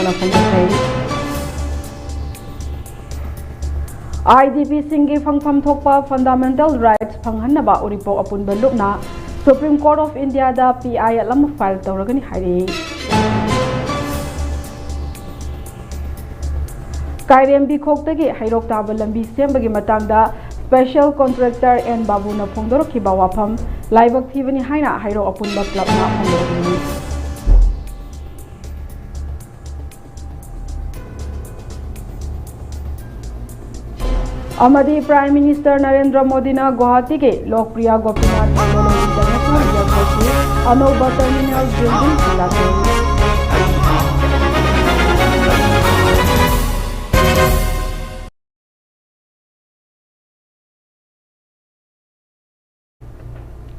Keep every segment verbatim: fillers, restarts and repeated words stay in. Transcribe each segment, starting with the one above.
ꯐꯣꯡꯗꯣꯛꯈ꯭ꯔꯦ꯫ ꯑꯥꯏ D ꯄꯤꯁꯤꯡꯒꯤ ꯐꯪꯐꯝ ꯊꯣꯛꯄ fundamental rights ꯐꯪꯍꯟꯅꯕ ꯎꯔꯤꯄꯣꯛ ꯑꯄꯨꯟꯕ ꯂꯨꯞꯅ Supreme Court of India the P I L ꯑꯃ ꯐꯥꯏꯜ ꯇꯧꯔꯒꯅꯤ ꯍꯥꯏꯔꯤ꯫ ꯀꯥꯏꯔꯦꯝꯕꯤꯈꯣꯛꯇꯒꯤ ꯍꯩꯔꯣꯛ ꯇꯥꯕ ꯂꯝꯕꯤ ꯁꯦꯝꯕꯒꯤ ꯃꯇꯥꯡꯗ ꯁ꯭ꯄꯦꯁꯦꯜ ꯀꯣꯟꯇ꯭ꯔꯦꯛꯇꯔ ꯑꯦꯟ ꯕꯥꯕꯨꯅ ꯐꯣꯡꯗꯣꯔꯛꯈꯤꯕ ꯋꯥꯐꯝ ꯂꯥꯏꯕꯛ ꯊꯤꯕꯅꯤ ꯍꯥꯏꯅ ꯍꯩꯔꯣꯛ ꯑꯄꯨꯟꯕ ꯀ꯭ꯂꯕꯅ ꯐꯣꯡꯗꯣꯛꯂꯤ꯫ ꯑꯃꯗꯤ Prime Minister ꯅꯔꯦꯟꯗ꯭ꯔ ꯃꯣꯗꯤꯅ ꯒꯨꯋꯥꯍꯥꯇꯤꯒꯤ ꯂꯣꯛꯄ꯭ꯔꯤꯌꯥ ꯒꯣꯄꯤꯅꯥꯊ ꯊꯧꯒꯜꯂꯣꯟ International Airport ꯀꯤ ꯑꯅꯧꯕ terminal building ꯁꯤꯟꯂꯛꯂꯤ꯫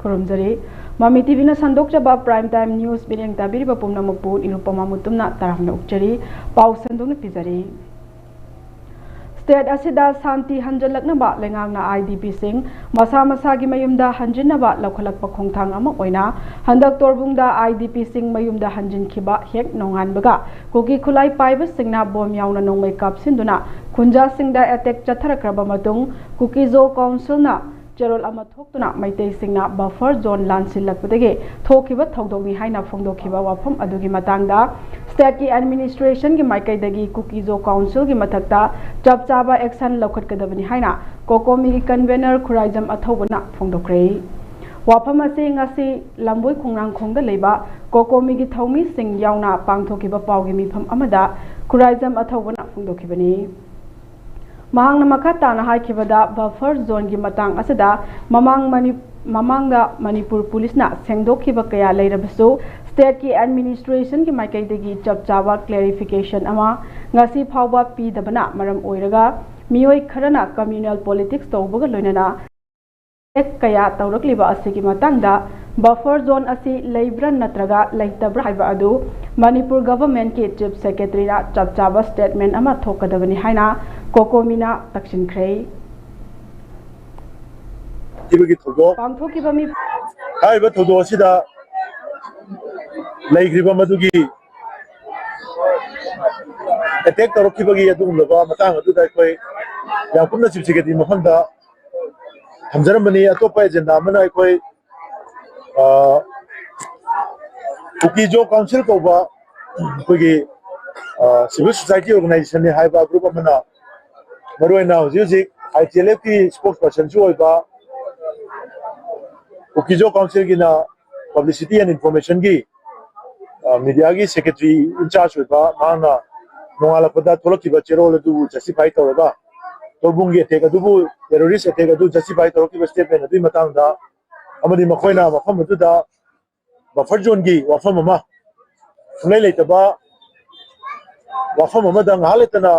ꯈꯨꯔꯨꯝꯖꯔꯤ꯫ ꯃꯃꯤ ꯇꯤ ꯚꯤꯅ ꯁꯟꯗꯣꯛꯆꯕ Prime Time News ꯃꯤꯠꯌꯦꯡ ꯇꯥꯕꯤꯔꯤꯕ ꯄꯨꯝꯅꯃꯛꯄꯨ ꯅꯤꯔꯨꯄꯃꯥ ꯃꯨꯇꯨꯝꯅ ꯇꯔꯥꯝꯅ ꯑꯣꯛꯆꯔꯤ꯫ ꯄꯥꯎ ꯁꯟꯗꯣꯛꯅ ꯄꯤꯖꯔꯤ꯫ State ꯑꯁꯤꯗ ꯁꯥꯟꯇꯤ ꯍꯟꯖꯤꯜꯂꯛꯅꯕ ꯂꯩꯉꯥꯛꯅ ꯑꯥꯏ ꯗꯤ ꯄꯤꯁꯤꯡ ꯃꯁꯥ ꯃꯁꯥꯒꯤ ꯃꯌꯨꯝꯗ ꯍꯟꯖꯤꯟꯅꯕ ꯂꯧꯈꯠꯂꯛꯄ ꯈꯣꯡꯊꯥꯡ ꯑꯃ ꯑꯣꯏꯅ ꯍꯟꯗꯛ ꯇꯣꯔꯕꯨꯡꯗ ꯑꯥꯏ ꯗꯤ ꯄꯤꯁꯤꯡ ꯃꯌꯨꯝꯗ ꯍꯟꯖꯤꯟꯈꯤꯕ ꯍꯦꯛ ꯅꯣꯡꯉꯥꯟꯕꯒ ꯀꯨꯀꯤ ꯈꯨꯠꯂꯥꯏ ꯄꯥꯏꯕꯁꯤꯡꯅ ꯕꯣꯝ ꯌꯥꯎꯅ ꯅꯣꯡꯃꯩ ꯀꯥꯞꯁꯤꯟꯗꯨꯅ ꯈꯨꯟꯖꯥꯁꯤꯡꯗ attack ꯆꯠꯊꯔꯛꯈ꯭ꯔꯕ ꯃꯇꯨꯡ, ꯀꯨꯀꯤ-ꯖꯣ Council ꯅ ꯆꯦꯔꯣꯜ ꯑꯃ ꯊꯣꯛꯇꯨꯅ ꯃꯩꯇꯩꯁꯤꯡꯅ buffer zone ꯂꯥꯟꯁꯤꯜꯂꯛꯄꯗꯒꯤ ꯊꯣꯛꯈꯤꯕ ꯊꯧꯗꯣꯛꯅꯤ ꯍꯥꯏꯅ ꯐꯣꯡꯗꯣꯛꯈꯤꯕ ꯋꯥꯐꯝ ꯑꯗꯨꯒꯤ ꯃꯇꯥꯡꯗ state ꯀꯤ administration ꯒꯤ ꯃꯥꯏꯀꯩꯗꯒꯤ ꯀꯨꯀꯤ-ꯖꯣ Council ꯒꯤ ꯃꯊꯛꯇ ꯆꯞ ꯆꯥꯕ action ꯂꯧꯈꯠꯀꯗꯕꯅꯤ ꯍꯥꯏꯅ COCOMI ꯒꯤ convener ꯈꯨꯔꯥꯏꯖꯝ ꯑꯊꯧꯕꯅ ꯐꯣꯡꯗꯣꯛꯈ꯭ꯔꯦ꯫ ꯋꯥꯐꯝ ꯑꯁꯤ ꯉꯁꯤ ꯂꯝꯕꯣꯏ ꯈꯣꯡꯅꯥꯡꯈꯣꯡꯗ ꯂꯩꯕ COCOMI ꯒꯤ ꯊꯧꯃꯤꯁꯤꯡ ꯌꯥꯎꯅ ꯄꯥꯡꯊꯣꯛꯈꯤꯕ ꯄꯥꯎꯒꯤ ꯃꯤꯐꯝ ꯑꯃꯗ ꯈꯨꯔꯥꯏꯖꯝ ꯑꯊꯧꯕꯅ ꯐꯣꯡꯗꯣꯛꯈꯤꯕꯅꯤ꯫ ꯃꯍꯥꯛꯅ ꯃꯈꯥ ꯇꯥꯅ ꯍꯥꯏꯈꯤꯕꯗ, buffer zone ꯒꯤ ꯃꯇꯥꯡ ꯑꯁꯤꯗ ꯃꯃꯥꯡ ꯃꯅꯤ-, ꯃꯃꯥꯡꯗ ꯃꯅꯤꯄꯨꯔ ꯄꯨꯂꯤꯁꯅ ꯁꯦꯡꯗꯣꯛꯈꯤꯕ ꯀꯌꯥ ꯂꯩꯔꯕꯁꯨ, state ꯀꯤ administration ꯒꯤ ꯃꯥꯏꯀꯩꯗꯒꯤ ꯆꯞ ꯆꯥꯕ clarification ꯑꯃ ꯉꯁꯤ ꯐꯥꯎꯕ ꯄꯤꯗꯕꯅ ꯃꯔꯝ ꯑꯣꯏꯔꯒ, ꯃꯤꯑꯣꯏ ꯈꯔꯅ communal politics ꯇꯧꯕꯒ ꯂꯣꯏꯅꯅ attack ꯀꯌꯥ ꯇꯧꯔꯛꯂꯤꯕ ꯑꯁꯤꯒꯤ ꯃꯇꯥꯡꯗ buffer zone ꯑꯁꯤ ꯂꯩꯕ꯭ꯔꯥ ꯅꯠꯇ꯭ꯔꯒ ꯂꯩꯇꯕ꯭ꯔꯥ ꯍꯥꯏꯕ ꯑꯗꯨ ꯃꯅꯤꯄꯨꯔ government ꯀꯤ Chief Secretary ꯅ ꯆꯞ ꯆꯥꯕ statement ꯑꯃ ꯊꯣꯛꯀꯗꯕꯅꯤ ꯍꯥꯏꯅ COCOMI ꯅ ꯇꯛꯁꯤꯟꯈ꯭ꯔꯦ꯫ ꯊꯤꯕꯒꯤ ꯊꯧꯗꯣꯛ ꯄꯥꯡꯊꯣꯛꯈꯤꯕ ꯃꯤ ꯍꯥꯏꯔꯤꯕ ꯊꯧꯗꯣꯛ ꯑꯁꯤꯗ ꯂꯩꯈ꯭ꯔꯤꯕ ꯃꯗꯨꯒꯤ ꯑꯦꯇꯦꯛ ꯇꯧꯔꯛꯈꯤꯕꯒꯤ ꯑꯗꯨꯒꯨꯝꯂꯕ ꯃꯇꯥꯡ ꯑꯗꯨꯗ ꯑꯩꯈꯣꯏ ꯌꯥꯝ ꯀꯨꯞꯅ ꯆꯤꯞ ꯁꯦꯀ꯭ꯔꯦꯇꯔꯤ ꯃꯐꯝꯗ ꯊꯝꯖꯔꯝꯕꯅꯤ꯫ ꯑꯇꯣꯞꯄ ꯑꯦꯖꯦꯟꯗꯥ ꯑꯃꯅ ꯑꯩꯈꯣꯏ ꯀꯨꯀꯤꯖꯣ ꯀꯥꯎꯟꯁꯤꯜ ꯀꯧꯕ ꯑꯩꯈꯣꯏꯒꯤ ꯁꯤꯚꯤꯜ ꯁꯣꯁꯥꯏꯇꯤ ꯑꯣꯔꯒꯅꯥꯏꯖꯦꯁꯟꯅꯤ ꯍꯥꯏꯕ ꯒ꯭ꯔꯨꯞ ꯑꯃꯅ ꯃꯔꯨꯑꯣꯏꯅ ꯍꯧꯖꯤꯛ ꯍꯧꯖꯤꯛ ꯑꯥꯏ ꯇꯤ ꯑꯦꯜ ꯑꯦꯐꯀꯤ ꯁ꯭ꯄꯣꯛꯁ ꯄꯔꯁꯟꯁꯨ ꯑꯣꯏꯕ ꯀꯨꯀꯤꯖꯣ ꯀꯥꯎꯟꯁꯤꯜꯒꯤꯅ ꯄꯕ꯭ꯂꯤꯁꯤꯇꯤ ꯑꯦꯟ ꯏꯟꯐꯣꯔꯃꯦꯁꯟꯒꯤ ꯃꯤꯗꯤꯌꯥꯒꯤ ꯁꯦꯀ꯭ꯔꯦꯇꯔꯤ ꯏꯟꯆꯥꯔꯖ ꯑꯣꯏꯕ ꯃꯍꯥꯛꯅ ꯅꯣꯡꯉꯥꯜꯂꯛꯄꯗ ꯊꯣꯛꯂꯛꯈꯤꯕ ꯆꯦꯔꯣꯜ ꯑꯗꯨꯕꯨ ꯖꯁꯇꯤꯐꯥꯏ ꯇꯧꯔꯒ ꯇꯣꯔꯕꯨꯡꯒꯤ ꯑꯦꯇꯦꯛ ꯑꯗꯨꯕꯨ, ꯇꯦꯔꯣꯔꯤꯁ ꯑꯦꯇꯦꯛ ꯑꯗꯨ ꯖꯁꯇꯤꯐꯥꯏ ꯇꯧꯔꯛꯈꯤꯕ ꯁ꯭ꯇꯦꯠꯃꯦꯟ ꯑꯗꯨꯒꯤ ꯃꯇꯥꯡꯗ ꯑꯃꯗꯤ ꯃꯈꯣꯏꯅ ꯃꯐꯝ ꯑꯗꯨꯗ ꯕꯐꯔ ꯖꯣꯟꯒꯤ ꯋꯥꯐꯝ ꯑꯃ ꯁꯨꯡꯂꯩ ꯂꯩꯇꯕ ꯋꯥꯐꯝ ꯑꯃꯗ ꯉꯥꯏꯍꯥꯛ ꯂꯩꯇꯅ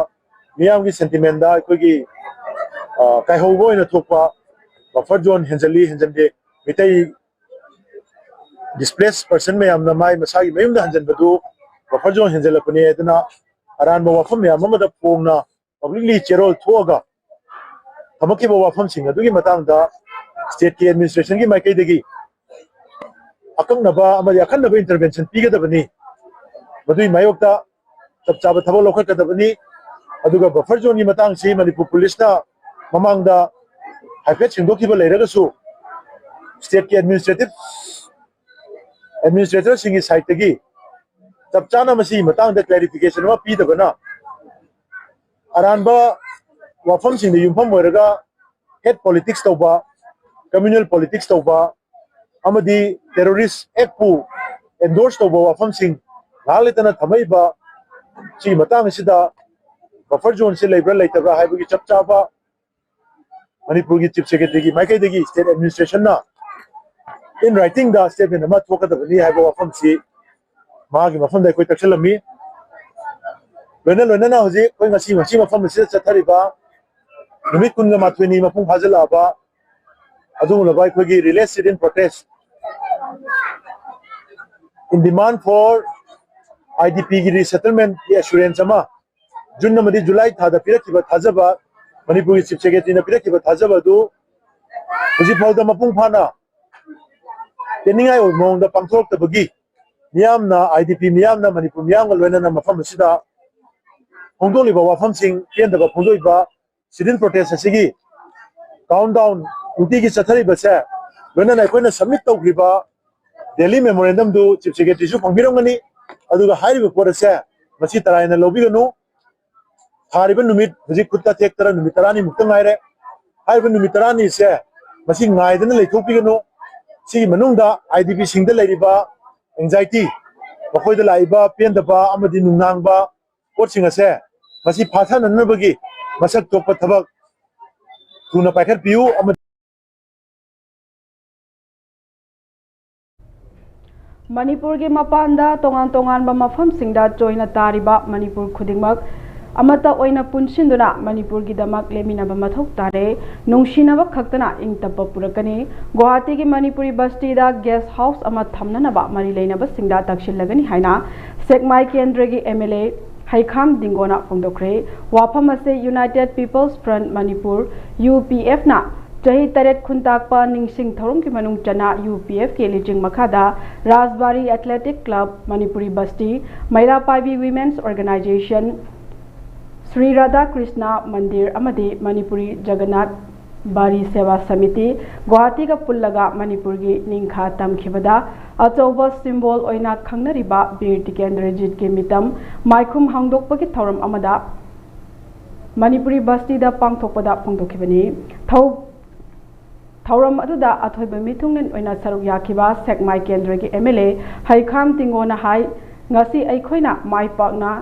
ꯃꯤꯌꯥꯝꯒꯤ ꯁꯦꯟꯇꯤꯃꯦꯟꯗ ꯑꯩꯈꯣꯏꯒꯤ ꯀꯥꯏꯍꯧꯕ ꯑꯣꯏꯅ ꯊꯣꯛꯄ buffer zone ꯍꯦꯟꯖꯜꯂꯤ ꯍꯦꯟꯖꯟꯗꯦ, Meitei displace person ꯃꯌꯥꯝꯅ ꯃꯥꯏ ꯃꯁꯥꯒꯤ ꯃꯌꯨꯝꯗ ꯍꯟꯖꯟꯕꯗꯨ ꯕꯐꯔ ꯖꯣꯟ ꯍꯦꯟꯖꯜꯂꯛꯄꯅꯤ ꯍꯥꯏꯗꯨꯅ ꯑꯔꯥꯟꯕ ꯋꯥꯐꯝ ꯃꯌꯥꯝ ꯑꯃꯗ ꯐꯣꯡꯅ ꯄꯕ꯭ꯂꯤꯛꯂꯤ ꯆꯦꯔꯣꯜ ꯊꯣꯛꯑꯒ ꯊꯝꯃꯛꯈꯤꯕ ꯋꯥꯐꯝꯁꯤꯡ ꯑꯗꯨꯒꯤ ꯃꯇꯥꯡꯗ ꯁ꯭ꯇꯦꯠꯀꯤ ꯑꯦꯗꯃꯤꯅꯤꯁꯇ꯭ꯔꯦꯁꯟꯒꯤ ꯃꯥꯏꯀꯩꯗꯒꯤ ꯑꯀꯛꯅꯕ ꯑꯃꯗꯤ ꯑꯈꯟꯅꯕ ꯏꯟꯇꯔꯚꯦꯟꯁꯟ ꯄꯤꯒꯗꯕꯅꯤ꯫ ꯃꯗꯨꯒꯤ ꯃꯥꯌꯣꯛꯇ ꯆꯞ ꯆꯥꯕ ꯊꯕꯛ ꯂꯧꯈꯠꯀꯗꯕꯅꯤ꯫ ꯑꯗꯨꯒ ꯕꯐꯔ ꯖꯣꯟꯒꯤ ꯃꯇꯥꯡꯁꯤ ꯃꯅꯤꯄꯨꯔ ꯄꯨꯂꯤꯁꯅ ꯃꯃꯥꯡꯗ ꯍꯥꯏꯐꯦꯠ ꯁꯦꯡꯗꯣꯛꯈꯤꯕ ꯂꯩꯔꯒꯁꯨ ꯁ꯭ꯇꯦꯠꯀꯤ ꯑꯦꯗꯃꯤꯅꯤꯁꯇ꯭ꯔꯦꯇꯤꯞ ꯑꯦꯗꯃꯤꯅꯤꯁꯇ꯭ꯔꯦꯇꯔꯁꯤꯡꯒꯤ ꯁꯥꯏꯠꯇꯒꯤ ꯆꯞ ꯆꯥꯅ ꯃꯁꯤꯒꯤ ꯃꯇꯥꯡꯗ ꯀ꯭ꯂꯦꯔꯤꯐꯤꯀꯦꯁꯟ ꯑꯃ ꯄꯤꯗꯕꯅ ꯑꯔꯥꯟꯕ ꯋꯥꯐꯝꯁꯤꯡꯗ ꯌꯨꯝꯐꯝ ꯑꯣꯏꯔꯒ ꯍꯦꯠ ꯄꯣꯂꯤꯇꯤꯛꯁ ꯇꯧꯕ, ꯀꯝꯃ꯭ꯌꯨꯅꯦꯜ ꯄꯣꯂꯤꯇꯤꯛꯁ ꯇꯧꯕ ꯑꯃꯗꯤ ꯇꯦꯔꯣꯔꯤꯁ ꯑꯦꯛꯄꯨ ꯑꯦꯟꯗꯣꯔꯁ ꯇꯧꯕ ꯋꯥꯐꯝꯁꯤꯡ ꯉꯥꯏꯍꯥꯛ ꯂꯩꯇꯅ ꯊꯝꯃꯛꯏꯕ ꯁꯤꯒꯤ ꯃꯇꯥꯡ ꯑꯁꯤꯗ ꯕꯐꯔ ꯖꯣꯟꯁꯤ ꯂꯩꯕ꯭ꯔꯥ ꯂꯩꯇꯕ꯭ꯔꯥ ꯍꯥꯏꯕꯒꯤ ꯆꯞ ꯆꯥꯕ ꯃꯅꯤꯄꯨꯔꯒꯤ ꯆꯤꯐ ꯁꯦꯀ꯭ꯔꯦꯇꯔꯤꯒꯤ ꯃꯥꯏꯀꯩꯗꯒꯤ ꯁ꯭ꯇꯦꯠ ꯑꯦꯗꯃꯤꯅꯤꯁꯇ꯭ꯔꯦꯁꯟꯅ ꯏꯟ ꯔꯥꯏꯇꯤꯡꯗ ꯁ꯭ꯇꯦꯠꯃꯦꯟ ꯑꯃ ꯊꯣꯛꯀꯗꯕꯅꯤ ꯍꯥꯏꯕ ꯋꯥꯐꯝꯁꯤ ꯃꯥꯒꯤ ꯃꯐꯝꯗ ꯑꯩꯈꯣꯏ ꯇꯛꯁꯤꯜꯂꯝꯃꯤ꯫ ꯂꯣꯏꯅ ꯂꯣꯏꯅꯅ ꯍꯧꯖꯤꯛ ꯑꯩꯈꯣꯏ ꯉꯁꯤ ꯉꯁꯤ ꯃꯐꯝ ꯑꯁꯤꯗ ꯆꯠꯊꯔꯤꯕ ꯅꯨꯃꯤꯠ ꯀꯨꯟꯒ ꯃꯥꯊꯣꯏꯅꯤ ꯃꯄꯨꯡ ꯐꯥꯖꯤꯜꯂꯛꯑꯕ ꯑꯗꯨꯒꯨꯝꯂꯕ ꯑꯩꯈꯣꯏꯒꯤ relay sit in protest in demand for I D P ꯒꯤ resettlement ꯒꯤ assurance ꯑꯃ ꯖꯨꯟ ꯑꯃꯗꯤ ꯖꯨꯂꯥꯏ ꯊꯥꯗ ꯄꯤꯔꯛꯈꯤꯕ ꯊꯥꯖꯕ, ꯃꯅꯤꯄꯨꯔꯒꯤ ꯆꯤꯐ ꯁꯦꯀ꯭ꯔꯦꯇꯔꯤꯅ ꯄꯤꯔꯛꯈꯤꯕ ꯊꯥꯖꯕ ꯑꯗꯨ ꯍꯧꯖꯤꯛ ꯐꯥꯎꯗ ꯃꯄꯨꯡ ꯐꯥꯅ ꯄꯦꯟꯅꯤꯡꯉꯥꯏ ꯑꯣꯏꯕ ꯃꯑꯣꯡꯗ ꯄꯥꯡꯊꯣꯔꯛꯇꯕꯒꯤ ꯃꯤꯌꯥꯝꯅ, IDP ꯃꯤꯌꯥꯝꯅ, ꯃꯅꯤꯄꯨꯔ ꯃꯤꯌꯥꯝꯒ ꯂꯣꯏꯅꯅ ꯃꯐꯝ ꯑꯁꯤꯗ ꯐꯣꯡꯗꯣꯛꯂꯤꯕ ꯋꯥꯐꯝꯁꯤꯡ, ꯄꯦꯟꯗꯕ ꯐꯣꯡꯗꯣꯛꯏꯕ sit-in protest ꯑꯁꯤꯒꯤ countdown ꯅꯨꯡꯇꯤꯒꯤ ꯆꯠꯊꯔꯤꯕꯁꯦ, ꯂꯣꯏꯅꯅ ꯑꯩꯈꯣꯏꯅ submit ꯇꯧꯈ꯭ꯔꯤꯕ Delhi memorandum ꯗꯨ Chief Secretary ꯁꯨ ꯐꯪꯕꯤꯔꯝꯒꯅꯤ꯫ ꯑꯗꯨꯒ ꯍꯥꯏꯔꯤꯕ ꯄꯣꯠ ꯑꯁꯦ ꯃꯁꯤ ꯇꯔꯥꯏꯅ ꯂꯧꯕꯤꯒꯅꯨ꯫ ꯊꯥꯔꯤꯕ ꯅꯨꯃꯤꯠ ꯍꯧꯖꯤꯛ ꯈꯨꯠꯇ ꯊꯦꯛꯇꯅ ꯅꯨꯃꯤꯠ ꯇꯔꯥꯅꯤꯃꯨꯛꯇ ꯉꯥꯏꯔꯦ꯫ ꯍꯥꯏꯔꯤꯕ ꯅꯨꯃꯤꯠ ꯇꯔꯥꯅꯤꯁꯦ ꯃꯁꯤ ꯉꯥꯏꯗꯅ ꯂꯩꯊꯣꯛꯄꯤꯒꯅꯨ꯫ ꯁꯤꯒꯤ ꯃꯅꯨꯡꯗ IDP ꯁꯤꯡꯗ ꯂꯩꯔꯤꯕ anxiety, ꯃꯈꯣꯏꯗ ꯂꯥꯛꯏꯕ ꯄꯦꯟꯗꯕ ꯑꯃꯗꯤ ꯅꯨꯡꯅꯥꯡꯕ ꯄꯣꯠꯁꯤꯡ ꯑꯁꯦ ꯃꯁꯤ ꯐꯥꯊꯅꯅꯕꯒꯤ ꯃꯁꯛ ꯊꯣꯛꯄ ꯊꯕꯛ ꯊꯨꯅ ꯄꯥꯏꯈꯠꯄꯤꯌꯨ ꯑꯃꯗꯤ ꯃꯅꯤꯄꯨꯔꯒꯤ ꯃꯄꯥꯟꯗ ꯇꯣꯉꯥꯟ ꯇꯣꯉꯥꯟꯕ ꯃꯐꯝꯁꯤꯡꯗ ꯆꯣꯏꯅ ꯇꯥꯔꯤꯕ ꯃꯅꯤꯄꯨꯔ ꯈꯨꯗꯤꯡꯃꯛ ꯑꯃꯠꯇ ꯑꯣꯏꯅ ꯄꯨꯟꯁꯤꯟꯗꯨꯅ ꯃꯅꯤꯄꯨꯔꯒꯤꯗꯃꯛ ꯂꯦꯞꯃꯤꯟꯅꯕ ꯃꯊꯧ ꯇꯥꯔꯦ꯫ ꯅꯨꯡꯁꯤꯅꯕ ꯈꯛꯇꯅ ꯏꯪ ꯇꯞꯄ ꯄꯨꯔꯛꯀꯅꯤ꯫ ꯒꯨꯋꯥꯍꯥꯇꯤꯒꯤ ꯃꯅꯤꯄꯨꯔꯤ ꯕꯁꯇꯤꯗ guest house ꯑꯃ ꯊꯝꯅꯅꯕ ꯃꯔꯤ ꯂꯩꯅꯕꯁꯤꯡꯗ ꯇꯛꯁꯤꯜꯂꯒꯅꯤ ꯍꯥꯏꯅ ꯁꯦꯛꯃꯥꯏ ꯀꯦꯟꯗ꯭ꯔꯒꯤ MLA ꯍꯩꯈꯥꯝ ꯗꯤꯡꯒꯣꯅ ꯐꯣꯡꯗꯣꯛꯈ꯭ꯔꯦ꯫ ꯋꯥꯐꯝ ꯑꯁꯤ United People's Front Manipur, UPF ꯅ ꯆꯍꯤ ꯇꯔꯦꯠ ꯈꯨꯟꯇꯥꯛꯄ ꯅꯤꯡꯁꯤꯡ ꯊꯧꯔꯝꯒꯤ ꯃꯅꯨꯡ ꯆꯟꯅ UPF ꯀꯤ ꯂꯨꯆꯤꯡ ꯃꯈꯥꯗ ꯔꯥꯖꯕꯥꯔꯤ Athletic Club, Manipuri Basti, Meira ꯄꯥꯏꯕꯤ Women's Organization, Shri Radha Krishna ꯃꯟꯗꯤꯔ ꯑꯃꯗꯤ ꯃꯅꯤꯄꯨꯔꯤ ꯖꯒꯟꯅꯥꯊ ꯕꯥꯔꯤ ꯁꯦꯕꯥ ꯁꯃꯤꯇꯤ, ꯒꯨꯋꯥꯍꯥꯇꯤꯒ ꯄꯨꯜꯂꯒ ꯃꯅꯤꯄꯨꯔꯒꯤ ꯅꯤꯡꯈꯥ ꯇꯝꯈꯤꯕꯗ ꯑꯆꯧꯕ symbol ꯑꯣꯏꯅ ꯈꯪꯅꯔꯤꯕ ꯕꯤꯔ ꯇꯤꯀꯦꯟꯗ꯭ꯔꯖꯤꯠꯀꯤ ꯃꯤꯇꯝ ꯃꯥꯏꯈꯨꯝ ꯍꯥꯡꯗꯣꯛꯄꯒꯤ ꯊꯧꯔꯝ ꯑꯃꯗ ꯃꯅꯤꯄꯨꯔꯤ ꯕꯁꯇꯤꯗ ꯄꯥꯡꯊꯣꯛꯄꯗ ꯐꯣꯡꯗꯣꯛꯈꯤꯕꯅꯤ꯫ ꯊꯧ-, ꯊꯧꯔꯝ ꯑꯗꯨꯗ ꯑꯊꯣꯏꯕ ꯃꯤꯊꯨꯡꯂꯦꯟ ꯑꯣꯏꯅ ꯁꯔꯨꯛ ꯌꯥꯈꯤꯕ ꯁꯦꯛꯃꯥꯏ ꯀꯦꯟꯗ꯭ꯔꯒꯤ MLA ꯍꯩꯈꯥꯝ ꯇꯤꯡꯒꯣꯅ ꯍꯥꯏ, ꯉꯁꯤ ꯑꯩꯈꯣꯏꯅ ꯃꯥꯏ ꯄꯥꯛꯅ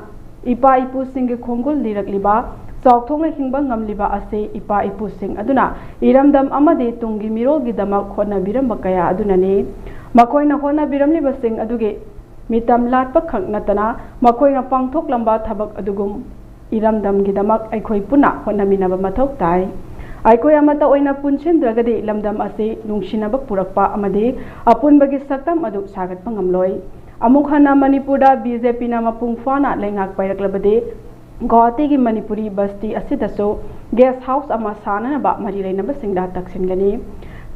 ꯏꯄꯥ ꯏꯄꯨꯁꯤꯡꯒꯤ ꯈꯣꯡꯒꯨꯜ ꯂꯤꯔꯛꯂꯤꯕ, ꯆꯥꯎꯊꯣꯛꯅ ꯍꯤꯡꯕ ꯉꯝꯂꯤꯕ ꯑꯁꯤ ꯏꯄꯥ ꯏꯄꯨꯁꯤꯡ ꯑꯗꯨꯅ ꯏꯔꯝꯗꯝ ꯑꯃꯗꯤ ꯇꯨꯡꯒꯤ ꯃꯤꯔꯣꯜꯒꯤꯗꯃꯛ ꯍꯣꯠꯅꯕꯤꯔꯝꯕ ꯀꯌꯥ ꯑꯗꯨꯅꯅꯤ꯫ ꯃꯈꯣꯏꯅ ꯍꯣꯠꯅꯕꯤꯔꯝꯂꯤꯕꯁꯤꯡ ꯑꯗꯨꯒꯤ ꯃꯤꯇꯝ ꯂꯥꯠꯄ ꯈꯛ ꯅꯠꯇꯅ ꯃꯈꯣꯏꯅ ꯄꯥꯡꯊꯣꯛꯂꯝꯕ ꯊꯕꯛ ꯑꯗꯨꯒꯨꯝ ꯏꯔꯝꯗꯝꯒꯤꯗꯃꯛ ꯑꯩꯈꯣꯏ ꯄꯨꯟꯅ ꯍꯣꯠꯅꯃꯤꯟꯅꯕ ꯃꯊꯧ ꯇꯥꯏ꯫ ꯑꯩꯈꯣꯏ ꯑꯃꯠꯇ ꯑꯣꯏꯅ ꯄꯨꯟꯁꯤꯟꯗ꯭ꯔꯒꯗꯤ ꯂꯝꯗꯝ ꯑꯁꯤ ꯅꯨꯡꯁꯤꯅꯕ ꯄꯨꯔꯛꯄ ꯑꯃꯗꯤ ꯑꯄꯨꯟꯕꯒꯤ ꯁꯛꯇꯝ ꯑꯗꯨ ꯁꯥꯒꯠꯄ ꯉꯝꯂꯣꯏ꯫ ꯑꯃꯨꯛ ꯍꯟꯅ ꯃꯅꯤꯄꯨꯔꯗ BJP ꯅ ꯃꯄꯨꯡ ꯐꯥꯅ ꯂꯩꯉꯥꯛ ꯄꯥꯏꯔꯛꯂꯕꯗꯤ ꯒꯨꯋꯥꯍꯥꯇꯤꯒꯤ ꯃꯅꯤꯄꯨꯔꯤ ꯕꯁꯇꯤ ꯑꯁꯤꯗꯁꯨ guest house ꯑꯃ ꯁꯥꯅꯅꯕ ꯃꯔꯤ ꯂꯩꯅꯕꯁꯤꯡꯗ ꯇꯛꯁꯤꯟꯒꯅꯤ꯫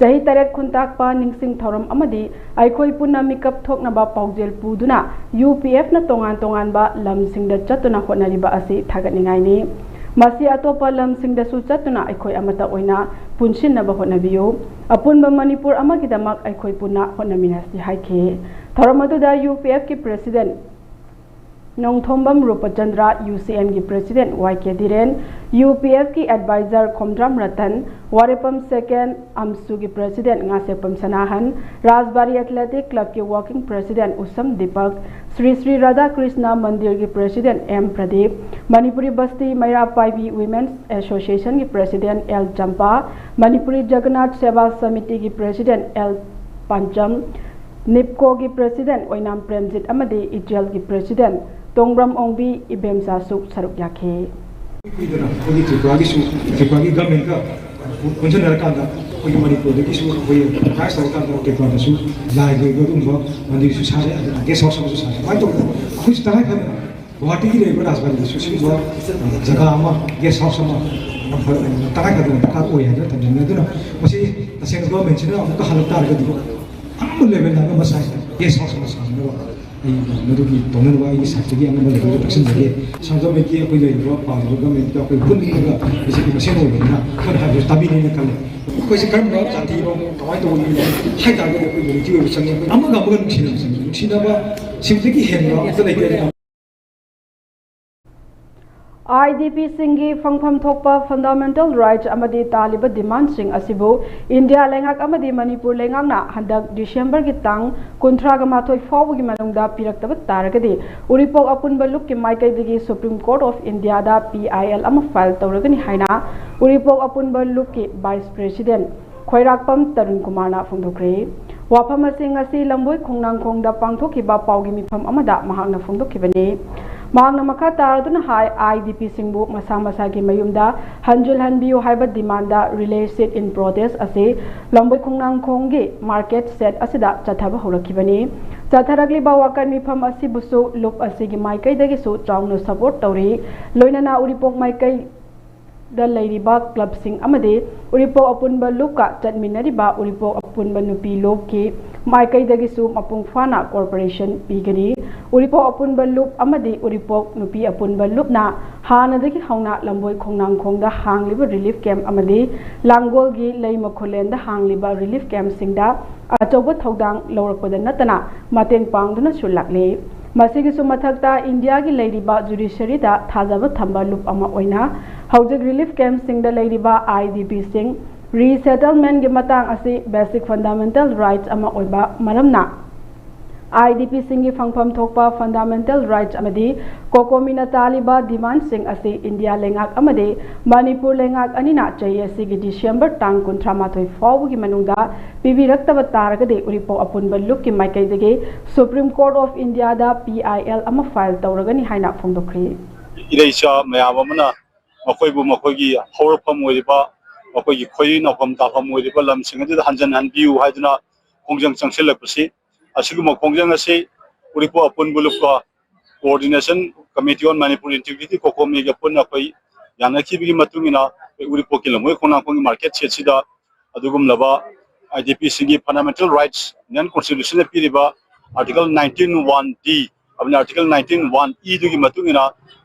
ꯆꯍꯤ ꯇꯔꯦꯠ ꯈꯨꯟꯇꯥꯛꯄ ꯅꯤꯡꯁꯤꯡ ꯊꯧꯔꯝ ꯑꯃꯗꯤ ꯑꯩꯈꯣꯏ ꯄꯨꯟꯅ ꯃꯤꯀꯞ ꯊꯣꯛꯅꯕ ꯄꯥꯎꯖꯦꯜ ꯄꯨꯗꯨꯅ ꯌꯨ ꯄꯤ ꯑꯦꯐꯅ ꯇꯣꯉꯥꯟ ꯇꯣꯉꯥꯟꯕ ꯂꯝꯁꯤꯡꯗ ꯆꯠꯇꯨꯅ ꯍꯣꯠꯅꯔꯤꯕ ꯑꯁꯤ ꯊꯥꯒꯠꯅꯤꯡꯉꯥꯏꯅꯤ꯫ ꯃꯁꯤ ꯑꯇꯣꯞꯄ ꯂꯝꯁꯤꯡꯗꯁꯨ ꯆꯠꯇꯨꯅ ꯑꯩꯈꯣꯏ ꯑꯃꯠꯇ ꯑꯣꯏꯅ ꯄꯨꯟꯁꯤꯟꯅꯕ ꯍꯣꯠꯅꯕꯤꯌꯨ꯫ ꯑꯄꯨꯟꯕ ꯃꯅꯤꯄꯨꯔ ꯑꯃꯒꯤꯗꯃꯛ ꯑꯩꯈꯣꯏ ꯄꯨꯟꯅ ꯍꯣꯠꯅꯃꯤꯟꯅꯁꯤ ꯍꯥꯏꯈꯤ꯫ ꯊꯧꯔꯝ ꯑꯗꯨꯗ ꯌꯨ ꯄꯤ ꯑꯦꯐꯀꯤ president Nongthombam Rupchandra, U C ꯑꯦꯝꯒꯤ president Y K Dhiren, U P ꯑꯦꯐꯀꯤ ꯑꯦꯗꯚꯥꯏꯖꯔ ꯈꯣꯝꯗ꯭ꯔꯥꯝ ꯔꯇꯟ, ꯋꯥꯔꯦꯄꯝ ꯁꯦꯀꯦꯟ ꯑꯝꯁꯨꯒꯤ ꯄ꯭ꯔꯦꯁꯤꯗꯦꯟ ꯉꯥꯁꯦꯛꯄꯝ ꯁꯅꯥꯍꯟ, ꯔꯥꯖꯕꯥꯔꯤ ꯑꯦꯊꯂꯦꯇꯤꯛ ꯀ꯭ꯂꯕꯀꯤ ꯋꯥꯔꯀꯤꯡ ꯄ꯭ꯔꯦꯁꯤꯗꯦꯟ ꯎꯁꯝ ꯗꯤꯄꯛ, ꯁ꯭ꯔꯤ ꯁ꯭ꯔꯤ ꯔꯥꯙꯥꯀ꯭ꯔꯤꯁꯅ ꯃꯟꯗꯤꯔꯒꯤ president M Pradip, Manipuri Basti Meira Paibi women's ꯑꯦꯁꯣꯁꯤꯌꯦꯁꯟꯒꯤ ꯄ꯭ꯔꯦꯁꯤꯗꯦꯟ ꯑꯦꯜ ꯆꯝꯄꯥ, ꯃꯅꯤꯄꯨꯔꯤ ꯖꯒꯟꯅꯥꯊ ꯁꯦꯕꯥ ꯁꯃꯤꯇꯤꯒꯤ ꯄ꯭ꯔꯦꯁꯤꯗꯦꯟ ꯑꯦꯜ ꯄꯥꯟꯆꯝ, ꯅꯤꯞꯀꯣꯒꯤ ꯄ꯭ꯔꯦꯁꯤꯗꯦꯟ ꯑꯣꯏꯅꯥꯝ ꯄ꯭ꯔꯦꯝꯖꯤꯠ ꯑꯃꯗꯤ ꯏꯆꯦꯜꯒꯤ ꯄ꯭ꯔꯦꯁꯤꯗꯦꯟ ꯇꯣꯡꯕ꯭ꯔꯝ ꯑꯣꯡꯕꯤ ꯏꯕꯦꯝꯆꯥꯁꯨ ꯁꯔꯨꯛ ꯌꯥꯈꯤ꯫ ꯀꯨꯏꯗꯅ ꯑꯩꯈꯣꯏꯒꯤ ꯇ꯭ꯔꯤꯄꯨꯔꯥꯒꯤꯁꯨ, ꯇ꯭ꯔꯤꯄꯨꯔꯥꯒꯤ ꯒꯚꯔꯟꯃꯦꯟꯠꯀ ꯄꯨꯟꯁꯤꯟꯅꯔꯀꯥꯟꯗ ꯑꯩꯈꯣꯏꯒꯤ ꯃꯅꯤꯄꯨꯔꯗꯒꯤꯁꯨ ꯑꯩꯈꯣꯏ ꯔꯤꯀ꯭ꯋꯦꯁ ꯇꯧꯔꯀꯥꯟꯗ ꯇ꯭ꯔꯤꯄꯨꯔꯥꯗꯁꯨ ꯂꯥꯏꯒꯤ ꯑꯣꯏꯕ ꯑꯗꯨꯒꯨꯝꯕ ꯃꯟꯗꯤꯔꯁꯨ ꯁꯥꯔꯦ, ꯑꯗꯨꯅ ꯒꯦꯁ ꯍꯥꯎꯁ ꯑꯃꯁꯨ ꯁꯥꯔꯦ꯫ ꯀꯃꯥꯏꯅ ꯇꯧꯕꯅꯣ? ꯑꯩꯈꯣꯏꯁꯨ ꯇꯉꯥꯏ ꯐꯗꯅ ꯒꯨꯋꯥꯍꯥꯇꯤꯒꯤ ꯂꯩꯔꯤꯕ ꯔꯥꯖꯕꯥꯔꯤꯗꯁꯨ ꯁꯤꯒꯨꯝꯕ ꯖꯒꯥ ꯑꯃ, ꯒꯦꯁ ꯍꯥꯎꯁ ꯑꯃ ꯌꯥꯝ ꯐ-, ꯇꯉꯥꯏ ꯐꯗꯅ ꯗꯔꯀꯥꯔ ꯑꯣꯏ ꯍꯥꯏꯗꯅ ꯊꯝꯖꯅꯤꯡꯉꯤ꯫ ꯑꯗꯨꯅ ꯃꯁꯤ ꯇꯁꯦꯡꯅ ꯒꯚꯔꯟꯃꯦꯟꯠꯁꯤꯅ ꯑꯃꯨꯛꯀ ꯍꯜꯂꯛ ꯇꯥꯔꯒꯗꯤ ꯑꯉꯝꯕ ꯂꯦꯚꯦꯜꯗ ꯑꯉꯝꯕ ꯁꯥꯏꯖꯇ ꯒꯦꯁ ꯍꯥꯎꯁ ꯑꯃ ꯁꯥꯅꯅꯕ ꯑꯩ ꯃꯗꯨꯒꯤ ꯇꯧꯅꯅꯕ ꯑꯩꯒꯤ ꯁꯥꯏꯠꯇꯒꯤ ꯑꯉꯝꯕ ꯂꯦꯚꯦꯜꯗ ꯇꯥꯛꯁꯤꯟꯖꯒꯦ꯫ ꯑꯁꯥꯝ ꯒꯚꯔꯟꯃꯦꯟꯠꯀꯤ ꯑꯩꯈꯣꯏ ꯂꯩꯔꯤꯕ ꯄꯥꯜꯂꯤꯕ ꯒꯚꯔꯟꯃꯦꯟꯠꯀ ꯑꯩꯈꯣꯏ ꯄꯨꯟꯅ ꯕꯤ ꯖꯦ ꯄꯤ ꯃꯁꯦꯟ ꯑꯣꯏꯕꯅꯤꯅ ꯑꯩꯈꯣꯏꯅ ꯍꯥꯏꯕꯁꯨ ꯇꯥꯕꯤꯅꯤꯅ ꯈꯜꯂꯦ꯫ ꯑꯩꯈꯣꯏꯁꯦ ꯀꯔꯝꯕ ꯖꯥꯇꯤꯅꯣ, ꯀꯃꯥꯏꯅ ꯇꯧꯕ ꯃꯤꯅꯣ ꯍꯥꯏ ꯇꯥꯔꯒꯗꯤ ꯑꯩꯈꯣꯏ ꯌꯨꯅꯤꯇꯤ ꯑꯣꯏꯕ ꯆꯪꯉꯤ꯫ ꯑꯩꯈꯣꯏ ꯑꯃꯒ ꯑꯃꯒ ꯅꯨꯡꯁꯤꯅꯕ ꯆꯪꯉꯤ꯫ ꯅꯨꯡꯁꯤꯅꯕ ꯁꯤꯡꯗꯒꯤ ꯍꯦꯟꯕ ꯑꯝꯇ ꯂꯩꯇꯦ꯫ ꯑꯥꯏ ꯗꯤ ꯄꯤꯁꯤꯡꯒꯤ ꯐꯪꯐꯝ ꯊꯣꯛꯄ ꯐꯟꯗꯥꯃꯦꯟꯇꯦꯜ ꯔꯥꯏꯠꯁ ꯑꯃꯗꯤ ꯇꯥꯜꯂꯤꯕ ꯗꯤꯃꯥꯟꯁꯤꯡ ꯑꯁꯤꯕꯨ ꯏꯟꯗꯤꯌꯥ ꯂꯩꯉꯥꯛ ꯑꯃꯗꯤ ꯃꯅꯤꯄꯨꯔ ꯂꯩꯉꯥꯛꯅ ꯍꯟꯗꯛ ꯗꯤꯁꯦꯝꯕꯔꯒꯤ ꯇꯥꯡ ꯀꯨꯟꯊ꯭ꯔꯥꯒ ꯃꯥꯊꯣꯏ ꯐꯥꯎꯕꯒꯤ ꯃꯅꯨꯡꯗ ꯄꯤꯔꯛꯇꯕ ꯇꯥꯔꯒꯗꯤ ꯎꯔꯤꯄꯣꯛ ꯑꯄꯨꯟꯕ ꯂꯨꯞꯀꯤ ꯃꯥꯏꯀꯩꯗꯒꯤ ꯁꯨꯄ꯭ꯔꯤꯝ ꯀꯣꯔꯠ ꯑꯣꯐ ꯏꯟꯗꯤꯌꯥꯗ ꯄꯤ ꯑꯥꯏ ꯑꯦꯜ ꯑꯃ ꯐꯥꯏꯜ ꯇꯧꯔꯒꯅꯤ ꯍꯥꯏꯅ ꯎꯔꯤꯄꯣꯛ ꯑꯄꯨꯟꯕ ꯂꯨꯞꯀꯤ ꯚꯥꯏꯁ ꯄ꯭ꯔꯦꯁꯤꯗꯦꯟꯠ ꯈ꯭ꯋꯥꯏꯔꯥꯛꯄꯝ ꯇꯔꯨꯟ ꯀꯨꯃꯥꯔꯅ ꯐꯣꯡꯗꯣꯛꯈ꯭ꯔꯦ꯫ ꯋꯥꯐꯝ ꯑꯁꯤ ꯉꯁꯤ ꯂꯝꯕꯣꯏ ꯈꯣꯡꯅꯥꯡꯈꯣꯡꯗ ꯄꯥꯡꯊꯣꯛꯈꯤꯕ ꯄꯥꯎꯒꯤ ꯃꯤꯐꯝ ꯑꯃꯗ ꯃꯍꯥꯛꯅ ꯐꯣꯡꯗꯣꯛꯈꯤꯕꯅꯤ꯫ ꯃꯍꯥꯛꯅ ꯃꯈꯥ ꯇꯥꯔꯗꯨꯅ ꯍꯥꯏ, ꯑꯥꯏ ꯗꯤ ꯄꯤꯁꯤꯡꯕꯨ ꯃꯁꯥ ꯃꯁꯥꯒꯤ ꯃꯌꯨꯝꯗ ꯍꯟꯖꯤꯜꯍꯟꯕꯤꯌꯨ ꯍꯥꯏꯕ demand relay sit in protest ꯑꯁꯤ ꯂꯝꯕꯣꯏ ꯈꯣꯡꯅꯥꯡꯈꯣꯡꯒꯤ ꯃꯥꯔꯀꯦꯠ ꯁꯦꯠ ꯑꯁꯤꯗ ꯆꯠꯊꯕ ꯍꯧꯔꯛꯈꯤꯕꯅꯤ꯫ ꯆꯠꯊꯔꯛꯂꯤꯕ ꯋꯥꯀꯠ ꯃꯤꯐꯝ ꯑꯁꯤꯕꯨꯁꯨ ꯂꯨꯞ ꯑꯁꯤꯒꯤ ꯃꯥꯏꯀꯩꯗꯒꯤꯁꯨ ꯆꯥꯎꯅ ꯁꯄꯣꯔꯠ ꯇꯧꯔꯤ꯫ ꯂꯣꯏꯅꯅ ꯎꯔꯤꯄꯣꯛ ꯃꯥꯏꯀꯩ ꯗ ꯂꯩꯔꯤꯕ ꯀ꯭ꯂꯕꯁꯤꯡ ꯑꯃꯗꯤ ꯎꯔꯤꯄꯣꯛ ꯑꯄꯨꯟꯕ ꯂꯨꯞꯀ ꯆꯠꯃꯤꯟꯅꯔꯤꯕ ꯎꯔꯤꯄꯣꯛ ꯑꯄꯨꯟꯕ ꯅꯨꯄꯤ ꯂꯨꯞꯀꯤ ꯃꯥꯏꯀꯩꯗꯒꯤꯁꯨ ꯃꯄꯨꯡ ꯐꯥꯅ ꯀꯣꯔꯄꯣꯔꯦꯁꯟ ꯄꯤꯒꯅꯤ꯫ ꯎꯔꯤꯄꯣꯛ ꯑꯄꯨꯟꯕ ꯂꯨꯞ ꯑꯃꯗꯤ ꯎꯔꯤꯄꯣꯛ ꯅꯨꯄꯤ ꯑꯄꯨꯟꯕ ꯂꯨꯞꯅ ꯍꯥꯟꯅꯗꯒꯤ ꯍꯧꯅ ꯂꯝꯕꯣꯏ ꯈꯣꯡꯅꯥꯡꯈꯣꯡꯗ ꯍꯥꯡꯂꯤꯕ ꯔꯤꯂꯤꯐ ꯀꯦꯝꯞ ꯑꯃꯗꯤ ꯂꯥꯡꯒꯣꯜꯒꯤ ꯂꯩꯃ ꯈꯨꯂꯦꯟꯗ ꯍꯥꯡꯂꯤꯕ ꯔꯤꯂꯤꯐ ꯀꯦꯝꯞꯁꯤꯡꯗ ꯑꯆꯧꯕ ꯊꯧꯗꯥꯡ ꯂꯧꯔꯛꯄꯗ ꯅꯠꯇꯅ ꯃꯇꯦꯡ ꯄꯥꯡꯗꯨꯅꯁꯨ ꯂꯥꯛꯂꯤ꯫ ꯃꯁꯤꯒꯤꯁꯨ ꯃꯊꯛꯇ ꯏꯟꯗꯤꯌꯥꯒꯤ ꯂꯩꯔꯤꯕ ꯖꯨꯗꯤꯁꯔꯤꯗ ꯊꯥꯖꯕ ꯊꯝꯕ ꯂꯨꯞ ꯑꯃ ꯑꯣꯏꯅ ꯍꯧꯖꯤꯛ ꯔꯤꯂꯤꯐ ꯀꯦꯝꯞꯁꯤꯡꯗ ꯂꯩꯔꯤꯕ ꯑꯥꯏ ꯗꯤ ꯄꯤꯁꯤꯡ ꯔꯤꯁꯦꯇꯜꯃꯦꯟꯒꯤ ꯃꯇꯥꯡ ꯑꯁꯤ ꯕꯦꯁꯤꯛ ꯐꯟꯗꯥꯃꯦꯟꯇꯦꯜ ꯔꯥꯏꯠꯁ ꯑꯃ ꯑꯣꯏꯕ ꯃꯔꯝꯅ, ꯑꯥꯏ ꯗꯤ ꯄꯤꯁꯤꯡꯒꯤ ꯐꯪꯐꯝ ꯊꯣꯛꯄ ꯐꯟꯗꯥꯃꯦꯟꯇꯦꯜ ꯔꯥꯏꯠꯁ ꯑꯃꯗꯤ ꯀꯣꯀꯣꯃꯤꯅ ꯇꯥꯜꯂꯤꯕ ꯗꯤꯃꯥꯟꯁꯤꯡ ꯑꯁꯤ ꯏꯟꯗꯤꯌꯥ ꯂꯩꯉꯥꯛ ꯑꯃꯗꯤ ꯃꯅꯤꯄꯨꯔ ꯂꯩꯉꯥꯛ ꯑꯅꯤꯅ ꯆꯍꯤ ꯑꯁꯤꯒꯤ ꯗꯤꯁꯦꯝꯕꯔ ꯇꯥꯡ ꯀꯨꯟꯊ꯭ꯔꯥ ꯃꯥꯊꯣꯏ ꯐꯥꯎꯕꯒꯤ ꯃꯅꯨꯡꯗ ꯄꯤꯕꯤꯔꯛꯇꯕ ꯇꯥꯔꯒꯗꯤ ꯎꯔꯤꯄꯣꯛ ꯑꯄꯨꯟꯕ ꯂꯨꯞꯀꯤ ꯃꯥꯏꯀꯩꯗꯒꯤ ꯁꯨꯄ꯭ꯔꯤꯝ ꯀꯣꯔꯠ ꯑꯣꯐ ꯏꯟꯗꯤꯌꯥꯗ ꯄꯤ ꯑꯥꯏ ꯑꯦꯜ ꯑꯃ ꯐꯥꯏꯜ ꯇꯧꯔꯒꯅꯤ ꯍꯥꯏꯅ ꯐꯣꯡꯗꯣꯛꯈ꯭ꯔꯤ꯫ ꯏꯔꯩꯆꯥ ꯃꯌꯥꯝ ꯑꯃꯅ ꯃꯈꯣꯏꯕꯨ ꯃꯈꯣꯏꯒꯤ ꯍꯧꯔꯛꯐꯝ ꯑꯣꯏꯔꯤꯕ, ꯃꯈꯣꯏꯒꯤ ꯈꯣꯏꯔꯤ ꯅꯧꯐꯝ ꯇꯥꯐꯝ ꯑꯣꯏꯔꯤꯕ ꯂꯝꯁꯤꯡ ꯑꯗꯨꯗ ꯍꯟꯖꯤꯟ ꯍꯟꯕꯤꯌꯨ ꯍꯥꯏꯗꯨꯅ ꯈꯣꯡꯖꯪ ꯆꯪꯁꯤꯜꯂꯛꯄꯁꯤ, ꯑꯁꯤꯒꯨꯝꯕ ꯈꯣꯡꯖꯪ ꯑꯁꯤ ꯎꯔꯤꯄꯣꯛ ꯑꯄꯨꯟꯕ ꯂꯨꯞꯀ Coordination Committee on Manipur Integrity, ꯀꯣꯀꯣꯃꯤꯒ ꯄꯨꯟꯅ ꯑꯩꯈꯣꯏ ꯌꯥꯅꯈꯤꯕꯒꯤ ꯃꯇꯨꯡ ꯏꯟꯅ ꯑꯩꯈꯣꯏ ꯎꯔꯤꯄꯣꯛꯀꯤ ꯂꯝꯕꯣꯏ ꯈꯣꯡꯅꯥꯡꯈꯣꯡꯒꯤ ꯃꯥꯔꯀꯦꯠ ꯁꯦꯠꯁꯤꯗ ꯑꯗꯨꯒꯨꯝꯂꯕ ꯑꯥꯏ ꯗꯤ ꯄꯤꯁꯤꯡꯒꯤ ꯐꯟꯗꯥꯃꯦꯟꯇꯦꯜ ꯔꯥꯏꯠꯁ, ꯏꯟꯗꯤꯌꯟ ꯀꯣꯟꯁꯇꯤꯇ꯭ꯌꯨꯁꯟꯅ ꯄꯤꯔꯤꯕ ꯑꯥꯔꯇꯤꯀꯜ ꯅꯥꯏꯟꯇꯤꯟ ꯋꯥꯟ ꯗꯤ ꯑꯃꯗꯤ ꯑꯥꯔꯇꯤꯀꯜ ꯅꯥꯏꯟꯇꯤꯟ ꯋꯥꯟ ꯏꯗꯨꯒꯤ ꯃꯇꯨꯡ ꯏꯟꯅ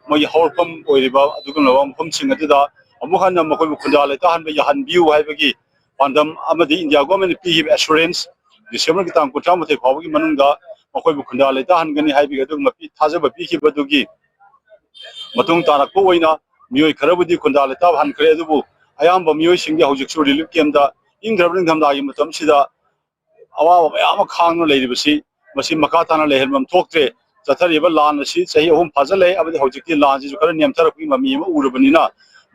ꯃꯣꯏꯒꯤ ꯍꯧꯔꯛꯐꯝ ꯑꯣꯏꯔꯤꯕ ꯑꯗꯨꯒꯨꯝꯂꯕ ꯃꯐꯝꯁꯤꯡ ꯑꯗꯨꯗ ꯑꯃꯨꯛ ꯍꯟꯅ ꯃꯈꯣꯏꯕꯨ ꯈꯨꯟꯗꯥ ꯂꯩꯇꯥꯍꯟꯕ ꯌꯥꯍꯟꯕꯤꯌꯨ ꯍꯥꯏꯕꯒꯤ ꯄꯥꯟꯗꯝ ꯑꯃꯗꯤ ꯏꯟꯗꯤꯌꯥ ꯒꯣꯔꯃꯦꯟꯅ ꯄꯤꯈꯤꯕ ꯑꯦꯁꯨꯔꯦꯟꯁ, ꯗꯤꯁꯦꯝꯕꯔꯒꯤ ꯇꯥꯡ ꯀꯨꯟꯊ꯭ꯔꯥ ꯃꯥꯊꯣꯏ ꯐꯥꯎꯕꯒꯤ ꯃꯅꯨꯡꯗ ꯃꯈꯣꯏꯕꯨ ꯈꯨꯟꯗꯥ ꯂꯩꯇꯥꯍꯟꯒꯅꯤ ꯍꯥꯏꯕꯒꯤ ꯑꯗꯨꯒꯨꯝꯕ ꯄꯤ-, ꯊꯥꯖꯕ ꯄꯤꯈꯤꯕꯗꯨꯒꯤ ꯃꯇꯨꯡ ꯇꯥꯔꯛꯄ ꯑꯣꯏꯅ ꯃꯤꯑꯣꯏ ꯈꯔꯕꯨꯗꯤ ꯈꯨꯟꯗꯥ ꯂꯩꯇꯥ ꯍꯟꯈ꯭ꯔꯦ, ꯑꯗꯨꯕꯨ ꯑꯌꯥꯝꯕ ꯃꯤꯑꯣꯏꯁꯤꯡꯗꯤ ꯍꯧꯖꯤꯛꯁꯨ ꯔꯤꯂꯤꯐ ꯀꯦꯝꯞꯇ ꯏꯪꯗ꯭ꯔꯕ ꯅꯤꯡꯊꯝꯊꯥꯒꯤ ꯃꯇꯝꯁꯤꯗ ꯑꯋꯥꯕ ꯃꯌꯥꯝ ꯑꯃ ꯈꯥꯡꯗꯨꯅ ꯂꯩꯔꯤꯕꯁꯤ, ꯃꯁꯤ ꯃꯈꯥ ꯇꯥꯅ ꯂꯩꯍꯟꯐꯝ ꯊꯣꯛꯇ꯭ꯔꯦ꯫ ꯆꯠꯊꯔꯤꯕ ꯂꯥꯟ ꯑꯁꯤ ꯆꯍꯤ ꯑꯍꯨꯝ ꯐꯥꯖꯤꯜꯂꯛꯑꯦ, ꯑꯃꯗꯤ ꯍꯧꯖꯤꯛꯇꯤ ꯂꯥꯟꯁꯤꯁꯨ ꯈꯔ ꯅꯦꯝꯊꯔꯛꯄꯒꯤ ꯃꯃꯤ ꯑꯃ ꯎꯔꯕꯅꯤꯅ,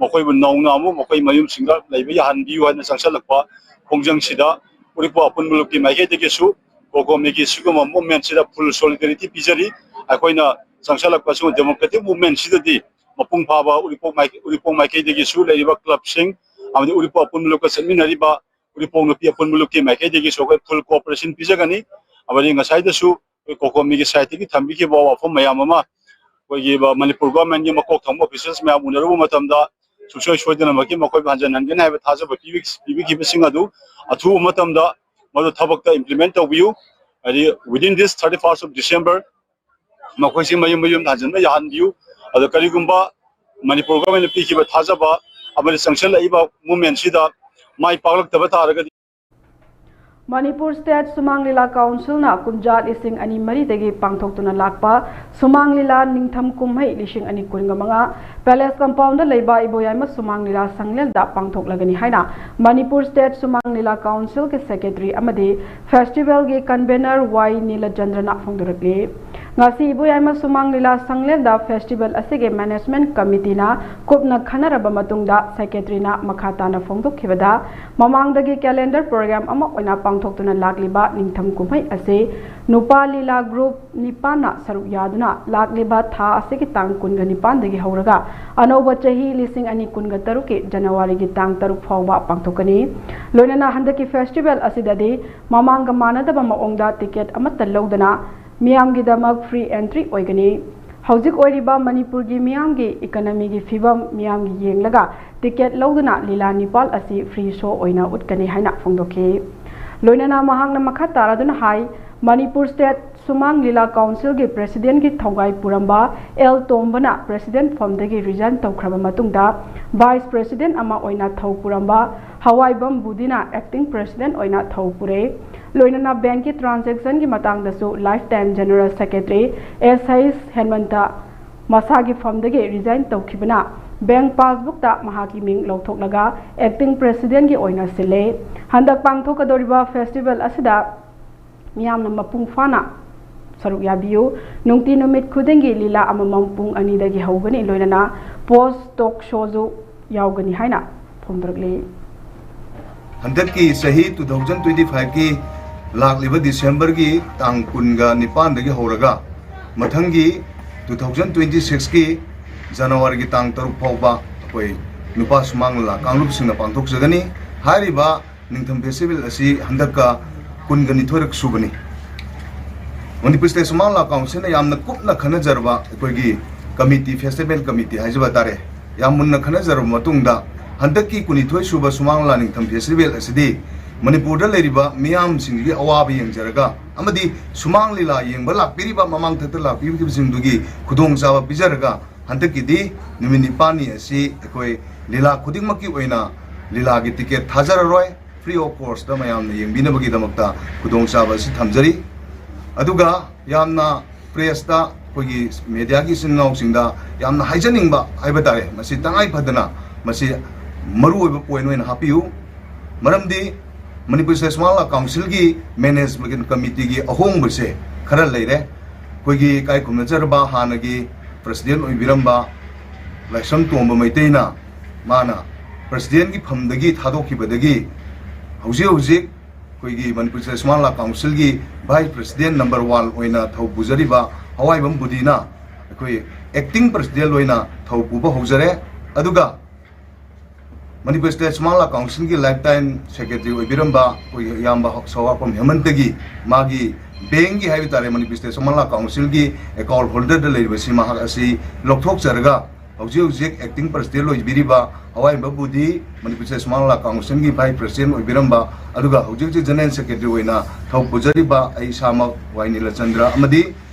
ꯃꯈꯣꯏꯕꯨ ꯅꯧꯅ ꯑꯃꯨꯛ ꯃꯈꯣꯏ ꯃꯌꯨꯝꯁꯤꯡꯗ ꯂꯩꯕ ꯌꯥꯍꯟꯕꯤꯌꯨ ꯍꯥꯏꯅ ꯆꯪꯁꯤꯜꯂꯛꯄ ꯈꯣꯡꯖꯪꯁꯤꯗ ꯎꯔꯤꯄꯣꯛ ꯑꯄꯨꯟꯕ ꯂꯨꯞꯀꯤ ꯃꯥꯏꯀꯩꯗꯒꯤꯁꯨ ꯀꯣꯀꯣꯃꯤꯒꯤ ꯁꯤꯒꯨꯝꯕ ꯃꯨꯞꯃꯦꯟꯁꯤꯗ ꯐꯨꯜ ꯁꯣꯂꯤꯗꯔꯤꯇꯤ ꯄꯤꯖꯔꯤ꯫ ꯑꯩꯈꯣꯏꯅ ꯆꯪꯁꯤꯜꯂꯛꯄ ꯁꯤꯒꯨꯝꯕ ꯗꯦꯃꯣꯀ꯭ꯔꯦꯇꯤꯛ ꯃꯨꯞꯃꯦꯟꯁꯤꯗꯗꯤ ꯃꯄꯨꯡ ꯐꯥꯕ ꯎꯔꯤꯄꯣꯛ ꯃꯥꯏꯀꯩ-, ꯎꯔꯤꯄꯣꯛ ꯃꯥꯏꯀꯩꯗꯒꯤꯁꯨ ꯂꯩꯔꯤꯕ ꯀ꯭ꯂꯕꯁꯤꯡ ꯑꯃꯗꯤ ꯎꯔꯤꯄꯣꯛ ꯑꯄꯨꯟꯕ ꯂꯨꯞꯀ ꯆꯠꯃꯤꯟꯅꯔꯤꯕ ꯎꯔꯤꯄꯣꯛ ꯅꯨꯄꯤ ꯑꯄꯨꯟꯕ ꯂꯨꯞꯀꯤ ꯃꯥꯏꯀꯩꯗꯒꯤꯁꯨ ꯑꯩꯈꯣꯏ ꯐꯨꯜ ꯀꯣꯑꯣꯄꯔꯦꯁꯟ ꯄꯤꯖꯒꯅꯤ꯫ ꯑꯃꯗꯤ ꯉꯁꯥꯏꯗꯁꯨ ꯑꯩꯈꯣꯏ ꯀꯣꯀꯣꯃꯤꯒꯤ ꯁꯥꯏꯠꯇꯒꯤ ꯊꯝꯕꯤꯈꯤꯕ ꯋꯥꯐꯝ ꯃꯌꯥꯝ ꯑꯃ ꯑꯩꯈꯣꯏꯒꯤ ꯃꯅꯤꯄꯨꯔ ꯒꯣꯔꯃꯦꯟꯒꯤ ꯃꯀꯣꯛ ꯊꯣꯡꯕ ꯑꯣꯐꯤꯁꯔꯁ ꯃꯌꯥꯝ ꯎꯅꯔꯨꯕ ꯃꯇꯝꯗ ꯁꯨꯡꯁꯣꯏ ꯁꯣꯏꯗꯅꯃꯛꯀꯤ ꯃꯈꯣꯏꯕꯨ ꯍꯟꯖꯤꯟꯍꯟꯒꯅꯤ ꯍꯥꯏꯕ ꯊꯥꯖꯕ ꯄꯤꯕꯤ-, ꯄꯤꯕꯤꯈꯤꯕꯁꯤꯡ ꯑꯗꯨ ꯑꯊꯨꯕ ꯃꯇꯝꯗ ꯃꯗꯨ ꯊꯕꯛꯇ implement ꯇꯧꯕꯤꯌꯨ꯫ ꯍꯥꯏꯗꯤ, within this thirty first of December ꯃꯈꯣꯏꯁꯤ ꯃꯌꯨꯝ ꯃꯌꯨꯝꯗ ꯍꯟꯖꯤꯟꯕ ꯌꯥꯍꯟꯕꯤꯌꯨ꯫ ꯑꯗꯣ ꯀꯔꯤꯒꯨꯝꯕ ꯃꯅꯤꯄꯨꯔ government ꯅ ꯄꯤꯈꯤꯕ ꯊꯥꯖꯕ ꯑꯃꯗꯤ ꯆꯪꯁꯤꯜꯂꯛꯏꯕ movement ꯁꯤꯗ ꯃꯥꯏ ꯄꯥꯛꯂꯛꯇꯕ ꯇꯥꯔꯒꯗꯤ, ꯃꯅꯤꯄꯨꯔ State ꯁꯨꯃꯥꯡ ꯂꯤꯂꯥ Council ꯅ ꯀꯨꯝꯖꯥ ꯂꯤꯁꯤꯡ ꯑꯅꯤ ꯃꯔꯤꯗꯒꯤ ꯄꯥꯡꯊꯣꯛꯇꯨꯅ ꯂꯥꯛꯄ ꯁꯨꯃꯥꯡ ꯂꯤꯂꯥ ꯅꯤꯡꯊꯝ ꯀꯨꯝꯍꯩ ꯂꯤꯁꯤꯡ ꯑꯅꯤ ꯀꯨꯟꯒ ꯃꯉꯥ Palace Compound ꯗ ꯂꯩꯕ ꯏꯕꯣꯌꯥꯏꯃ ꯁꯨꯃꯥꯡ ꯂꯤꯂꯥ ꯁꯪꯂꯦꯟꯗ ꯄꯥꯡꯊꯣꯛꯂꯒꯅꯤ ꯍꯥꯏꯅ ꯃꯅꯤꯄꯨꯔ State ꯁꯨꯃꯥꯡ ꯂꯤꯂꯥ Council ꯒꯤ Secretary ꯑꯃꯗꯤ Festival ꯒꯤ Convener ꯋꯥꯏ ꯅꯤꯂꯆꯟꯗ꯭ꯔꯅ ꯐꯣꯡꯗꯣꯔꯛꯂꯤ꯫ ꯉꯁꯤ ꯏꯕꯣꯌꯥꯏꯃ ꯁꯨꯃꯥꯡ ꯂꯤꯂꯥ ꯁꯪꯂꯦꯟꯗ festival ꯑꯁꯤꯒꯤ management committee ꯅ ꯀꯨꯞꯅ ꯈꯟꯅꯔꯕ ꯃꯇꯨꯡꯗ Secretary ꯅ ꯃꯈꯥ ꯇꯥꯅ ꯐꯣꯡꯗꯣꯛꯈꯤꯕꯗ, ꯃꯃꯥꯡꯗꯒꯤ calendar program ꯑꯃ ꯑꯣꯏꯅ ꯄꯥꯡꯊꯣꯛꯇꯨꯅ ꯂꯥꯛꯂꯤꯕ ꯅꯤꯡꯊꯝ ꯀꯨꯝꯍꯩ ꯑꯁꯤ ꯅꯨꯄꯥ ꯂꯤꯂꯥ group ꯅꯤꯄꯥꯟꯅ ꯁꯔꯨꯛ ꯌꯥꯗꯨꯅ ꯂꯥꯛꯂꯤꯕ ꯊꯥ ꯑꯁꯤꯒꯤ ꯇꯥꯡ ꯀꯨꯟꯒ ꯅꯤꯄꯥꯟꯗꯒꯤ ꯍꯧꯔꯒ ꯑꯅꯧꯕ ꯆꯍꯤ ꯂꯤꯁꯤꯡ ꯑꯅꯤ ꯀꯨꯟꯒ ꯇꯔꯨꯛꯀꯤ January ꯒꯤ ꯇꯥꯡ ꯇꯔꯨꯛ ꯐꯥꯎꯕ ꯄꯥꯡꯊꯣꯛꯀꯅꯤ꯫ ꯂꯣꯏꯅꯅ ꯍꯟꯗꯛꯀꯤ festival ꯑꯁꯤꯗꯗꯤ ꯃꯃꯥꯡꯒ ꯃꯥꯟꯅꯗꯕ ꯃꯑꯣꯡꯗ ticket ꯑꯃꯠꯇ ꯂꯧꯗꯅ ꯃꯤꯌꯥꯝꯒꯤꯗꯃꯛ free entry ꯑꯣꯏꯒꯅꯤ꯫ ꯍꯧꯖꯤꯛ ꯑꯣꯏꯔꯤꯕ ꯃꯅꯤꯄꯨꯔꯒꯤ ꯃꯤꯌꯥꯝꯒꯤ economy ꯒꯤ ꯐꯤꯕꯝ ꯃꯤꯌꯥꯝꯒꯤ ꯌꯦꯡꯂꯒ ticket ꯂꯧꯗꯨꯅ ꯂꯤꯂꯥ ꯅꯤꯄꯥꯜ ꯑꯁꯤ free show ꯑꯣꯏꯅ ꯎꯠꯀꯅꯤ ꯍꯥꯏꯅ ꯐꯣꯡꯗꯣꯛꯈꯤ꯫ ꯂꯣꯏꯅꯅ ꯃꯍꯥꯛꯅ ꯃꯈꯥ ꯇꯥꯔꯗꯨꯅ ꯍꯥꯏ, ꯃꯅꯤꯄꯨꯔ State ꯁꯨꯃꯥꯡ ꯂꯤꯂꯥ Council ꯒꯤ President ꯀꯤ ꯊꯧꯒꯥꯏ ꯄꯨꯔꯝꯕ ꯑꯦꯜ ꯇꯣꯝꯕꯅ President ꯐꯝꯗꯒꯤ resign ꯇꯧꯈ꯭ꯔꯕ ꯃꯇꯨꯡꯗ Vice President ꯑꯃ ꯑꯣꯏꯅ ꯊꯧ ꯄꯨꯔꯝꯕ ꯍꯋꯥꯏꯕꯝ ꯕꯨꯙꯤꯅ Acting President ꯑꯣꯏꯅ ꯊꯧ ꯄꯨꯔꯦ꯫ ꯂꯣꯏꯅꯅ bank ꯀꯤ transaction ꯒꯤ ꯃꯇꯥꯡꯗꯁꯨ Lifetime General Secretary ꯑꯦꯁ ꯍꯩꯁ ꯍꯦꯃꯟꯇ ꯃꯁꯥꯒꯤ ꯐꯝꯗꯒꯤ resign ꯇꯧꯈꯤꯕꯅ bank passbook ꯇ ꯃꯍꯥꯛꯀꯤ ꯃꯤꯡ ꯂꯧꯊꯣꯛꯂꯒ Acting President ꯀꯤ ꯑꯣꯏꯅ ꯁꯤꯜꯂꯦ꯫ ꯍꯟꯗꯛ ꯄꯥꯡꯊꯣꯛꯀꯗꯧꯔꯤꯕ festival ꯑꯁꯤꯗ ꯃꯤꯌꯥꯝꯅ ꯃꯄꯨꯡ ꯐꯥꯅ ꯁꯔꯨꯛ ꯌꯥꯕꯤꯌꯨ꯫ ꯅꯨꯡꯇꯤ ꯅꯨꯃꯤꯠ ꯈꯨꯗꯤꯡꯒꯤ ꯂꯤꯂꯥ ꯑꯃꯃꯝ ꯄꯨꯡ ꯑꯅꯤꯗꯒꯤ ꯍꯧꯒꯅꯤ, ꯂꯣꯏꯅꯅ post talk show ꯁꯨ ꯌꯥꯎꯒꯅꯤ ꯍꯥꯏꯅ ꯐꯣꯡꯗꯣꯔꯛꯂꯤ꯫ ꯍꯟꯗꯛꯀꯤ ꯆꯍꯤ two thousand twenty five ꯀꯤ ꯂꯥꯛꯂꯤꯕ December ꯒꯤ ꯇꯥꯡ ꯀꯨꯟꯒ ꯅꯤꯄꯥꯟꯗꯒꯤ ꯍꯧꯔꯒ ꯃꯊꯪꯒꯤ two thousand twenty six ꯀꯤ January ꯒꯤ ꯇꯥꯡ ꯇꯔꯨꯛ ꯐꯥꯎꯕ ꯑꯩꯈꯣꯏ ꯅꯨꯄꯥ ꯁꯨꯃꯥꯡ ꯂꯤꯂꯥ ꯀꯥꯡꯂꯨꯞꯁꯤꯡꯅ ꯄꯥꯡꯊꯣꯛꯆꯒꯅꯤ꯫ ꯍꯥꯏꯔꯤꯕ ꯅꯤꯡꯊꯝ festival ꯑꯁꯤ ꯍꯟꯗꯛꯀ ꯀꯨꯟꯒ ꯅꯤꯊꯣꯏꯔꯛ ꯁꯨꯕꯅꯤ꯫ ꯃꯅꯤꯄꯨꯔ State ꯁꯨꯃꯥꯡ ꯂꯤꯂꯥ Council ꯅ ꯌꯥꯝꯅ ꯀꯨꯞꯅ ꯈꯟꯅꯖꯔꯕ ꯑꯩꯈꯣꯏꯒꯤ committee, festival committee ꯍꯥꯏꯖꯕ ꯇꯥꯔꯦ, ꯌꯥꯝ ꯃꯨꯟꯅ ꯈꯟꯅꯖꯔꯕ ꯃꯇꯨꯡꯗ, ꯍꯟꯗꯛꯀꯤ ꯀꯨꯟꯅꯤꯊꯣꯏ ꯁꯨꯕ ꯁꯨꯃꯥꯡ ꯂꯤꯂꯥ ꯅꯤꯡꯊꯝ ꯐꯦꯁꯇꯤꯚꯦꯜ ꯑꯁꯤꯗꯤ ꯃꯅꯤꯄꯨꯔꯗ ꯂꯩꯔꯤꯕ ꯃꯤꯌꯥꯝꯁꯤꯡꯒꯤ ꯑꯋꯥꯕ ꯌꯦꯡꯖꯔꯒ ꯑꯃꯗꯤ ꯁꯨꯃꯥꯡ ꯂꯤꯂꯥ ꯌꯦꯡꯕ ꯂꯥꯛꯄꯤꯔꯤꯕ ꯃꯃꯥꯡꯊꯛꯇ ꯂꯥꯛꯄꯤꯔꯤꯕꯁꯤꯡꯗꯨꯒꯤ ꯈꯨꯗꯣꯡꯆꯥꯕ ꯄꯤꯖꯔꯒ, ꯍꯟꯗꯛꯀꯤꯗꯤ ꯅꯨꯃꯤꯠ ꯅꯤꯄꯥꯜꯅꯤ ꯑꯁꯤ ꯑꯩꯈꯣꯏ ꯂꯤꯂꯥ ꯈꯨꯗꯤꯡꯃꯛꯀꯤ ꯑꯣꯏꯅ ꯂꯤꯂꯥꯒꯤ ꯇꯤꯀꯦꯠ ꯊꯥꯖꯔꯔꯣꯏ, free of cost ꯃꯌꯥꯝꯅ ꯌꯦꯡꯕꯤꯅꯕꯒꯤꯗꯃꯛꯇ ꯈꯨꯗꯣꯡꯆꯥꯕ ꯑꯁꯤ ꯊꯝꯖꯔꯤ꯫ ꯑꯗꯨꯒ ꯌꯥꯝꯅ ꯄ꯭ꯔꯦꯁꯇ, ꯑꯩꯈꯣꯏꯒꯤ ꯃꯦꯗꯤꯌꯥꯒꯤ ꯏꯆꯤꯟ ꯏꯅꯥꯎꯁꯤꯡꯗ ꯌꯥꯝꯅ ꯍꯥꯏꯖꯅꯤꯡꯕ ꯍꯥꯏꯕ ꯇꯥꯔꯦ, ꯃꯁꯤ ꯇꯉꯥꯏ ꯐꯗꯅ ꯃꯁꯤ ꯃꯔꯨꯑꯣꯏꯕ ꯄꯣꯏꯟ ꯑꯣꯏꯅ ꯍꯥꯞꯄꯤꯌꯨ꯫ ꯃꯔꯝꯗꯤ ꯃꯅꯤꯄꯨꯔ ꯁ꯭ꯇꯦꯠ ꯁꯨꯃꯥꯡ ꯂꯤꯂꯥ ꯀꯥꯎꯟꯁꯤꯜꯒꯤ ꯃꯦꯅꯦꯖꯃꯦꯟ ꯀꯃꯤꯇꯤꯒꯤ ꯑꯍꯣꯡꯕꯁꯦ ꯈꯔ ꯂꯩꯔꯦ꯫ ꯑꯩꯈꯣꯏꯒꯤ ꯏꯀꯥꯏ ꯈꯨꯝꯅꯖꯔꯕ ꯍꯥꯟꯅꯒꯤ ꯄ꯭ꯔꯁꯤꯗꯦꯟ ꯑꯣꯏꯕꯤꯔꯝꯕ ꯂꯥꯏꯁ꯭ꯔꯝ ꯇꯣꯝꯕ ꯃꯩꯇꯩꯅ ꯃꯥꯅ ꯄ꯭ꯔꯁꯤꯗꯦꯟꯒꯤ ꯐꯝꯗꯒꯤ ꯊꯥꯗꯣꯛꯈꯤꯕꯗꯒꯤ ꯍꯧꯖꯤꯛ ꯍꯧꯖꯤꯛ ꯑꯩꯈꯣꯏꯒꯤ ꯃꯅꯤꯄꯨꯔ ꯁ꯭ꯇꯦꯠ ꯁꯨꯃꯥꯡ ꯂꯤꯂꯥ ꯀꯥꯎꯟꯁꯤꯜꯒꯤ ꯚꯥꯏꯁ ꯄ꯭ꯔꯁꯤꯗꯦꯟ ꯅꯝꯕꯔ ꯋꯥꯟ ꯑꯣꯏꯅ ꯊꯧ ꯄꯨꯖꯔꯤꯕ ꯍꯋꯥꯏꯕꯝ ꯕꯨꯙꯤꯅ ꯑꯩꯈꯣꯏ ꯑꯦꯛꯇꯤꯡ ꯄ꯭ꯔꯁꯤꯗꯦꯟ ꯑꯣꯏꯅ ꯊꯧ ꯄꯨꯕ ꯍꯧꯖꯔꯦ꯫ ꯑꯗꯨꯒ ꯃꯅꯤꯄꯨꯔ ꯁ꯭ꯇꯦꯠ ꯁꯨꯃꯥꯡ ꯂꯤꯂꯥ ꯀꯥꯎꯟꯁꯤꯜꯒꯤ ꯂꯥꯏꯐ ꯇꯥꯏꯝ ꯁꯦꯀ꯭ꯔꯦꯇꯔꯤ ꯑꯣꯏꯕꯤꯔꯝꯕ ꯑꯩꯈꯣꯏꯒꯤ ꯏꯌꯥꯝꯕ ꯁꯣꯋꯥꯐꯝ ꯍꯦꯃꯟꯇꯒꯤ ꯃꯥꯒꯤ ꯕꯦꯡꯒꯤ ꯍꯥꯏꯕ ꯇꯥꯔꯦ, ꯃꯅꯤꯄꯨꯔ ꯁ꯭ꯇꯦꯠ ꯁꯨꯃꯥꯡ ꯂꯤꯂꯥ ꯀꯥꯎꯟꯁꯤꯜꯒꯤ ꯑꯦꯀꯥꯎꯟ ꯍꯣꯜꯗꯔꯗ ꯂꯩꯔꯤꯕꯁꯤ ꯃꯍꯥꯛ ꯑꯁꯤ ꯂꯧꯊꯣꯛꯆꯔꯒ ꯍꯧꯖꯤꯛ ꯍꯧꯖꯤꯛ ꯑꯦꯛꯇꯤꯡ ꯄ꯭ꯔꯁꯤꯗꯦꯟ ꯑꯣꯏꯕꯤꯔꯤꯕ ꯍꯋꯥꯏꯕꯝ ꯕꯨꯙꯤ, ꯃꯅꯤꯄꯨꯔ ꯁ꯭ꯇꯦꯠ ꯁꯨꯃꯥꯡ ꯂꯤꯂꯥ ꯀꯥꯎꯟꯁꯤꯜꯒꯤ ꯚꯥꯏꯁ ꯄ꯭ꯔꯁꯤꯗꯦꯟ ꯑꯣꯏꯕꯤꯔꯝꯕ, ꯑꯗꯨꯒ ꯍꯧꯖꯤꯛ ꯍꯧꯖꯤꯛ ꯖꯦꯅꯔꯦꯜ ꯁꯦꯀ꯭ꯔꯦꯇꯔꯤ ꯑꯣꯏꯅ ꯊꯧ ꯄꯨꯖꯔꯤꯕ ꯑꯩ ꯏꯁꯥꯃꯛ ꯋꯥꯏ ꯅꯤꯂꯆꯟꯗ꯭ꯔ ꯑꯃꯗꯤ,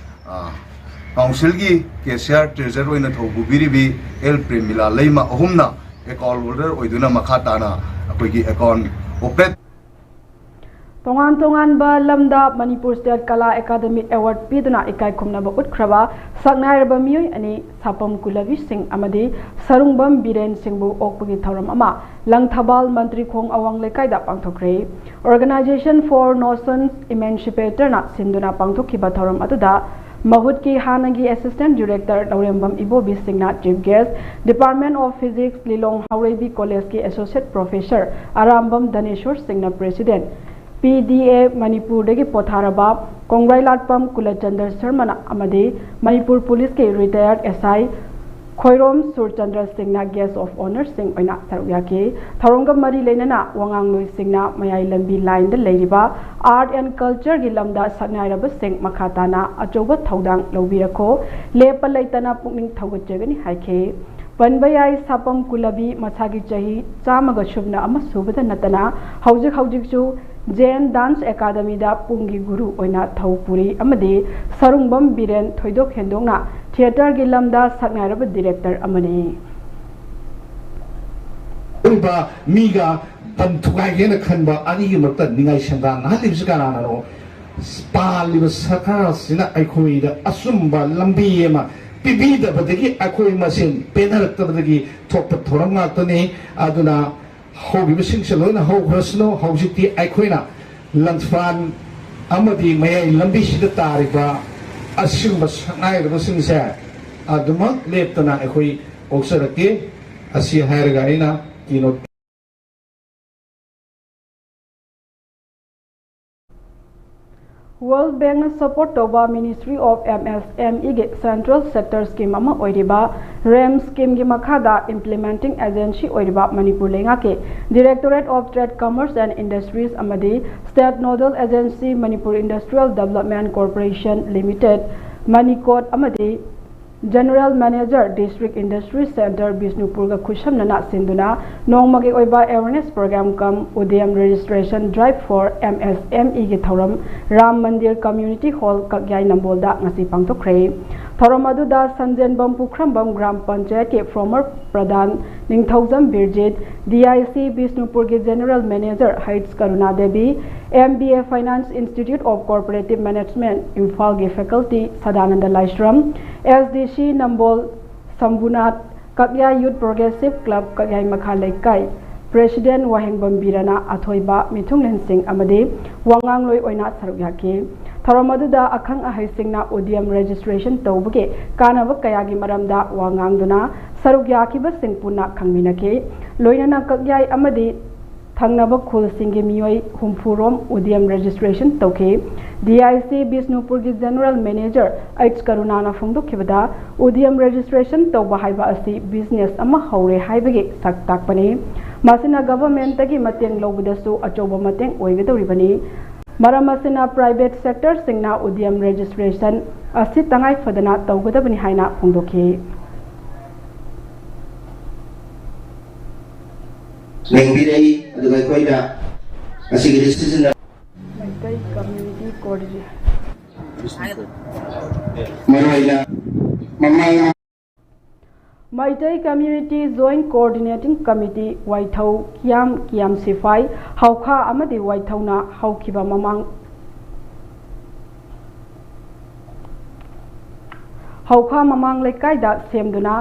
ꯑ, ꯀꯥꯎꯟꯁꯤꯜꯒꯤ ꯀꯦꯁꯤꯌꯥꯔ ꯇ꯭ꯔꯦꯖꯔ ꯑꯣꯏꯅ ꯊꯧ ꯄꯨꯕꯤꯔꯤꯕꯤ ꯑꯦꯜ ꯄ꯭ꯔꯦꯃꯤꯂꯥ ꯂꯩꯃ ꯑꯍꯨꯝꯅ ꯑꯦꯀꯥꯎꯟ ꯍꯣꯜꯗꯔ ꯑꯣꯏꯗꯨꯅ ꯃꯈꯥ ꯇꯥꯅ ꯑꯩꯈꯣꯏꯒꯤ ꯑꯦꯀꯥꯎꯟ ꯑꯣꯄꯔꯦꯠ ꯇꯣꯉꯥꯟ ꯇꯣꯉꯥꯟꯕ ꯂꯝꯗ ꯃꯅꯤꯄꯨꯔ ꯁ꯭ꯇꯦꯠ ꯀꯂꯥ ꯑꯦꯀꯥꯗꯃꯤ ꯑꯦꯋꯥꯔꯗ ꯄꯤꯗꯨꯅ ꯏꯀꯥꯏ ꯈꯨꯝꯅꯕ ꯎꯠꯈ꯭ꯔꯕ ꯁꯛꯅꯥꯏꯔꯕ ꯃꯤꯑꯣꯏ ꯑꯅꯤ ꯁꯥꯄꯝ ꯀꯨꯂꯕꯤ ꯁꯤꯡ ꯑꯃꯗꯤ ꯁꯔꯨꯡꯕꯝ ꯕꯤꯔꯦꯟ ꯁꯤꯡꯕꯨ ꯑꯣꯛꯄꯒꯤ ꯊꯧꯔꯝ ꯑꯃ ꯂꯪꯊꯕꯥꯜ ꯃꯟꯇ꯭ꯔꯤꯈꯣꯡ ꯑꯋꯥꯡ ꯂꯩꯀꯥꯏꯗ ꯄꯥꯡꯊꯣꯛꯈ꯭ꯔꯦ꯫ Organisation for Nations Emancipatorꯅ ꯁꯤꯟꯗꯨꯅ ꯄꯥꯡꯊꯣꯛꯈꯤꯕ ꯊꯧꯔꯝ ꯑꯗꯨꯗ ꯃꯍꯨꯠꯀꯤ ꯍꯥꯟꯅꯒꯤ ꯑꯦꯁꯤꯁꯇꯦꯟ ꯗꯤꯔꯦꯛꯇꯔ ꯂꯧꯔꯦꯝꯕꯝ ꯏꯕꯣꯕꯤ ꯁꯤꯡꯅ chief guest, department of physics Lilong Haoreibi ꯀꯣꯂꯦꯖꯀꯤ ꯑꯦꯁꯣꯁꯤꯌꯦꯠ ꯄ꯭ꯔꯣꯐꯦꯁꯔ ꯑꯔꯥꯝꯕꯝ ꯙꯅꯦꯁꯣꯔ ꯁꯤꯡꯅ ꯄ꯭ꯔꯦꯁꯤꯗꯦꯟ, ꯄꯤ ꯗꯤ ꯑꯦ ꯃꯅꯤꯄꯨꯔꯗꯒꯤ ꯄꯣꯊꯥꯔꯕ ꯀꯣꯡꯕ꯭ꯔꯩꯂꯥꯠꯄꯝ ꯀꯨꯂꯆꯟꯗ꯭ꯔ ꯁꯔꯃꯅ ꯑꯃꯗꯤ ꯃꯅꯤꯄꯨꯔ ꯄꯨꯂꯤꯁꯀꯤ ꯔꯤꯇꯥꯌꯔꯗ ꯑꯦꯁ ꯑꯥꯏ ꯈꯣꯏꯔꯣꯝ ꯁꯨꯔꯆꯟꯗ꯭ꯔ ꯁꯤꯡꯅ ꯒꯦꯁ ꯑꯣꯐ ꯑꯣꯅꯔꯁꯤꯡ ꯑꯣꯏꯅ ꯁꯔꯨꯛ ꯌꯥꯈꯤ꯫ ꯊꯧꯔꯝꯒ ꯃꯔꯤ ꯂꯩꯅꯅ ꯋꯥꯉꯥꯡꯂꯣꯏꯁꯤꯡꯅ ꯃꯌꯥꯏ ꯂꯝꯕꯤ ꯂꯥꯏꯟꯗ ꯂꯩꯔꯤꯕ ꯑꯥꯔꯠ ꯑꯦꯟ ꯀꯜꯆꯔꯒꯤ ꯂꯝꯗ ꯁꯛꯅꯥꯏꯔꯕꯁꯤꯡ ꯃꯈꯥ ꯇꯥꯅ ꯑꯆꯧꯕ ꯊꯧꯗꯥꯡ ꯂꯧꯕꯤꯔꯛꯈꯣ, ꯂꯦꯞꯄ ꯂꯩꯇꯅ ꯄꯨꯛꯅꯤꯡ ꯊꯧꯒꯠꯆꯒꯅꯤ ꯍꯥꯏꯈꯤ꯫ ꯄꯟꯕ ꯌꯥꯏ, ꯁꯥꯄꯝ ꯀꯨꯂꯕꯤ ꯃꯁꯥꯒꯤ ꯆꯍꯤ ꯆꯥꯝꯃꯒ ꯁꯨꯞꯅ ꯑꯃ ꯁꯨꯕꯗ ꯅꯠꯇꯅ ꯍꯧꯖꯤꯛ ꯍꯧꯖꯤꯛꯁꯨ ꯖꯦꯟ ꯗꯥꯟꯁ ꯑꯦꯀꯥꯗꯃꯤꯗ ꯄꯨꯡꯒꯤ ꯒꯨꯔꯨ ꯑꯣꯏꯅ ꯊꯧ ꯄꯨꯔꯤ ꯑꯃꯗꯤ ꯁꯔꯨꯡꯕꯝ ꯕꯤꯔꯦꯟ ꯊꯣꯏꯗꯣꯛ ꯍꯦꯟꯗꯣꯛꯅ ꯊꯤꯌꯦꯇꯔꯒꯤ ꯂꯝꯗ ꯁꯛꯅꯥꯏꯔꯕ ꯗꯤꯔꯦꯛꯇꯔ ꯑꯃꯅꯤ꯫ ꯑꯣꯏꯕ ꯃꯤꯒ ꯕꯟ ꯊꯨꯒꯥꯏꯒꯦꯅ ꯈꯟꯕ ꯑꯅꯤꯒꯤ ꯃꯔꯛꯇ ꯅꯤꯡꯉꯥꯏ ꯁꯪꯗꯥꯟꯅꯍꯜꯂꯤꯕꯁꯤ ꯀꯅꯥꯅꯅꯣ? ꯄꯥꯜꯂꯤꯕ ꯁꯔꯀꯥꯔꯁꯤꯅ ꯑꯩꯈꯣꯏꯗ ꯑꯆꯨꯝꯕ ꯂꯝꯕꯤ ꯑꯃ ꯄꯤꯕꯤꯗꯕꯗꯒꯤ ꯑꯩꯈꯣꯏ ꯃꯁꯦꯟ ꯄꯦꯟꯅꯔꯛꯇꯕꯗꯒꯤ ꯊꯣꯛꯄ ꯊꯧꯔꯝ ꯉꯥꯛꯇꯅꯤ꯫ ꯑꯗꯨꯅ ꯍꯧꯈꯤꯕꯁꯤꯡꯁꯦ ꯂꯣꯏꯅ ꯍꯧꯈ꯭ꯔꯁꯅꯨ꯫ ꯍꯧꯖꯤꯛꯇꯤ ꯑꯩꯈꯣꯏꯅ ꯂꯟꯐꯥꯟ ꯑꯃꯗꯤ ꯃꯌꯥꯏ ꯂꯝꯕꯤꯁꯤꯗ ꯇꯥꯔꯤꯕ ꯑꯁꯤꯒꯨꯝꯕ ꯁꯛꯅꯥꯏꯔꯕꯁꯤꯡꯁꯦ ꯑꯗꯨꯃꯛ ꯂꯦꯞꯇꯅ ꯑꯩꯈꯣꯏ ꯑꯣꯛꯆꯔꯛꯀꯦ꯫ ꯑꯁꯤ ꯍꯥꯏꯔꯒ ꯑꯩꯅ keynote World Bankꯅ support ꯇꯧꯕ Ministry of MSMEꯒꯤ central sector scheme ꯑꯃ ꯑꯣꯏꯔꯤꯕ RAM schemeꯒꯤ ꯃꯈꯥꯗ implementing agency ꯑꯣꯏꯔꯤꯕ ꯃꯅꯤꯄꯨꯔ ꯂꯩꯉꯥꯛꯀꯤ Directorate of Trade, Commerce and Industries ꯑꯃꯗꯤ State Nodal Agency Manipur Industrial Development Corporation Limited, MANICOT ꯑꯃꯗꯤ General Manager, District Industry Centre, ꯕꯤꯁꯅꯨꯄꯨꯔꯒ ꯈꯨꯠꯁꯝꯅꯅ ꯁꯤꯟꯗꯨꯅ ꯅꯣꯡꯃꯒꯤ ꯑꯣꯏꯕ awareness program cum Udyam registration drive for MSMEꯒꯤ ꯊꯧꯔꯝ ꯔꯥꯝ ꯃꯟꯗꯤꯔ Community Hall, ꯀꯛꯌꯥꯏ ꯅꯝꯕꯣꯜꯗ ꯉꯁꯤ ꯄꯥꯡꯊꯣꯛꯈ꯭ꯔꯦ꯫ ꯊꯧꯔꯝ ꯑꯗꯨꯗ ꯁꯟꯖꯦꯟꯕꯝ ꯄꯨꯈ꯭ꯔꯝꯕꯝ ꯒ꯭ꯔꯥꯝ ꯄꯟꯆꯥꯌꯠꯀꯤ former ꯄ꯭ꯔꯙꯥꯟ ꯅꯤꯡꯊꯧꯖꯝ ꯕꯤꯔꯖꯤꯠ, DIC ꯕꯤꯁꯅꯨꯄꯨꯔꯒꯤ General Manager H Karuna Devi, MBA Finance Institute of Cooperative Management ꯏꯝꯐꯥꯜꯒꯤ faculty Sadananda Laishram, SDC Nambol ꯁꯝꯕꯨꯅꯥꯊ, ꯀꯛꯌꯥꯏ Youth Progressive Club ꯀꯛꯌꯥꯏ ꯃꯈꯥ ꯂꯩꯀꯥꯏ President ꯋꯥꯍꯦꯡꯕꯝ ꯕꯤꯔꯅꯥ ꯑꯊꯣꯏꯕ, ꯃꯤꯊꯨꯡꯂꯦꯟꯁꯤꯡ ꯑꯃꯗꯤ ꯋꯥꯉꯥꯡꯂꯣꯏ ꯑꯣꯏꯅ ꯁꯔꯨꯛ ꯌꯥꯈꯤ꯫ ꯊꯧꯔꯝ ꯑꯗꯨꯗ ꯑꯈꯪ ꯑꯍꯩꯁꯤꯡꯅ Udyam registration ꯇꯧꯕꯒꯤ ꯀꯥꯟꯅꯕ ꯀꯌꯥꯒꯤ ꯃꯔꯝꯗ ꯋꯥ ꯉꯥꯡꯗꯨꯅ ꯁꯔꯨꯛ ꯌꯥꯈꯤꯕꯁꯤꯡ ꯄꯨꯟꯅ ꯈꯪꯃꯤꯟꯅꯈꯤ꯫ ꯂꯣꯏꯅꯅ ꯀꯛꯌꯥꯏ ꯑꯃꯗꯤ ꯊꯪꯅꯕ ꯈꯨꯜꯁꯤꯡꯒꯤ ꯃꯤꯑꯣꯏ ꯍꯨꯝꯐꯨ ꯔꯣꯝ Udyam registration ꯇꯧꯈꯤ꯫ DIC ꯕꯤꯁꯅꯨꯄꯨꯔꯒꯤ General Manager H ꯀꯔꯨꯅꯥꯅ ꯐꯣꯡꯗꯣꯛꯈꯤꯕꯗ, Udyam registration ꯇꯧꯕ ꯍꯥꯏꯕ ꯑꯁꯤ business ꯑꯃ ꯍꯧꯔꯦ ꯍꯥꯏꯕꯒꯤ ꯁꯛ ꯇꯥꯛꯄꯅꯤ꯫ ꯃꯁꯤꯅ governmentꯇꯒꯤ ꯃꯇꯦꯡ ꯂꯧꯕꯗꯁꯨ ꯑꯆꯧꯕ ꯃꯇꯦꯡ ꯑꯣꯏꯒꯗꯧꯔꯤꯕꯅꯤ꯫ ꯃꯔꯝ ꯑꯁꯤꯅ private sectorꯁꯤꯡꯅ Udyam registration ꯑꯁꯤ ꯇꯉꯥꯏ ꯐꯗꯅ ꯇꯧꯒꯗꯕꯅꯤ ꯍꯥꯏꯅ ꯐꯣꯡꯗꯣꯛꯈꯤ꯫ ꯂꯦꯡꯕꯤꯔꯛꯏ꯫ ꯑꯗꯨꯒ ꯑꯩꯈꯣꯏꯅ ꯉꯁꯤꯒꯤꯗꯤ ꯁꯤꯖꯤꯟꯅ ꯃꯩꯇꯩ ꯀꯝꯃ꯭ꯌꯨꯅꯤꯇꯤ ꯀꯣꯑꯣꯔꯗꯤꯅꯦ- ꯃꯔꯨꯑꯣꯏꯅ ꯃꯃꯥꯡ Meitei community joint coordinating committee Waithou, Kiyam, Kiyam Siphai, Haokha ꯑꯃꯗꯤ ꯋꯥꯏꯊꯧꯅ ꯍꯧꯈꯤꯕ ꯃꯃꯥꯡ ꯍꯧꯈꯥ ꯃꯃꯥꯡ ꯂꯩꯀꯥꯏꯗ ꯁꯦꯝꯗꯨꯅ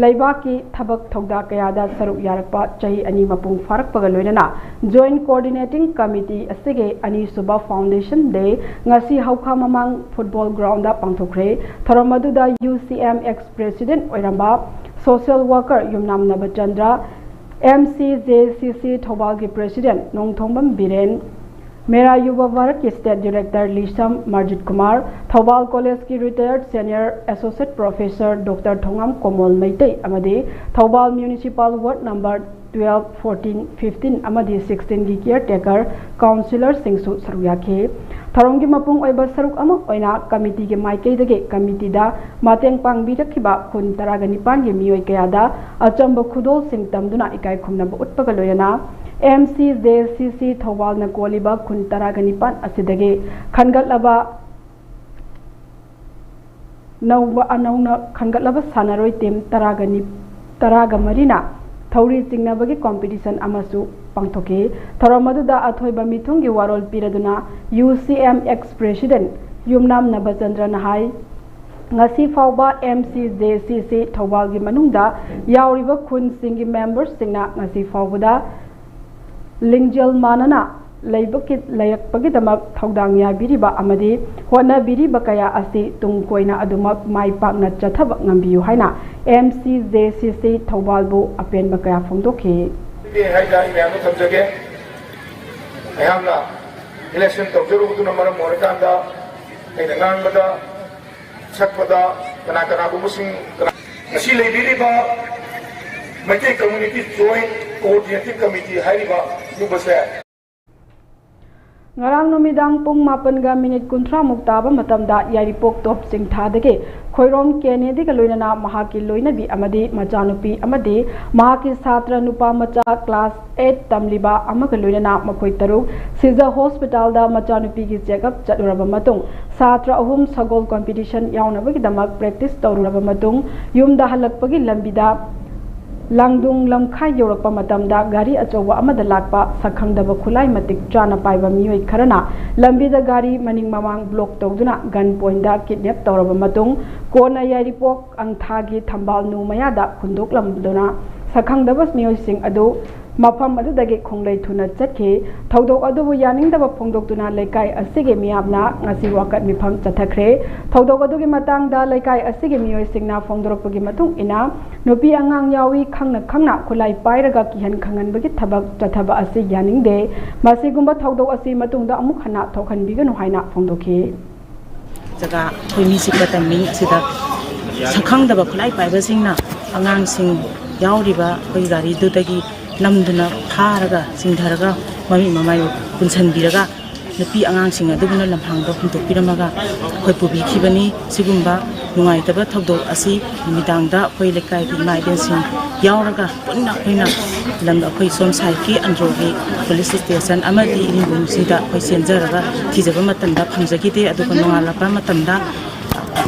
ꯂꯩꯕꯥꯛꯀꯤ ꯊꯕꯛ ꯊꯧꯗꯥ ꯀꯌꯥꯗ ꯁꯔꯨꯛ ꯌꯥꯔꯛꯄ ꯆꯍꯤ ꯑꯅꯤ ꯃꯄꯨꯡ ꯐꯥꯔꯛꯄꯒ ꯂꯣꯏꯅꯅ ꯖꯣꯏꯟꯠ ꯀꯣꯑꯣꯔꯗꯤꯅꯦꯇꯤꯡ ꯀꯃꯤꯇꯤ ꯑꯁꯤꯒꯤ ꯑꯅꯤꯁꯨꯕ ꯐꯥꯎꯟꯗꯦꯁꯟ ꯗꯦ ꯉꯁꯤ ꯍꯧꯈꯥ ꯃꯃꯥꯡ ꯐꯨꯠꯕꯣꯜ ꯒ꯭ꯔꯥꯎꯟꯗ ꯄꯥꯡꯊꯣꯛꯈ꯭ꯔꯦ꯫ ꯊꯧꯔꯝ ꯑꯗꯨꯗ U C M X president ꯑꯣꯏꯔꯝꯕ social worker Yumnam Nabachandra, M C J C C ꯊꯧꯕꯥꯜꯒꯤ ꯄ꯭ꯔꯦꯁꯤꯗꯦꯟꯠ ꯅꯣꯡꯊꯣꯝꯕꯝ ꯕꯤꯔꯦꯟ, ꯃꯦꯔꯥ ꯌꯨꯕ ꯚꯥꯔꯠꯀꯤ ꯁ꯭ꯇꯦꯠ ꯗꯤꯔꯦꯛꯇꯔ ꯂꯤꯁꯝ ꯃꯔꯖꯤꯠ ꯀꯨꯃꯥꯔ, ꯊꯧꯕꯥꯜ ꯀꯣꯂꯦꯖꯀꯤ ꯔꯤꯇꯥꯌꯔꯗ senior associate professor doctor Thongam Komol Meitei ꯑꯃꯗꯤ Thoubal municipal ward number twelve, fourteen, fifteen ꯑꯃꯗꯤ ꯁꯤꯛꯁꯇꯤꯟꯒꯤ ꯀꯤꯌꯔ ꯇꯦꯀꯔ ꯀꯥꯎꯟꯁꯤꯂꯔꯁꯤꯡꯁꯨ ꯁꯔꯨꯛ ꯌꯥꯈꯤ꯫ ꯊꯧꯔꯝꯒꯤ ꯃꯄꯨꯡ ꯑꯣꯏꯕ ꯁꯔꯨꯛ ꯑꯃ ꯑꯣꯏꯅ ꯀꯃꯤꯇꯤꯒꯤ ꯃꯥꯏꯀꯩꯗꯒꯤ ꯀꯃꯤꯇꯤꯗ ꯃꯇꯦꯡ ꯄꯥꯡꯕꯤꯔꯛꯈꯤꯕ ꯈꯨꯟ ꯇꯔꯥꯒ ꯅꯤꯄꯥꯟꯒꯤ ꯃꯤꯑꯣꯏ ꯀꯌꯥꯗ ꯑꯆꯝꯕ ꯈꯨꯗꯣꯜꯁꯤꯡ ꯇꯝꯗꯨꯅ ꯏꯀꯥꯏ ꯈꯨꯝꯅꯕ ꯎꯠꯄꯒ ꯂꯣꯏꯅꯅ ꯑꯦꯝ ꯁꯤ ꯖꯦ ꯁꯤ ꯁꯤ ꯊꯧꯕꯥꯜꯅ ꯀꯣꯜꯂꯤꯕ ꯈꯨꯟ ꯇꯔꯥꯒ ꯅꯤꯄꯥꯟ ꯑꯁꯤꯗꯒꯤ ꯈꯟꯒꯠꯂꯕ ꯅꯧꯕ, ꯑꯅꯧꯅ ꯈꯟꯒꯠꯂꯕ ꯁꯥꯟꯅꯔꯣꯏ ꯇꯤꯝ ꯇꯔꯥꯒ ꯅꯤ-, ꯇꯔꯥꯒ ꯃꯔꯤꯅ ꯊꯧꯔꯤ ꯆꯤꯡꯅꯕꯒꯤ ꯀꯣꯝꯄꯤꯇꯤꯁꯟ ꯑꯃꯁꯨ ꯄꯥꯡꯊꯣꯛꯈꯤ꯫ ꯊꯧꯔꯝ ꯑꯗꯨꯗ ꯑꯊꯣꯏꯕ ꯃꯤꯊꯨꯡꯒꯤ ꯋꯥꯔꯣꯜ ꯄꯤꯔꯗꯨꯅ U C M X president ꯌꯨꯝꯅꯥꯝ ꯅꯕꯆꯟꯗ꯭ꯔꯅ ꯍꯥꯏ, ꯉꯁꯤ ꯐꯥꯎꯕ M C J C C ꯊꯧꯕꯥꯜꯒꯤ ꯃꯅꯨꯡꯗ ꯌꯥꯎꯔꯤꯕ ꯈꯨꯟꯁꯤꯡꯒꯤ ꯃꯦꯝꯕꯔꯁꯤꯡꯅ ꯉꯁꯤ ꯐꯥꯎꯕꯗ ꯂꯤꯡꯖꯦꯜ ꯃꯥꯟꯅꯅ ꯂꯩꯕꯒꯤ-, ꯂꯩꯔꯛꯄꯒꯤꯗꯃꯛ ꯊꯧꯗꯥꯡ ꯌꯥꯕꯤꯔꯤꯕ ꯑꯃꯗꯤ ꯍꯣꯠꯅꯕꯤꯔꯤꯕ ꯀꯌꯥ ꯑꯁꯤ ꯇꯨꯡ ꯀꯣꯏꯅ ꯑꯗꯨꯃꯛ ꯃꯥꯏ ꯄꯥꯛꯅ ꯆꯠꯊꯕ ꯉꯝꯕꯤꯌꯨ ꯍꯥꯏꯅ ꯑꯦꯝ ꯁꯤ ꯖꯦ ꯁꯤ ꯁꯤ ꯊꯧꯕꯥꯜꯕꯨ ꯑꯄꯦꯟꯕ ꯀꯌꯥ ꯐꯣꯡꯗꯣꯛꯈꯤ꯫ ꯍꯥꯏꯅ ꯑꯩ ꯃꯌꯥꯝꯗ ꯊꯝꯖꯒꯦ꯫ ꯑꯩꯍꯥꯛꯅ ꯏꯂꯦꯛꯁꯟ ꯇꯧꯖꯔꯨꯕꯗꯨꯅ ꯃꯔꯝ ꯑꯣꯏꯔꯀꯥꯟꯗ ꯑꯩꯅ ꯉꯥꯡꯕꯗ, ꯁꯛꯄꯗ ꯀꯅꯥ ꯀꯅꯥꯒꯨꯝꯕꯁꯤꯡ, ꯀꯅꯥ-, ꯉꯁꯤ ꯂꯩꯕꯤꯔꯤꯕ Meitei community joint coordinating committee ꯍꯥꯏꯔꯤꯕ ꯑꯗꯨꯒꯨꯝꯕꯁꯦ꯫ ꯉꯔꯥꯡ ꯅꯨꯃꯤꯗꯥꯡ ꯄꯨꯡ ꯃꯥꯄꯟꯒ ꯃꯤꯅꯤꯠ ꯀꯨꯟꯊ꯭ꯔꯥꯃꯨꯛ ꯇꯥꯕ ꯃꯇꯝꯗ ꯌꯥꯏꯔꯤꯄꯣꯛ ꯇꯣꯞ ꯆꯤꯡꯊꯥꯗꯒꯤ ꯈꯣꯏꯔꯣꯝ ꯀꯦꯅꯦꯗꯤꯒ ꯂꯣꯏꯅꯅ ꯃꯍꯥꯛꯀꯤ ꯂꯣꯏꯅꯕꯤ ꯑꯃꯗꯤ ꯃꯆꯥꯅꯨꯄꯤ ꯑꯃꯗꯤ ꯃꯍꯥꯛꯀꯤ ꯁꯥꯇ꯭ꯔ ꯅꯨꯄꯥ ꯃꯆꯥ ꯀ꯭ꯂꯥꯁ ꯑꯩꯠ ꯇꯝꯂꯤꯕ ꯑꯃꯒ ꯂꯣꯏꯅꯅ ꯃꯈꯣꯏ ꯇꯔꯨꯛ ꯁꯤꯖ ꯍꯣꯁꯄꯤꯇꯥꯜꯗ ꯃꯆꯥꯅꯨꯄꯤꯒꯤ ꯆꯦꯛꯑꯞ ꯆꯠꯂꯨꯔꯕ ꯃꯇꯨꯡ, ꯁꯥꯇ꯭ꯔ ꯑꯍꯨꯝ ꯁꯒꯣꯜ ꯀꯝꯄꯤꯇꯤꯁꯟ ꯌꯥꯎꯅꯕꯒꯤꯗꯃꯛ ꯄ꯭ꯔꯦꯛꯇꯤꯁ ꯇꯧꯔꯨꯔꯕ ꯃꯇꯨꯡ, ꯌꯨꯝꯗ ꯍꯜꯂꯛꯄꯒꯤ ꯂꯝꯕꯤꯗ ꯂꯥꯡꯗꯨꯡ ꯂꯝꯈꯥꯏ ꯌꯧꯔꯛꯄ ꯃꯇꯝꯗ ꯒꯥꯔꯤ ꯑꯆꯧꯕ ꯑꯃꯗ ꯂꯥꯛꯄ ꯁꯛꯈꯪꯗꯕ ꯈꯨꯠꯂꯥꯏ ꯃꯇꯤꯛ ꯆꯥꯅ ꯄꯥꯏꯕ ꯃꯤꯑꯣꯏ ꯈꯔꯅ ꯂꯝꯕꯤꯗ ꯒꯥꯔꯤ ꯃꯅꯤꯡ ꯃꯃꯥꯡ ꯕ꯭ꯂꯣꯛ ꯇꯧꯗꯨꯅ ꯒꯟ ꯄꯣꯏꯟꯗ ꯀꯤꯗꯅꯦꯞ ꯇꯧꯔꯕ ꯃꯇꯨꯡ, ꯀꯣꯟꯅ ꯌꯥꯏꯔꯤꯄꯣꯛ ꯑꯪꯊꯥꯒꯤ ꯊꯝꯕꯥꯜ ꯅꯨ ꯃꯌꯥꯗ ꯍꯨꯟꯗꯣꯛꯂꯝꯗꯨꯅ ꯁꯛꯈꯪꯗꯕ ꯃꯤꯑꯣꯏꯁꯤꯡ ꯑꯗꯨ ꯃꯐꯝ ꯑꯗꯨꯗꯒꯤ ꯈꯣꯡꯂꯩ ꯊꯨꯅ ꯆꯠꯈꯤ꯫ ꯊꯧꯗꯣꯛ ꯑꯗꯨꯕꯨ ꯌꯥꯅꯤꯡꯗꯕ ꯐꯣꯡꯗꯣꯛꯇꯨꯅ ꯂꯩꯀꯥꯏ ꯑꯁꯤꯒꯤ ꯃꯤꯌꯥꯝꯅ ꯉꯁꯤ ꯋꯥꯀꯠ ꯃꯤꯐꯝ ꯆꯠꯊꯈ꯭ꯔꯦ꯫ ꯊꯧꯗꯣꯛ ꯑꯗꯨꯒꯤ ꯃꯇꯥꯡꯗ ꯂꯩꯀꯥꯏ ꯑꯁꯤꯒꯤ ꯃꯤꯑꯣꯏꯁꯤꯡꯅ ꯐꯣꯡꯗꯣꯔꯛꯄꯒꯤ ꯃꯇꯨꯡ ꯏꯟꯅ, ꯅꯨꯄꯤ ꯑꯉꯥꯡ ꯌꯥꯎꯏ, ꯈꯪꯅ ꯈꯪꯅ ꯈꯨꯠꯂꯥꯏ ꯄꯥꯏꯔꯒ ꯀꯤꯍꯟ ꯈꯪꯍꯟꯕꯒꯤ ꯊꯕꯛ ꯆꯠꯊꯕ ꯑꯁꯤ ꯌꯥꯅꯤꯡꯗꯦ꯫ ꯃꯁꯤꯒꯨꯝꯕ ꯊꯧꯗꯣꯛ ꯑꯁꯤ ꯃꯇꯨꯡꯗ ꯑꯃꯨꯛ ꯍꯟꯅ ꯊꯣꯛꯍꯟꯕꯤꯒꯅꯨ ꯍꯥꯏꯅ ꯐꯣꯡꯗꯣꯛꯈꯤ꯫ ꯖꯒꯥ ꯑꯩꯈꯣꯏ ꯃꯤ ꯆꯤꯛꯄ ꯇꯝꯃꯤ꯫ ꯑꯁꯤꯗ ꯁꯛꯈꯪꯗꯕ ꯈꯨꯠꯂꯥꯏ ꯄꯥꯏꯕꯁꯤꯡꯅ ꯑꯉꯥꯡꯁꯤꯡ ꯌꯥꯎꯔꯤꯕ ꯑꯩꯈꯣꯏ ꯒꯥꯔꯤꯗꯨꯗꯒꯤ ꯅꯝꯗꯨꯅ ꯐꯥꯔꯒ ꯆꯤꯡꯊꯔꯒ ꯃꯃꯤꯠ ꯃꯃꯥꯏ ꯄꯨꯟꯁꯤꯟꯕꯤꯔꯒ ꯅꯨꯄꯤ ꯑꯉꯥꯡꯁꯤꯡ ꯑꯗꯨꯕꯨꯅ ꯂꯝꯍꯥꯡꯗ ꯍꯨꯟꯗꯣꯛꯄꯤꯔꯝꯃꯒ ꯑꯩꯈꯣꯏ ꯄꯨꯕꯤꯈꯤꯕꯅꯤ꯫ ꯁꯤꯒꯨꯝꯕ ꯅꯨꯡꯉꯥꯏꯇꯕ ꯊꯧꯗꯣꯛ ꯑꯁꯤ ꯅꯨꯃꯤꯗꯥꯡꯗ ꯑꯩꯈꯣꯏ ꯂꯩꯀꯥꯏꯒꯤ ꯏꯃꯥ ꯏꯕꯦꯟꯁꯤꯡ ꯌꯥꯎꯔꯒ ꯄꯨꯟꯅ ꯑꯩꯈꯣꯏꯅ ꯂꯝ ꯑꯩꯈꯣꯏ ꯁꯣꯝ ꯁꯥꯏꯠꯀꯤ ꯑꯟꯗ꯭ꯔꯣꯒꯤ ꯄꯨꯂꯤꯁ ꯁ꯭ꯇꯦꯁꯟ ꯑꯃꯗꯤ ꯏꯔꯤꯡꯕꯨꯡꯁꯤꯗ ꯑꯩꯈꯣꯏ ꯆꯦꯟꯖꯔꯒ ꯊꯤꯖꯕ ꯃꯇꯝꯗ ꯐꯪꯖꯈꯤꯗꯦ꯫ ꯑꯗꯨꯒ ꯅꯣꯡꯉꯥꯜꯂꯛꯄ ꯃꯇꯝꯗ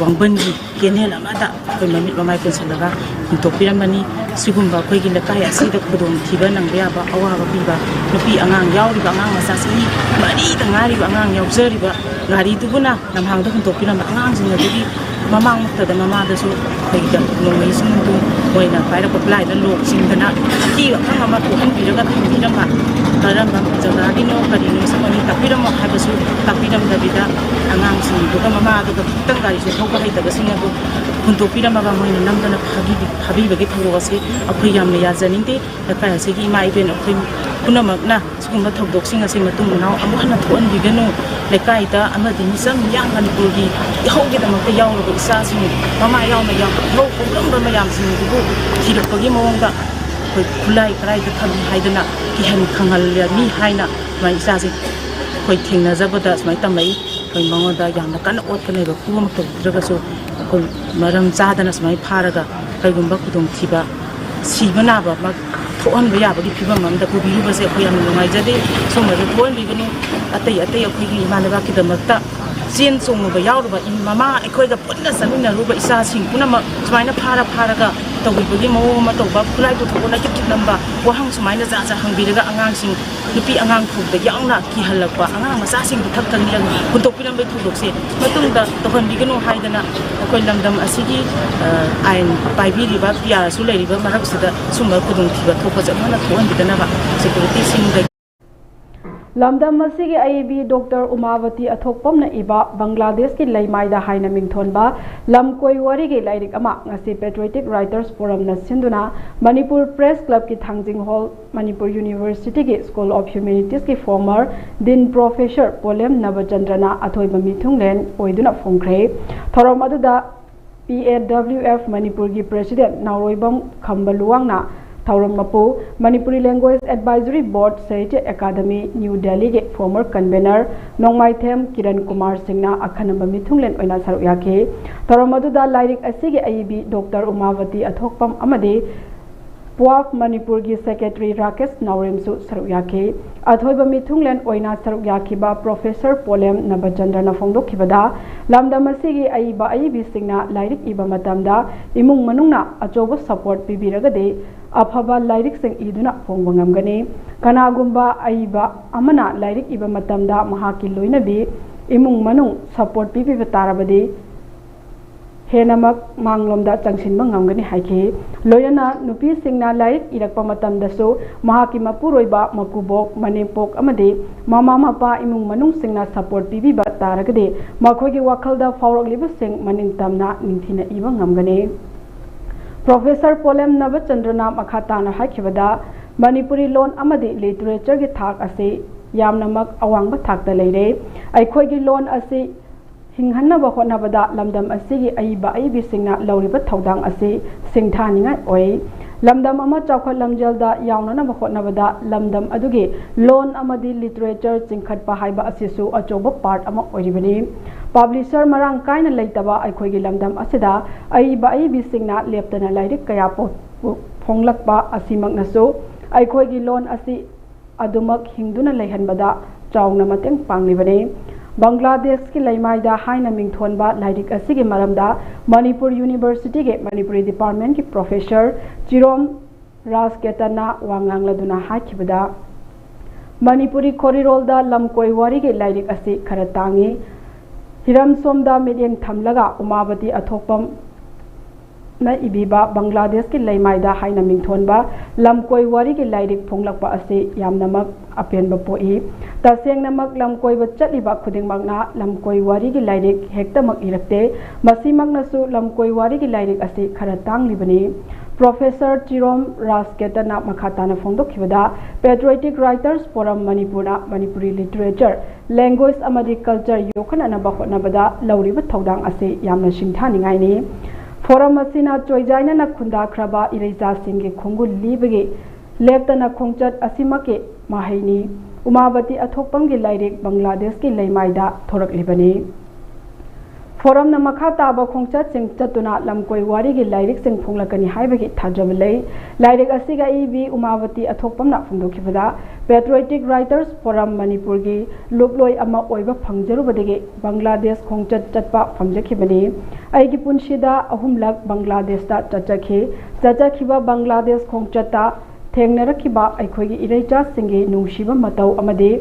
ꯋꯥꯡꯕꯟꯒꯤ ꯀꯦꯅꯦꯜ ꯑꯃꯗ ꯑꯩꯈꯣꯏ ꯃꯃꯤꯠ ꯃꯃꯥꯏ ꯄꯨꯟꯁꯤꯜꯂꯒ ꯍꯨꯟꯗꯣꯛꯄꯤꯔꯝꯕꯅꯤ꯫ ꯁꯤꯒꯨꯝꯕ ꯑꯩꯈꯣꯏꯒꯤ ꯂꯩꯀꯥꯏ ꯑꯁꯤꯗ ꯈꯨꯗꯣꯡꯊꯤꯕ ꯅꯪꯕ ꯌꯥꯕ ꯑꯋꯥꯕ ꯄꯤꯕ ꯅꯨꯄꯤ ꯑꯉꯥꯡ ꯌꯥꯎꯔꯤꯕ ꯑꯉꯥꯡ ꯃꯆꯥ ꯆꯍꯤ ꯃꯔꯤꯗ ꯉꯥꯏꯔꯤꯕ ꯑꯉꯥꯡ ꯌꯥꯎꯖꯔꯤꯕ ꯒꯥꯔꯤꯗꯨꯕꯨꯅ ꯂꯝꯍꯥꯡꯗ ꯍꯨꯟꯗꯣꯛꯄꯤꯔꯝꯕ ꯑꯉꯥꯡꯁꯤꯡ ꯑꯗꯨꯒꯤ ꯃꯃꯥꯡꯃꯛꯇꯗ ꯃꯃꯥꯗꯁꯨ ꯑꯩꯈꯣꯏꯗ ꯅꯣꯡꯃꯩꯁꯤꯡꯗꯨ ꯃꯣꯏꯅ ꯄꯥꯏꯔꯛꯄ ꯈꯨꯠꯂꯥꯏꯗ ꯂꯣꯛ ꯆꯤꯡꯗꯅ ꯑꯀꯤꯕ ꯑꯈꯪ ꯑꯃ ꯄꯣꯛꯍꯟꯕꯤꯔꯒ ꯊꯝꯕꯤꯔꯝꯕ, ꯀꯔꯝꯕ ꯖꯒꯥꯒꯤꯅꯣ ꯀꯔꯤꯅꯣ ꯁꯨꯝ ꯑꯅꯤ ꯇꯥꯛꯄꯤꯔꯝꯃꯣ ꯍꯥꯏꯕꯁꯨ ꯇꯥꯛꯄꯤꯔꯝꯗꯕꯤꯗ ꯑꯉꯥꯡꯁꯤꯡꯗꯨꯒ ꯃꯃꯥꯗꯨꯒ ꯈꯛꯇꯪ ꯒꯥꯔꯤꯁꯦ ꯊꯧꯕ ꯍꯩꯇꯕꯁꯤꯡ ꯑꯗꯨ ꯍꯨꯟꯗꯣꯛꯄꯤꯔꯝꯃꯒ ꯃꯣꯏꯅ ꯅꯝꯗꯅ ꯐꯥꯕꯤ-, ꯐꯥꯕꯤꯕꯒꯤ ꯊꯧꯗꯣꯛ ꯑꯁꯤ ꯑꯩꯈꯣꯏ ꯌꯥꯝꯅ ꯌꯥꯖꯅꯤꯡꯗꯦ꯫ ꯂꯩꯀꯥꯏ ꯑꯁꯤꯒꯤ ꯏꯃꯥ ꯏꯕꯦꯟ ꯑꯩꯈꯣꯏ ꯄꯨꯝꯅꯃꯛꯅ ꯁꯤꯒꯨꯝꯕ ꯊꯧꯗꯣꯛꯁꯤꯡ ꯑꯁꯤ ꯃꯇꯨꯡ ꯃꯅꯥꯎ ꯑꯃꯨꯛ ꯍꯟꯅ ꯊꯣꯛꯍꯟꯕꯤꯒꯅꯨ꯫ ꯂꯩꯀꯥꯏꯗ ꯑꯃꯗꯤ ꯃꯤꯆꯝ ꯃꯤꯌꯥꯝ ꯃꯅꯤꯄꯨꯔꯒꯤ ꯏꯍꯧꯒꯤꯗꯃꯛꯇ ꯌꯥꯎꯔꯕ ꯏꯆꯥꯁꯤꯡ, ꯃꯃꯥ ꯌꯥꯎꯅ ꯌꯥꯎ-, ꯏꯍꯧ ꯍꯧꯔꯝꯕ ꯃꯌꯥꯝꯁꯤꯡ ꯑꯗꯨꯕꯨ ꯊꯤꯔꯛꯄꯒꯤ ꯃꯑꯣꯡꯗ ꯑꯩꯈꯣꯏ ꯈꯨꯠꯂꯥꯏ ꯀꯔꯥꯏꯗ ꯊꯝꯃꯤ ꯍꯥꯏꯗꯅ ꯀꯤꯍꯟ ꯈꯪꯍꯜꯂꯝꯃꯤ ꯍꯥꯏꯅ ꯁꯨꯃꯥꯏꯅ ꯏꯆꯥꯁꯤꯡ ꯑꯩꯈꯣꯏ ꯊꯦꯡꯅꯖꯕꯗ ꯁꯨꯃꯥꯏꯅ ꯇꯝꯃꯛꯏ꯫ ꯑꯩꯈꯣꯏ ꯃꯉꯣꯟꯗ ꯌꯥꯝꯅ ꯀꯟꯅ ꯑꯣꯠꯀꯅꯦꯕ, ꯐꯨꯕꯃꯛ ꯇꯧꯗ꯭ꯔꯒꯁꯨ ꯑꯩꯈꯣꯏ ꯃꯔꯝ ꯆꯥꯗꯅ ꯁꯨꯃꯥꯏꯅ ꯐꯥꯔꯒ ꯀꯩꯒꯨꯝꯕ ꯈꯨꯗꯣꯡꯊꯤꯕ, ꯁꯤꯕ ꯅꯥꯕ ꯑꯃ ꯊꯣꯛꯍꯟꯕ ꯌꯥꯕꯒꯤ ꯐꯤꯕꯝ ꯑꯃꯗ ꯄꯨꯕꯤꯔꯨꯕꯁꯦ ꯑꯩꯈꯣꯏ ꯌꯥꯝꯅ ꯅꯨꯡꯉꯥꯏꯖꯗꯦ꯫ ꯁꯨꯝꯕꯁꯦ ꯊꯣꯛꯍꯟꯕꯤꯒꯅꯨ꯫ ꯑꯇꯩ ꯑꯇꯩ ꯑꯩꯈꯣꯏꯒꯤ ꯏꯃꯥ ꯂꯩꯕꯥꯛꯀꯤꯗꯃꯛꯇ ꯆꯦꯟ ꯆꯣꯡꯉꯨꯕ ꯌꯥꯎꯔꯨꯕ ꯏ-, ꯃꯃꯥ ꯑꯩꯈꯣꯏꯒ ꯄꯨꯟꯅ ꯆꯠꯃꯤꯟꯅꯔꯨꯕ ꯏꯆꯥꯁꯤꯡ ꯄꯨꯝꯅꯃꯛ ꯁꯨꯃꯥꯏꯅ ꯐꯥꯔ ꯐꯥꯔꯒ ꯇꯧꯕꯤꯕꯒꯤ ꯃꯑꯣꯡ ꯑꯃ ꯇꯧꯕ, ꯈꯨꯠꯂꯥꯏ ꯄꯨꯊꯣꯛꯑꯣꯅ ꯀꯤꯛ ꯀꯤꯛ ꯅꯝꯕ, ꯋꯥꯍꯪ ꯁꯨꯃꯥꯏꯅ ꯖꯥꯠ ꯖꯥꯠ ꯍꯪꯕꯤꯔꯒ ꯑꯉꯥꯡꯁꯤꯡ, ꯅꯨꯄꯤ ꯑꯉꯥꯡ ꯐꯥꯎꯗ ꯌꯥꯎꯅ ꯀꯤꯍꯜꯂꯛꯄ, ꯑꯉꯥꯡ ꯃꯆꯥꯁꯤꯡꯕꯨ ꯊꯛ ꯊꯛꯅꯤꯔꯒ ꯍꯨꯟꯗꯣꯛꯄꯤꯔꯝꯕꯒꯤ ꯊꯧꯗꯣꯛꯁꯦ ꯃꯇꯨꯡꯗ ꯇꯧꯍꯟꯕꯤꯒꯅꯨ ꯍꯥꯏꯗꯅ ꯑꯩꯈꯣꯏ ꯂꯝꯗꯝ ꯑꯁꯤꯒꯤ, ꯑ, ꯑꯥꯏꯟ ꯄꯥꯏꯕꯤꯔꯤꯕ ꯄꯤ ꯑꯥꯔꯁꯨ ꯂꯩꯔꯤꯕ ꯃꯔꯛꯁꯤꯗ ꯁꯨꯝꯕ ꯈꯨꯗꯣꯡꯊꯤꯕ ꯊꯣꯛꯄꯁꯦ ꯑꯃꯨꯛ ꯍꯟꯅ ꯊꯣꯛꯍꯟꯕꯤꯗꯅꯕ ꯁꯦꯀ꯭ꯌꯨꯔꯤꯇꯤꯁꯤꯡꯗꯒꯤ ꯂꯝꯗꯝ ꯑꯁꯤꯒꯤ ꯑꯏꯕꯤ ꯗꯣꯛꯇꯔ ꯎꯃꯥꯕꯇꯤ ꯑꯊꯣꯛꯄꯝꯅ ꯏꯕ ꯕꯪꯒ꯭ꯂꯥꯗꯦꯁꯀꯤ ꯂꯩꯃꯥꯏꯗ ꯍꯥꯏꯅ ꯃꯤꯡꯊꯣꯟꯕ ꯂꯝꯀꯣꯏ ꯋꯥꯔꯤꯒꯤ ꯂꯥꯏꯔꯤꯛ ꯑꯃ ꯉꯁꯤ Patriotic Writers Forumꯅ ꯁꯤꯟꯗꯨꯅ ꯃꯅꯤꯄꯨꯔ Press Clubꯀꯤ ꯊꯥꯡꯖꯤꯡ ꯍꯣꯜ, ꯃꯅꯤꯄꯨꯔ Universityꯒꯤ School of Humanities former Dean Professor Polem ꯅꯕꯆꯟꯗ꯭ꯔꯅ ꯑꯊꯣꯏꯕ ꯃꯤꯊꯨꯡꯂꯦꯟ ꯑꯣꯏꯗꯨꯅ ꯐꯣꯡꯈ꯭ꯔꯦ꯫ ꯊꯧꯔꯝ ꯑꯗꯨꯗ P A W F ꯃꯅꯤꯄꯨꯔꯒꯤ President ꯅꯥꯎꯔꯣꯏꯕꯝ ꯈꯝꯕ ꯂꯨꯋꯥꯡꯅ ꯊꯧꯔꯝ ꯃꯄꯨ, Manipuri Language Advisory Board, Sahitya Academy, New Delhiꯒꯤ former convener ꯅꯣꯡꯃꯥꯏꯊꯦꯝ ꯀꯤꯔꯟ ꯀꯨꯃꯥꯔ ꯁꯤꯡꯅ ꯑꯈꯟꯅꯕ ꯃꯤꯊꯨꯡꯂꯦꯟ ꯑꯣꯏꯅ ꯁꯔꯨꯛ ꯌꯥꯈꯤ꯫ ꯊꯧꯔꯝ ꯑꯗꯨꯗ ꯂꯥꯏꯔꯤꯛ ꯑꯁꯤꯒꯤ ꯑꯏꯕꯤ ꯗꯣꯛꯇꯔ ꯎꯃꯥꯕꯇꯤ ꯑꯊꯣꯛꯄꯝ ꯑꯃꯗꯤ ꯄ꯭ꯋꯥꯐ ꯃꯅꯤꯄꯨꯔꯒꯤ Secretary ꯔꯥꯀꯦꯁ ꯅꯥꯎꯔꯦꯝꯁꯨ ꯁꯔꯨꯛ ꯌꯥꯈꯤ꯫ ꯑꯊꯣꯏꯕ ꯃꯤꯊꯨꯡꯂꯦꯟ ꯑꯣꯏꯅ ꯁꯔꯨꯛ ꯌꯥꯈꯤꯕ Professor ꯄꯣꯂꯦꯝ ꯅꯕꯆꯟꯗ꯭ꯔꯅ ꯐꯣꯡꯗꯣꯛꯈꯤꯕꯗ, ꯂꯝꯗꯝ ꯑꯁꯤꯒꯤ ꯑꯏꯕ ꯑꯏꯕꯤꯁꯤꯡꯅ ꯂꯥꯏꯔꯤꯛ ꯏꯕ ꯃꯇꯝꯗ ꯏꯃꯨꯡ ꯃꯅꯨꯡꯅ ꯑꯆꯧꯕ support ꯄꯤꯕꯤꯔꯒꯗꯤ ꯑꯐꯕ ꯂꯥꯏꯔꯤꯛꯁꯤꯡ ꯏꯗꯨꯅ ꯐꯣꯡꯕ ꯉꯝꯒꯅꯤ꯫ ꯀꯅꯥꯒꯨꯝꯕ ꯑꯏꯕ ꯑꯃꯅ ꯂꯥꯏꯔꯤꯛ ꯏꯕ ꯃꯇꯝꯗ ꯃꯍꯥꯛꯀꯤ ꯂꯣꯏꯅꯕꯤ, ꯏꯃꯨꯡ ꯃꯅꯨꯡ support ꯄꯤꯕꯤꯕ ꯇꯥꯔꯕꯗꯤ ꯍꯦꯟꯅꯃꯛ ꯃꯥꯡꯂꯣꯝꯗ ꯆꯪꯁꯤꯟꯕ ꯉꯝꯒꯅꯤ ꯍꯥꯏꯈꯤ꯫ ꯂꯣꯏꯅꯅ ꯅꯨꯄꯤꯁꯤꯡꯅ ꯂꯥꯏꯔꯤꯛ ꯏꯔꯛꯄ ꯃꯇꯝꯗꯁꯨ ꯃꯍꯥꯛꯀꯤ ꯃꯄꯨꯔꯣꯏꯕ, ꯃꯀꯨꯕꯣꯛ, ꯃꯅꯦꯝꯄꯣꯛ ꯑꯃꯗꯤ ꯃꯃꯥ ꯃꯄꯥ, ꯏꯃꯨꯡ ꯃꯅꯨꯡꯁꯤꯡꯅ support ꯄꯤꯕꯤꯕ ꯇꯥꯔꯒꯗꯤ ꯃꯈꯣꯏꯒꯤ ꯋꯥꯈꯜꯗ ꯐꯥꯎꯔꯛꯂꯤꯕꯁꯤꯡ ꯃꯅꯤꯡ ꯇꯝꯅ ꯅꯤꯡꯊꯤꯅ ꯏꯕ ꯉꯝꯒꯅꯤ꯫ Professor ꯄꯣꯂꯦꯝ ꯅꯕꯆꯟꯗ꯭ꯔꯅ ꯃꯈꯥ ꯇꯥꯅ ꯍꯥꯏꯈꯤꯕꯗ, ꯃꯅꯤꯄꯨꯔꯤ ꯂꯣꯟ ꯑꯃꯗꯤ literatureꯒꯤ ꯊꯥꯛ ꯑꯁꯤ ꯌꯥꯝꯅꯃꯛ ꯑꯋꯥꯡꯕ ꯊꯥꯛꯇ ꯂꯩꯔꯦ꯫ ꯑꯩꯈꯣꯏꯒꯤ ꯂꯣꯟ ꯑꯁꯤ ꯍꯤꯡꯍꯟꯅꯕ ꯍꯣꯠꯅꯕꯗ ꯂꯝꯗꯝ ꯑꯁꯤꯒꯤ ꯑꯏꯕ ꯑꯏꯕꯤꯁꯤꯡꯅ ꯂꯧꯔꯤꯕ ꯊꯧꯗꯥꯡ ꯑꯁꯤ ꯁꯤꯡꯊꯥꯅꯤꯡꯉꯥꯏ ꯑꯣꯏ꯫ ꯂꯝꯗꯝ ꯑꯃ ꯆꯥꯎꯈꯠ ꯂꯝꯖꯦꯜꯗ ꯌꯥꯎꯅꯅꯕ ꯍꯣꯠꯅꯕꯗ ꯂꯝꯗꯝ ꯑꯗꯨꯒꯤ ꯂꯣꯟ ꯑꯃꯗꯤ ꯂꯤꯇꯔꯦꯆꯔ ꯆꯤꯡꯈꯠꯄ ꯍꯥꯏꯕ ꯑꯁꯤꯁꯨ ꯑꯆꯧꯕ ꯄꯥꯔꯠ ꯑꯃ ꯑꯣꯏꯔꯤꯕꯅꯤ꯫ ꯄꯕ꯭ꯂꯤꯁꯔ ꯃꯔꯥꯡ ꯀꯥꯏꯅ ꯂꯩꯇꯕ ꯑꯩꯈꯣꯏꯒꯤ ꯂꯝꯗꯝ ꯑꯁꯤꯗ ꯑꯏꯕ ꯑꯏꯕꯤꯁꯤꯡꯅ ꯂꯦꯞꯇꯅ ꯂꯥꯏꯔꯤꯛ ꯀꯌꯥ ꯄꯣ-, ꯐꯣꯡꯂꯛꯄ ꯑꯁꯤꯃꯛꯅꯁꯨ ꯑꯩꯈꯣꯏꯒꯤ ꯂꯣꯟ ꯑꯁꯤ ꯑꯗꯨꯃꯛ ꯍꯤꯡꯗꯨꯅ ꯂꯩꯍꯟꯕꯗ ꯆꯥꯎꯅ ꯃꯇꯦꯡ ꯄꯥꯡꯂꯤꯕꯅꯤ꯫ ꯕꯪꯒ꯭ꯂꯥꯗꯦꯁꯀꯤ ꯂꯩꯃꯥꯏꯗ ꯍꯥꯏꯅ ꯃꯤꯡꯊꯣꯟꯕ ꯂꯥꯏꯔꯤꯛ ꯑꯁꯤꯒꯤ ꯃꯔꯝꯗ ꯃꯅꯤꯄꯨꯔ ꯌꯨꯅꯤꯚꯔꯁꯤꯇꯤꯒꯤ ꯃꯅꯤꯄꯨꯔꯤ ꯗꯤꯄꯥꯔꯠꯃꯦꯟꯒꯤ ꯄ꯭ꯔꯣꯐꯦꯁꯔ ꯆꯤꯔꯣꯝ ꯔꯥꯖꯀꯦꯇꯟꯅ ꯋꯥ ꯉꯥꯡꯂꯗꯨꯅ ꯍꯥꯏꯈꯤꯕꯗ, ꯃꯅꯤꯄꯨꯔꯤ ꯈꯣꯔꯤꯔꯣꯜꯗ ꯂꯝꯀꯣꯏ ꯋꯥꯔꯤꯒꯤ ꯂꯥꯏꯔꯤꯛ ꯑꯁꯤ ꯈꯔ ꯇꯥꯡꯏ꯫ ꯍꯤꯔꯝ ꯁꯣꯝꯗ ꯃꯤꯠꯌꯦꯡ ꯊꯝꯂꯒ ꯎꯃꯥꯕꯇꯤ ꯑꯊꯣꯛꯄꯝ ꯅ ꯏꯕꯤꯕ ꯕꯪꯒ꯭ꯂꯥꯗꯦꯁꯀꯤ ꯂꯩꯃꯥꯏꯗ ꯍꯥꯏꯅ ꯃꯤꯡꯊꯣꯟꯕ ꯂꯝꯀꯣꯏ ꯋꯥꯔꯤꯒꯤ ꯂꯥꯏꯔꯤꯛ ꯐꯣꯡꯂꯛꯄ ꯑꯁꯤ ꯌꯥꯝꯅꯃꯛ ꯑꯄꯦꯟꯕ ꯄꯣꯛꯏ꯫ ꯇꯁꯦꯡꯅꯃꯛ ꯂꯝꯀꯣꯏꯕ ꯆꯠꯂꯤꯕ ꯈꯨꯗꯤꯡꯃꯛꯅ ꯂꯝꯀꯣꯏ ꯋꯥꯔꯤꯒꯤ ꯂꯥꯏꯔꯤꯛ ꯍꯦꯛꯇꯃꯛ ꯏꯔꯛꯇꯦ꯫ ꯃꯁꯤꯃꯛꯅꯁꯨ ꯂꯝꯀꯣꯏ ꯋꯥꯔꯤꯒꯤ ꯂꯥꯏꯔꯤꯛ ꯑꯁꯤ ꯈꯔ ꯇꯥꯡꯂꯤꯕꯅꯤ꯫ ꯄ꯭ꯔꯣꯐꯦꯁꯔ ꯆꯤꯔꯣꯝ ꯔꯥꯖꯀꯦꯇꯟꯅ ꯃꯈꯥ ꯇꯥꯅ ꯐꯣꯡꯗꯣꯛꯈꯤꯕꯗ, Patriotic Writers Forum ꯃꯅꯤꯄꯨꯔꯅ ꯃꯅꯤꯄꯨꯔꯤ ꯂꯤꯇꯔꯦꯆꯔ, ꯂꯦꯡꯒ꯭ꯋꯦꯖ ꯑꯃꯗꯤ ꯀꯜꯆꯔ ꯌꯣꯛꯈꯠꯅꯅꯕ ꯍꯣꯠꯅꯕꯗ ꯂꯧꯔꯤꯕ ꯊꯧꯗꯥꯡ ꯑꯁꯤ ꯌꯥꯝꯅ ꯁꯤꯡꯊꯥꯅꯤꯡꯉꯥꯏꯅꯤ꯫ ꯐꯣꯔꯝ ꯑꯁꯤꯅ ꯆꯣꯏꯖꯥꯏꯅꯅ ꯈꯨꯟꯗꯥꯈ꯭ꯔꯕ ꯏꯔꯩꯆꯥꯁꯤꯡꯒꯤ ꯈꯣꯡꯒꯨꯜ ꯂꯤꯕꯒꯤ ꯂꯦꯞꯇꯅ ꯈꯣꯡꯆꯠ ꯑꯁꯤꯃꯛꯀꯤ ꯃꯍꯩꯅꯤ꯫ ꯎꯃꯥꯕꯇꯤ ꯑꯊꯣꯛꯄꯝꯒꯤ ꯂꯥꯏꯔꯤꯛ ꯕꯪꯒ꯭ꯂꯥꯗꯦꯁꯀꯤ ꯂꯩꯃꯥꯏꯗ ꯊꯣꯔꯛꯂꯤꯕꯅꯤ꯫ ꯐꯣꯔꯝꯅ ꯃꯈꯥ ꯇꯥꯕ ꯈꯣꯡꯆꯠꯁꯤꯡ ꯆꯠꯇꯨꯅ ꯂꯝꯀꯣꯏ ꯋꯥꯔꯤꯒꯤ ꯂꯥꯏꯔꯤꯛꯁꯤꯡ ꯐꯣꯡꯂꯛꯀꯅꯤ ꯍꯥꯏꯕꯒꯤ ꯊꯥꯖꯕ ꯂꯩ꯫ ꯂꯥꯏꯔꯤꯛ ꯑꯁꯤꯒ ꯏꯕꯤ ꯎꯃꯥꯕꯇꯤ ꯑꯊꯣꯛꯄꯝꯅ ꯐꯣꯡꯗꯣꯛꯈꯤꯕꯗ, Patriotic Writers Forum ꯃꯅꯤꯄꯨꯔꯒꯤ ꯂꯨꯞꯂꯣꯏ ꯑꯃ ꯑꯣꯏꯕ ꯐꯪꯖꯔꯨꯕꯗꯒꯤ ꯕꯪꯒ꯭ꯂꯥꯗꯦꯁ ꯈꯣꯡꯆꯠ ꯆꯠꯄ ꯐꯪꯖꯈꯤꯕꯅꯤ꯫ ꯑꯩꯒꯤ ꯄꯨꯟꯁꯤꯗ ꯑꯍꯨꯝꯂꯛ ꯕꯪꯒ꯭ꯂꯥꯗꯦꯁꯇ ꯆꯠꯆꯈꯤ꯫ ꯆꯠꯆꯈꯤꯕ ꯕꯪꯒ꯭ꯂꯥꯗꯦꯁ ꯈꯣꯡꯆꯠꯇ ꯊꯦꯡꯅꯔꯛꯈꯤꯕ ꯑꯩꯈꯣꯏꯒꯤ ꯏꯔꯩꯆꯥꯁꯤꯡꯒꯤ ꯅꯨꯡꯁꯤꯕ ꯃꯇꯧ ꯑꯃꯗꯤ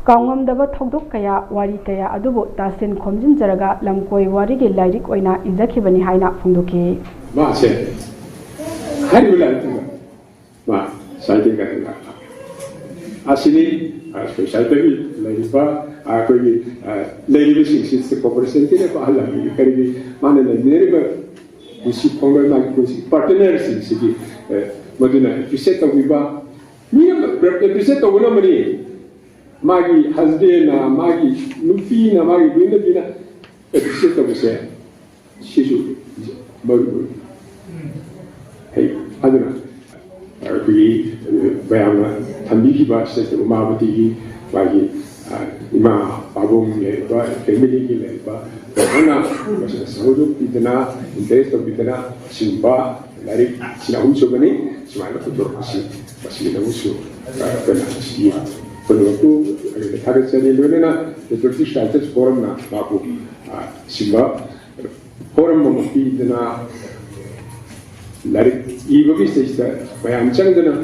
ꯀꯥꯎꯉꯝꯗꯕ ꯊꯧꯗꯣꯛ ꯀꯌꯥ, ꯋꯥꯔꯤ ꯀꯌꯥ ꯑꯗꯨꯕꯨ ꯇꯥꯁꯤꯟ ꯈꯣꯝꯖꯤꯟꯖꯔꯒ ꯂꯝꯀꯣꯏ ꯋꯥꯔꯤꯒꯤ ꯂꯥꯏꯔꯤꯛ ꯑꯣꯏꯅ ꯏꯖꯈꯤꯕꯅꯤ ꯍꯥꯏꯅ ꯐꯣꯡꯗꯣꯛꯈꯤ꯫ ꯃꯥꯁꯦ ꯍꯥꯏꯔꯤꯕ ꯂꯥꯏꯔꯤꯛꯇꯨꯗ ꯃꯥ ꯁꯥꯍꯤꯇ꯭ꯌ ꯑꯦꯀꯥꯗꯦꯃꯤ ꯑꯁꯤꯅꯤ, ꯑꯩꯈꯣꯏ ꯁꯥꯍꯤꯇ꯭ꯌꯒꯤ ꯂꯩꯔꯤꯕ, ꯑꯩꯈꯣꯏꯒꯤ, ꯑ, ꯂꯩꯔꯤꯕꯁꯤꯡꯁꯤ ꯀꯣꯑꯣꯄꯔꯦꯁꯟꯒꯤ ꯑꯍꯜ ꯑꯃꯒꯤ ꯀꯔꯤꯒꯤ ꯃꯥꯅ ꯂꯩꯃꯤꯟꯅꯔꯤꯕ ꯄꯨꯟꯁꯤ ꯈꯣꯡꯂꯣꯏ, ꯃꯥꯒꯤ ꯄꯨꯟꯁꯤ ꯄꯥꯔꯠꯅꯔꯁꯤꯡꯁꯤꯒꯤ, ꯑ, ꯃꯗꯨꯅ ꯑꯦꯄ꯭ꯔꯤꯁꯤꯌꯦꯠ ꯇꯧꯕꯤꯕ, ꯃꯤꯅ ꯑꯦꯄ꯭ꯔꯤꯁꯤꯌꯦꯠ ꯇꯧꯒꯗꯕꯅꯤ꯫ ꯃꯥꯒꯤ ꯍꯁꯕꯦꯟꯅ, ꯃꯥꯒꯤ ꯅꯨꯄꯤꯅ, ꯃꯥꯒꯤ ꯂꯣꯏꯅꯕꯤꯅ ꯑꯦꯄ꯭ꯔꯤꯁꯤꯌꯦꯠ ꯇꯧꯕꯁꯦ ꯁꯤꯁꯨ ꯃꯔꯨ ꯑꯣꯏ꯫ ꯍꯩ꯫ ꯑꯗꯨꯅ ꯑꯩꯈꯣꯏꯒꯤ ꯃꯌꯥꯝꯅ ꯊꯝꯕꯤꯈꯤꯕ ꯁꯤꯗꯩꯁꯤꯗ ꯎꯃꯥꯕꯇꯤꯒꯤ ꯃꯥꯒꯤ ꯏꯃꯥ ꯄꯥꯕꯨꯡ ꯂꯩꯔꯤꯕ, ꯐꯦꯃꯤꯂꯤꯒꯤ ꯂꯩꯔꯤꯕ ꯃꯌꯥꯝꯅ ꯃꯁꯤꯗ ꯁꯍꯌꯣꯒ ꯄꯤꯗꯅ, ꯏꯟꯀꯔꯦꯖ ꯇꯧꯕꯤꯗꯅ ꯁꯤꯒꯨꯝꯕ ꯂꯥꯏꯔꯤꯛ ꯁꯤꯅ ꯑꯍꯨꯝꯁꯨꯕꯅꯤ꯫ ꯁꯨꯃꯥꯏꯅ ꯄꯨꯊꯣꯔꯛꯄꯁꯤ ꯃꯁꯤꯒꯤꯗꯃꯛꯁꯨ ꯑꯩꯈꯣꯏꯅ ꯁꯤꯒꯤ ꯄꯨꯝꯅꯃꯛꯄꯨ ꯊꯥꯒꯠꯆꯔꯤ꯫ ꯂꯣꯏꯅꯅ ꯄꯦꯇ꯭ꯔꯤꯌꯣꯇꯤꯛ ꯔꯥꯏꯇꯔꯁ ꯐꯣꯔꯝꯅ ꯃꯥꯕꯨ ꯁꯤꯒꯨꯝꯕ ꯐꯣꯔꯝ ꯑꯃ ꯄꯤꯗꯅ ꯂꯥꯏꯔꯤꯛ ꯏꯕꯒꯤ ꯁꯤꯗꯩꯁꯤꯗ ꯃꯌꯥꯝ ꯆꯪꯗꯅ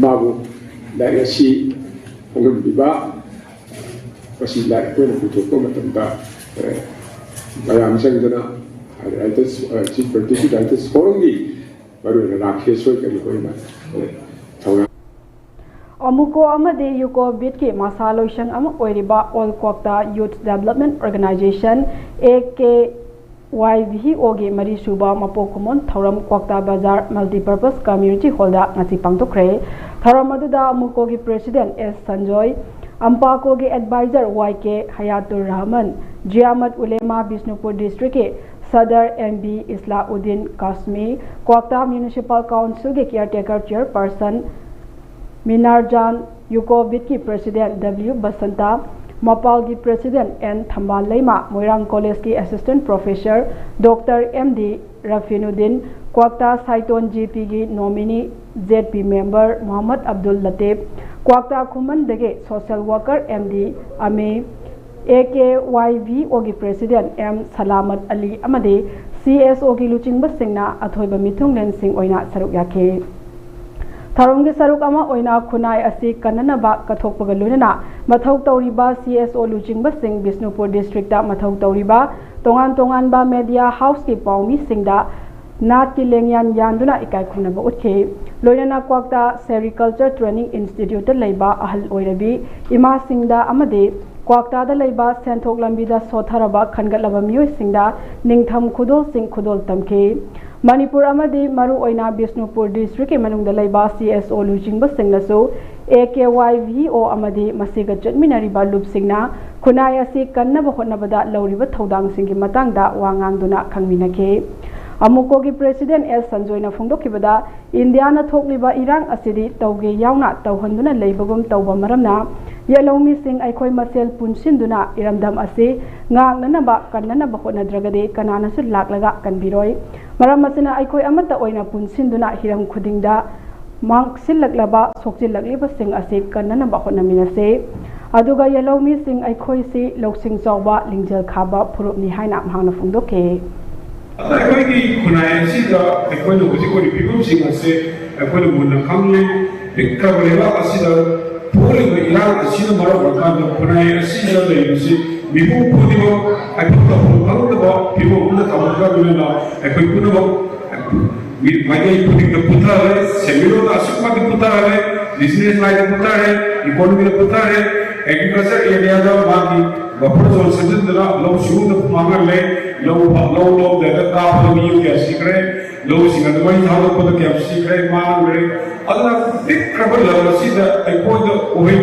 ꯃꯥꯕꯨ ꯂꯥꯏꯔꯤꯛ ꯑꯁꯤ ꯐꯣꯡꯂꯝꯂꯤꯕ ꯃꯁꯤ ꯂꯥꯏꯔꯤꯛ ꯑꯣꯏꯅ ꯄꯨꯊꯣꯛꯄ ꯃꯇꯝꯗ ꯃꯌꯥꯝ ꯆꯪꯗꯅ ꯔꯥꯏꯇꯔꯁ ꯆꯤꯐ ꯄꯦꯇ꯭ꯔꯤꯌꯣꯇꯤꯛ ꯔꯥꯏꯇꯔꯁ ꯐꯣꯔꯝꯒꯤ ꯃꯔꯨꯑꯣꯏꯅ ꯔꯥꯀꯦꯁ ꯍꯣꯏ ꯀꯔꯤ ꯍꯣꯏꯅ ꯊꯧꯔꯥꯡ ꯑꯃꯨꯀꯣ ꯑꯃꯗꯤ ꯌꯨꯀꯣ ꯕꯤꯠꯀꯤ ꯃꯁꯥ ꯂꯣꯏꯁꯪ ꯑꯃ ꯑꯣꯏꯔꯤꯕ all Kwakta youth development organisation, A K Y V ꯑꯣꯒꯤ ꯃꯔꯤꯁꯨꯕ ꯃꯄꯣꯛ ꯀꯨꯝꯑꯣꯟ ꯊꯧꯔꯝ ꯀ꯭ꯋꯥꯛꯇꯥ ꯕꯖꯥꯔ ꯃꯜꯇꯤꯄꯔꯄꯁ ꯀꯝꯃ꯭ꯌꯨꯅꯤꯇꯤ ꯍꯣꯜꯗ ꯉꯁꯤ ꯄꯥꯡꯊꯣꯛꯈ꯭ꯔꯦ꯫ ꯊꯧꯔꯝ ꯑꯗꯨꯗ ꯑꯃꯨꯀꯣꯒꯤ ꯄ꯭ꯔꯦꯁꯤꯗꯦꯟꯠ ꯑꯦꯁ ꯁꯟꯖꯣꯏ, ꯑꯝꯄꯥꯀꯣꯒꯤ advisor Y K Hayatur Rahman, Jamiat Ulema Bishnupur ꯗꯤꯁꯇ꯭ꯔꯤꯛꯀꯤ Sadar M B Islauddin Kasmi, Kwakta municipal ꯀꯥꯎꯟꯁꯤꯜꯒꯤ ꯀꯤꯌꯔꯇꯦꯀꯔ ꯆꯤꯌꯔꯄꯔꯁꯟ ꯃꯤꯅꯥꯔꯖꯥꯟ, ꯌꯨꯀꯣ ꯕꯤꯠꯀꯤ ꯄ꯭ꯔꯦꯁꯤꯗꯦꯟꯠ ꯗꯕ꯭ꯂꯤꯌꯨ ꯕꯁꯟꯇ, ꯃꯄꯥꯜꯒꯤ ꯄ꯭ꯔꯦꯁꯤꯗꯦꯟꯠ ꯑꯦꯟ ꯊꯝꯕꯥꯜ ꯂꯩꯃꯥ, ꯃꯣꯏꯔꯥꯡ ꯀꯣꯂꯦꯖꯀꯤ assistant professor doctor M D Rafinuddin, Kwakta Saiton G ꯄꯤꯒꯤ nominee Z P member Mohammad Abdul Latif, Kwakta ꯈꯨꯃꯟꯗꯒꯤ social worker M D Ami, A K Y V ꯑꯣꯒꯤ ꯄ꯭ꯔꯦꯁꯤꯗꯦꯟꯠ ꯑꯦꯝ ꯁꯂꯥꯃꯠ ꯑꯂꯤ ꯑꯃꯗꯤ ꯁꯤ ꯑꯦꯁ ꯑꯣꯒꯤ ꯂꯨꯆꯤꯡꯕꯁꯤꯡꯅ ꯑꯊꯣꯏꯕ ꯃꯤꯊꯨꯡꯂꯦꯟꯁꯤꯡ ꯑꯣꯏꯅ ꯁꯔꯨꯛ ꯌꯥꯈꯤ꯫ ꯊꯧꯔꯝꯒꯤ ꯁꯔꯨꯛ ꯑꯃ ꯑꯣꯏꯅ ꯈꯨꯟꯅꯥꯏ ꯑꯁꯤ ꯀꯟꯅꯅꯕ ꯀꯠꯊꯣꯛꯄꯒ ꯂꯣꯏꯅꯅ ꯃꯊꯧ ꯇꯧꯔꯤꯕ ꯁꯤ ꯑꯦꯁ ꯑꯣ ꯂꯨꯆꯤꯡꯕꯁꯤꯡ, ꯕꯤꯁꯅꯨꯄꯨꯔ ꯗꯤꯁꯇ꯭ꯔꯤꯛꯇ ꯃꯊꯧ ꯇꯧꯔꯤꯕ ꯇꯣꯉꯥꯟ ꯇꯣꯉꯥꯟꯕ ꯃꯦꯗꯤꯌꯥ ꯍꯥꯎꯁꯀꯤ ꯄꯥꯎꯃꯤꯁꯤꯡꯗ ꯅꯥꯠꯀꯤ ꯂꯦꯡꯌꯥꯟ ꯌꯥꯟꯗꯨꯅ ꯏꯀꯥꯏ ꯈꯨꯝꯅꯕ ꯎꯠꯈꯤ꯫ ꯂꯣꯏꯅꯅ ꯀ꯭ꯋꯥꯛꯇꯥ ꯁꯦꯔꯤꯀꯜꯆꯔ ꯇ꯭ꯔꯦꯅꯤꯡ ꯏꯟꯁꯇꯤꯇ꯭ꯌꯨꯠꯇ ꯂꯩꯕ ꯑꯍꯜ ꯑꯣꯏꯔꯕꯤ ꯏꯃꯥꯁꯤꯡꯗ ꯑꯃꯗꯤ ꯀ꯭ꯋꯥꯛꯇꯥꯗ ꯂꯩꯕ ꯁꯦꯟꯊꯣꯛ ꯂꯝꯕꯤꯗ ꯁꯣꯠꯊꯔꯕ ꯈꯟꯒꯠꯂꯕ ꯃꯤꯑꯣꯏꯁꯤꯡꯗ ꯅꯤꯡꯊꯝ ꯈꯨꯗꯣꯜꯁꯤꯡ ꯈꯨꯗꯣꯜ ꯇꯝꯈꯤ꯫ ꯃꯅꯤꯄꯨꯔ ꯑꯃꯗꯤ ꯃꯔꯨꯑꯣꯏꯅ ꯕꯤꯁꯅꯨꯄꯨꯔ ꯗꯤꯁꯇ꯭ꯔꯤꯛꯀꯤ ꯃꯅꯨꯡꯗ ꯂꯩꯕ ꯁꯤ ꯑꯦꯁ ꯑꯣ ꯂꯨꯆꯤꯡꯕꯁꯤꯡꯅꯁꯨ ꯑꯦ ꯀꯦ ꯋꯥꯏ ꯚꯤ ꯑꯣ ꯑꯃꯗꯤ ꯃꯁꯤꯒ ꯆꯠꯃꯤꯟꯅꯔꯤꯕ ꯂꯨꯞꯁꯤꯡꯅ ꯈꯨꯟꯅꯥꯏ ꯑꯁꯤ ꯀꯟꯅꯕ ꯍꯣꯠꯅꯕꯗ ꯂꯧꯔꯤꯕ ꯊꯧꯗꯥꯡꯁꯤꯡꯒꯤ ꯃꯇꯥꯡꯗ ꯋꯥ ꯉꯥꯡꯗꯨꯅ ꯈꯪꯃꯤꯟꯅꯈꯤ꯫ ꯑꯃꯨꯀꯣꯒꯤ ꯄ꯭ꯔꯦꯁꯤꯗꯦꯟ ꯑꯦꯁ ꯁꯟꯖꯣꯏꯅ ꯐꯣꯡꯗꯣꯛꯈꯤꯕꯗ, ꯏꯟꯗꯤꯌꯥꯅ ꯊꯣꯛꯂꯤꯕ ꯏꯔꯥꯡ ꯑꯁꯤꯗꯤ ꯇꯧꯒꯦ ꯌꯥꯎꯅ ꯇꯧꯍꯟꯗꯨꯅ ꯂꯩꯕꯒꯨꯝ ꯇꯧꯕ ꯃꯔꯝꯅ, ꯌꯦꯜꯍꯧꯃꯤꯁꯤꯡ ꯑꯩꯈꯣꯏ ꯃꯁꯦꯜ ꯄꯨꯟꯁꯤꯟꯗꯨꯅ ꯏꯔꯝꯗꯝ ꯑꯁꯤ ꯉꯥꯛꯅꯅꯕ ꯀꯟꯅꯅꯕ ꯍꯣꯠꯅꯗ꯭ꯔꯒꯗꯤ ꯀꯅꯥꯅꯁꯨ ꯂꯥꯛꯂꯒ ꯀꯟꯕꯤꯔꯣꯏ꯫ ꯃꯔꯝ ꯑꯁꯤꯅ ꯑꯩꯈꯣꯏ ꯑꯃꯠꯇ ꯑꯣꯏꯅ ꯄꯨꯟꯁꯤꯟꯗꯨꯅ ꯍꯤꯔꯝ ꯈꯨꯗꯤꯡꯗ ꯃꯥꯡꯁꯤꯜꯂꯛꯂꯕ, ꯁꯣꯛꯆꯤꯜꯂꯛꯂꯤꯕꯁꯤꯡ ꯑꯁꯤ ꯀꯟꯅꯅꯕ ꯍꯣꯠꯅꯃꯤꯟꯅꯁꯤ꯫ ꯑꯗꯨꯒ ꯌꯦꯜꯍꯧꯃꯤꯁꯤꯡ ꯑꯩꯈꯣꯏꯁꯤ ꯂꯧꯁꯤꯡ ꯆꯥꯎꯕ, ꯂꯤꯡꯖꯦꯜ ꯈꯥꯕ ꯐꯨꯔꯨꯞꯅꯤ ꯍꯥꯏꯅ ꯃꯍꯥꯛꯅ ꯐꯣꯡꯗꯣꯛꯈꯤ꯫ ꯑꯗ ꯑꯩꯈꯣꯏꯒꯤ ꯈꯨꯟꯅꯥꯏ ꯑꯁꯤꯗ ꯑꯩꯈꯣꯏꯅ ꯍꯧꯖꯤꯛ ꯑꯣꯏꯔꯤꯕ ꯐꯤꯕꯝꯁꯤꯡ ꯑꯁꯦ ꯑꯩꯈꯣꯏꯅ ꯃꯨꯟꯅ ꯈꯪꯂꯦ꯫ ꯄꯤꯛꯈ꯭ꯔꯕ ꯂꯩꯕꯥꯛ ꯑꯁꯤꯗ ꯊꯣꯛꯂꯤꯕ ꯏꯔꯥꯡ ꯑꯁꯤꯅ ꯃꯔꯝ ꯑꯣꯏꯔꯀꯥꯟꯗ ꯈꯨꯟꯅꯥꯏ ꯑꯁꯤꯗ ꯂꯩꯔꯤꯕꯁꯤ ꯃꯤꯄꯨꯝ ꯈꯨꯗꯤꯡꯃꯛ ꯍꯥꯏꯐꯝ ꯇꯧꯐꯝ ꯈꯪꯗꯕ ꯐꯤꯕꯝ ꯑꯃꯗ ꯊꯝꯃꯛꯇ꯭ꯔꯕꯅꯤꯅ ꯑꯩꯈꯣꯏ ꯄꯨꯝꯅꯃꯛ ꯃꯤ-, ꯃꯥꯏꯀꯩ ꯈꯨꯗꯤꯡꯗ ꯄꯨꯊꯔꯦ, ꯁꯦꯟꯃꯤꯠꯂꯣꯟꯗ ꯑꯁꯨꯛꯀꯤ ꯃꯇꯤꯛ ꯄꯨꯊꯔꯦ, ꯕꯤꯖꯤꯅꯦꯁ ꯂꯥꯏꯟꯗ ꯄꯨꯊꯔꯦ, ꯏꯀꯣꯅꯣꯃꯤꯗ ꯄꯨꯊꯔꯦ, ꯑꯦꯒ꯭ꯔꯤꯀꯜꯆꯔ ꯑꯦꯔꯤꯌꯥꯗ ꯃꯥꯒꯤ ꯕꯐꯔ ꯖꯣꯟ ꯁꯦꯝꯖꯤꯟꯗꯨꯅ ꯂꯧ ꯁꯤꯡꯎꯗ ꯃꯥꯡꯍꯜꯂꯦ, ꯂꯧ ꯐ-, ꯂꯧ ꯂꯧꯗꯦꯗ ꯀꯥꯞꯄꯗ ꯃꯤꯑꯣꯏ ꯀꯌꯥ ꯁꯤꯈ꯭ꯔꯦ, ꯂꯧꯁꯤꯡ ꯑꯗꯨ ꯃꯩ ꯊꯥꯗꯣꯛꯄꯗ ꯀꯌꯥꯝ ꯁꯤꯈ꯭ꯔꯦ, ꯃꯥꯡꯈ꯭ꯔꯦ꯫ ꯑꯗꯨꯅ ꯄꯤꯛꯈ꯭ꯔꯕ ꯂꯝ ꯑꯁꯤꯗ ꯑꯩꯈꯣꯏꯗ ꯎꯍꯩ,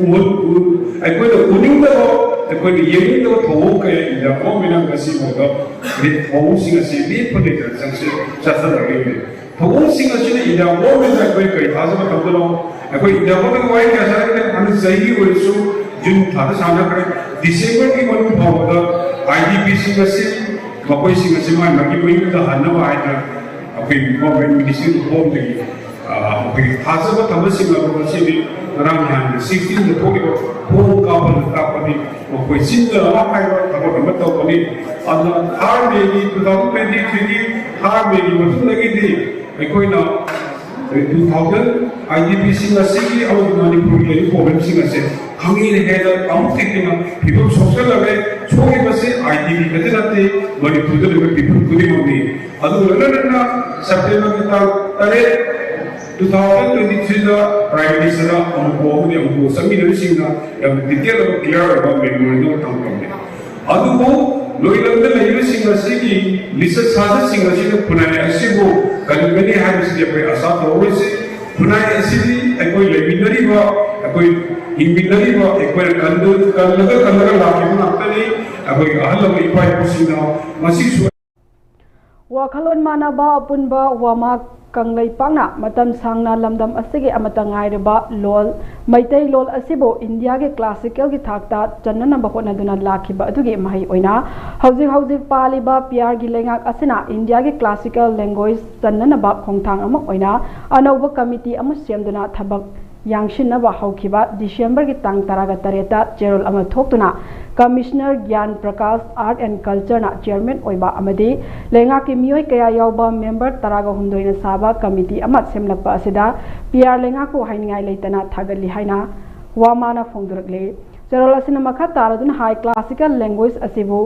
ꯎꯍꯩ, ꯎ-, ꯑꯩꯈꯣꯏꯗ ꯎꯅꯤꯡꯗꯕ, ꯑꯩꯈꯣꯏꯗ ꯌꯦꯡꯅꯤꯡꯗꯕ ꯊꯧꯑꯣꯡ ꯀꯌꯥ ꯏꯟꯗꯤꯌꯥ ꯒꯣꯔꯃꯦꯟꯅ ꯉꯁꯤ ꯐꯥꯎꯗ ꯊꯧꯑꯣꯡꯁꯤꯡ ꯑꯁꯤ ꯂꯦꯞꯄ ꯂꯩꯇꯅ ꯆꯪꯁꯤ-, ꯆꯠꯊꯔꯛꯂꯤꯕꯅꯤ꯫ ꯊꯧꯑꯣꯡꯁꯤꯡ ꯑꯁꯤꯅ ꯏꯟꯗꯤꯌꯥ ꯒꯣꯔꯃꯦꯟꯗ ꯑꯩꯈꯣꯏ ꯀꯔꯤ ꯊꯥꯖꯕ ꯊꯝꯒꯗꯧꯅꯣ? ꯑꯩꯈꯣꯏ ꯏꯟꯗꯤꯌꯥ ꯒꯣꯔꯃꯦꯟꯒꯤ ꯋꯥꯍꯩ ꯀꯌꯥ ꯁꯥꯟꯅꯈ꯭ꯔꯦ, ꯍꯟꯗꯛ ꯆꯍꯤꯒꯤ ꯑꯣꯏꯔꯁꯨ ꯖꯨꯟ ꯊꯥꯗ ꯁꯥꯟꯅꯈ꯭ꯔꯦ, ꯗꯤꯁꯦꯝꯕꯔꯒꯤ ꯃꯅꯨꯡ ꯐꯥꯎꯕꯗ ꯑꯥꯏ ꯗꯤ ꯄꯤꯁꯤꯡ ꯑꯁꯤ ꯃꯈꯣꯏꯁꯤꯡ ꯑꯁꯤ ꯃꯥꯒꯤ ꯃꯥꯒꯤ ꯃꯌꯨꯝꯗ ꯍꯟꯅꯕ ꯍꯥꯏꯅ ꯑꯩꯈꯣꯏ ꯒꯣꯔꯃꯦꯟ ꯃꯤꯅꯤꯁꯇ꯭ꯔꯤ ꯍꯣꯝꯗꯒꯤ, ꯑ, ꯑꯩꯈꯣꯏꯒꯤ ꯊꯥꯖꯕ ꯊꯝꯕꯁꯤꯡ ꯑꯗꯨ ꯉꯁꯤꯗꯤ ꯉꯔꯥꯡ ꯅꯍꯥꯟꯒꯤ ꯁꯤꯛꯁꯇꯤꯟꯗ ꯊꯣꯛꯂꯤꯕ ꯐꯣꯡ ꯀꯥꯞꯄꯗ ꯇꯥꯛꯄꯗꯤ ꯃꯈꯣꯏ ꯆꯤꯟꯗ ꯑꯃ ꯍꯥꯏꯕ ꯊꯕꯛ ꯑꯃ ꯇꯧꯕꯅꯤ꯫ ꯑꯗꯨꯅ ꯊꯥꯔ ꯃꯦꯒꯤ, ꯇꯨ ꯊꯥꯎꯖꯟ ꯇ꯭ꯋꯦꯟꯇꯤ ꯊ꯭ꯔꯤꯒꯤ ꯊꯥꯔ ꯃꯦꯒꯤ ꯃꯇꯨꯡꯗꯒꯤꯗꯤ ꯑꯩꯈꯣꯏꯅ ꯇꯨ ꯊꯥꯎꯖꯟ ꯑꯥꯏ ꯗꯤ ꯄꯤꯁꯤꯡ ꯑꯁꯤꯒꯤ ꯑꯃꯗꯤ ꯃꯅꯤꯄꯨꯔꯒꯤ ꯂꯩꯔꯤꯕ ꯄ꯭ꯔꯣꯕ꯭ꯂꯦꯝꯁꯤꯡ ꯑꯁꯦ ꯈꯪꯍꯦꯟ ꯍꯦꯟꯅ ꯑꯃꯨꯛ ꯍꯦꯟꯅ ꯐꯤꯕꯝ ꯁꯣꯛꯆꯜꯂꯒꯦ꯫ ꯁꯣꯛꯂꯤꯕꯁꯤ ꯑꯥꯏ ꯗꯤ ꯄꯤ ꯈꯛꯇ ꯅꯠꯇꯦ, ꯃꯅꯤꯄꯨꯔꯗ ꯂꯩꯕ ꯄꯤꯄꯜ ꯈꯨꯗꯤꯡꯃꯛꯅꯤ꯫ ꯑꯗꯨꯒ ꯂꯣꯏꯅꯅ ꯁꯦꯞꯇꯦꯝꯕꯔꯒꯤ ꯇꯥꯡ ꯇꯔꯦꯠ, ꯇꯨ ꯊꯥꯎꯖꯟ ꯇ꯭ꯋꯦꯟꯇꯤ ꯊ꯭ꯔꯤꯗ ꯄ꯭ꯔꯥꯏꯝ ꯃꯤꯅꯤꯁꯇꯔꯗ ꯑꯃꯨꯛ ꯑꯃꯗꯤ ꯑꯃꯨꯛ ꯆꯠꯃꯤꯟꯅꯔꯤꯁꯤꯡꯅ ꯌꯥꯝꯅ ꯗꯤꯇꯦꯜ ꯑꯃ, ꯀ꯭ꯂꯤꯌꯥꯔ ꯑꯣꯏꯕ ꯃꯦꯃꯣꯔꯦꯟꯗꯝ ꯑꯃ ꯊꯝꯈ꯭ꯔꯕꯅꯤ꯫ ꯑꯗꯨꯕꯨ ꯂꯣꯏꯂꯝꯗ ꯂꯩꯔꯤꯕꯁꯤꯡ ꯑꯁꯤꯒꯤ ꯂꯤꯆꯠ ꯁꯥꯖꯠꯁꯤꯡ ꯑꯁꯤꯅ ꯈꯨꯟꯅꯥꯏ ꯑꯁꯤꯕꯨ ꯀꯟꯒꯅꯤ ꯍꯥꯏꯕꯁꯤꯗꯤ ꯑꯩꯈꯣꯏ ꯑꯥꯁꯥ ꯇꯧꯔꯔꯣꯏꯁꯤ꯫ ꯈꯨꯟꯅꯥꯏ ꯑꯁꯤꯗꯤ ꯑꯩꯈꯣꯏ ꯂꯩꯃꯤꯟꯅꯔꯤꯕ, ꯑꯩꯈꯣꯏ ꯍꯤꯡꯃꯤꯟꯅꯔꯤꯕ, ꯑꯩꯈꯣꯏꯅ ꯀꯟꯗ-, ꯀꯜꯂꯒ ꯀꯜꯂꯒ ꯂꯥꯛꯈꯤꯕ ꯉꯥꯛꯇꯅꯤ꯫ ꯑꯩꯈꯣꯏꯒꯤ ꯑꯍꯜ ꯂꯃꯟ ꯏꯄꯥ ꯏꯄꯨꯁꯤꯡꯅ ꯃꯁꯤꯁꯨ ꯋꯥꯈꯜꯂꯣꯟ ꯃꯥꯟꯅꯕ ꯑꯄꯨꯟꯕ ꯋꯥꯃꯥ ꯀꯪꯂꯩꯄꯥꯛꯅ ꯃꯇꯝ ꯁꯥꯡꯅ ꯂꯝꯗꯝ ꯑꯁꯤꯒꯤ ꯑꯃꯠꯇ ꯉꯥꯏꯔꯕ ꯂꯣꯜ ꯃꯩꯇꯩ ꯂꯣꯜ ꯑꯁꯤꯕꯨ ꯏꯟꯗꯤꯌꯥꯒꯤ ꯀ꯭ꯂꯥꯁꯤꯀꯦꯜꯒꯤ ꯊꯥꯛꯇ ꯆꯟꯅꯅꯕ ꯍꯣꯠꯅꯗꯨꯅ ꯂꯥꯛꯈꯤꯕ ꯑꯗꯨꯒꯤ ꯃꯍꯩ ꯑꯣꯏꯅ ꯍꯧꯖꯤꯛ ꯍꯧꯖꯤꯛ ꯄꯥꯜꯂꯤꯕ ꯄꯤ ꯑꯥꯔꯒꯤ ꯂꯩꯉꯥꯛ ꯑꯁꯤꯅ ꯏꯟꯗꯤꯌꯥꯒꯤ ꯀ꯭ꯂꯥꯁꯤꯀꯦꯜ ꯂꯦꯡꯒ꯭ꯋꯦꯖ ꯆꯟꯅꯅꯕ ꯈꯣꯡꯊꯥꯡ ꯑꯃ ꯑꯣꯏꯅ ꯑꯅꯧꯕ ꯀꯃꯤꯇꯤ ꯑꯃ ꯁꯦꯝꯗꯨꯅ ꯊꯕꯛ ꯌꯥꯡꯁꯤꯟꯅꯕ ꯍꯧꯈꯤꯕ ꯗꯤꯁꯦꯝꯕꯔꯒꯤ ꯇꯥꯡ ꯇꯔꯥꯒ ꯇꯔꯦꯠꯇ ꯆꯦꯔꯣꯜ ꯑꯃ ꯊꯣꯛꯇꯨꯅ ꯀꯃꯤꯁꯅꯔ ꯒ꯭ꯌꯥꯟ ꯄ꯭ꯔꯀꯥꯁ ꯑꯥꯔꯠ ꯑꯦꯟ ꯀꯜꯆꯔꯅ ꯆꯤꯌꯔꯃꯦꯟ ꯑꯣꯏꯕ ꯑꯃꯗꯤ ꯂꯩꯉꯥꯛꯀꯤ ꯃꯤꯑꯣꯏ ꯀꯌꯥ ꯌꯥꯎꯕ ꯃꯦꯝꯕꯔ ꯇꯔꯥꯒ ꯍꯨꯝꯗꯣꯏꯅ ꯁꯥꯕ ꯀꯃꯤꯇꯤ ꯑꯃ ꯁꯦꯝꯂꯛꯄ ꯑꯁꯤꯗ ꯄꯤ ꯑꯥꯔ ꯂꯩꯉꯥꯛꯄꯨ ꯍꯥꯏꯅꯤꯡꯉꯥꯏ ꯂꯩꯇꯅ ꯊꯥꯒꯠꯂꯤ ꯍꯥꯏꯅ ꯋꯥꯃꯥꯅ ꯐꯣꯡꯗꯣꯔꯛꯂꯤ꯫ ꯆꯦꯔꯣꯜ ꯑꯁꯤꯅ ꯃꯈꯥ ꯇꯥꯔꯗꯨꯅ ꯍꯥꯏ, ꯀ꯭ꯂꯥꯁꯤꯀꯦꯜ ꯂꯦꯡꯒ꯭ꯋꯦꯖ ꯑꯁꯤꯕꯨ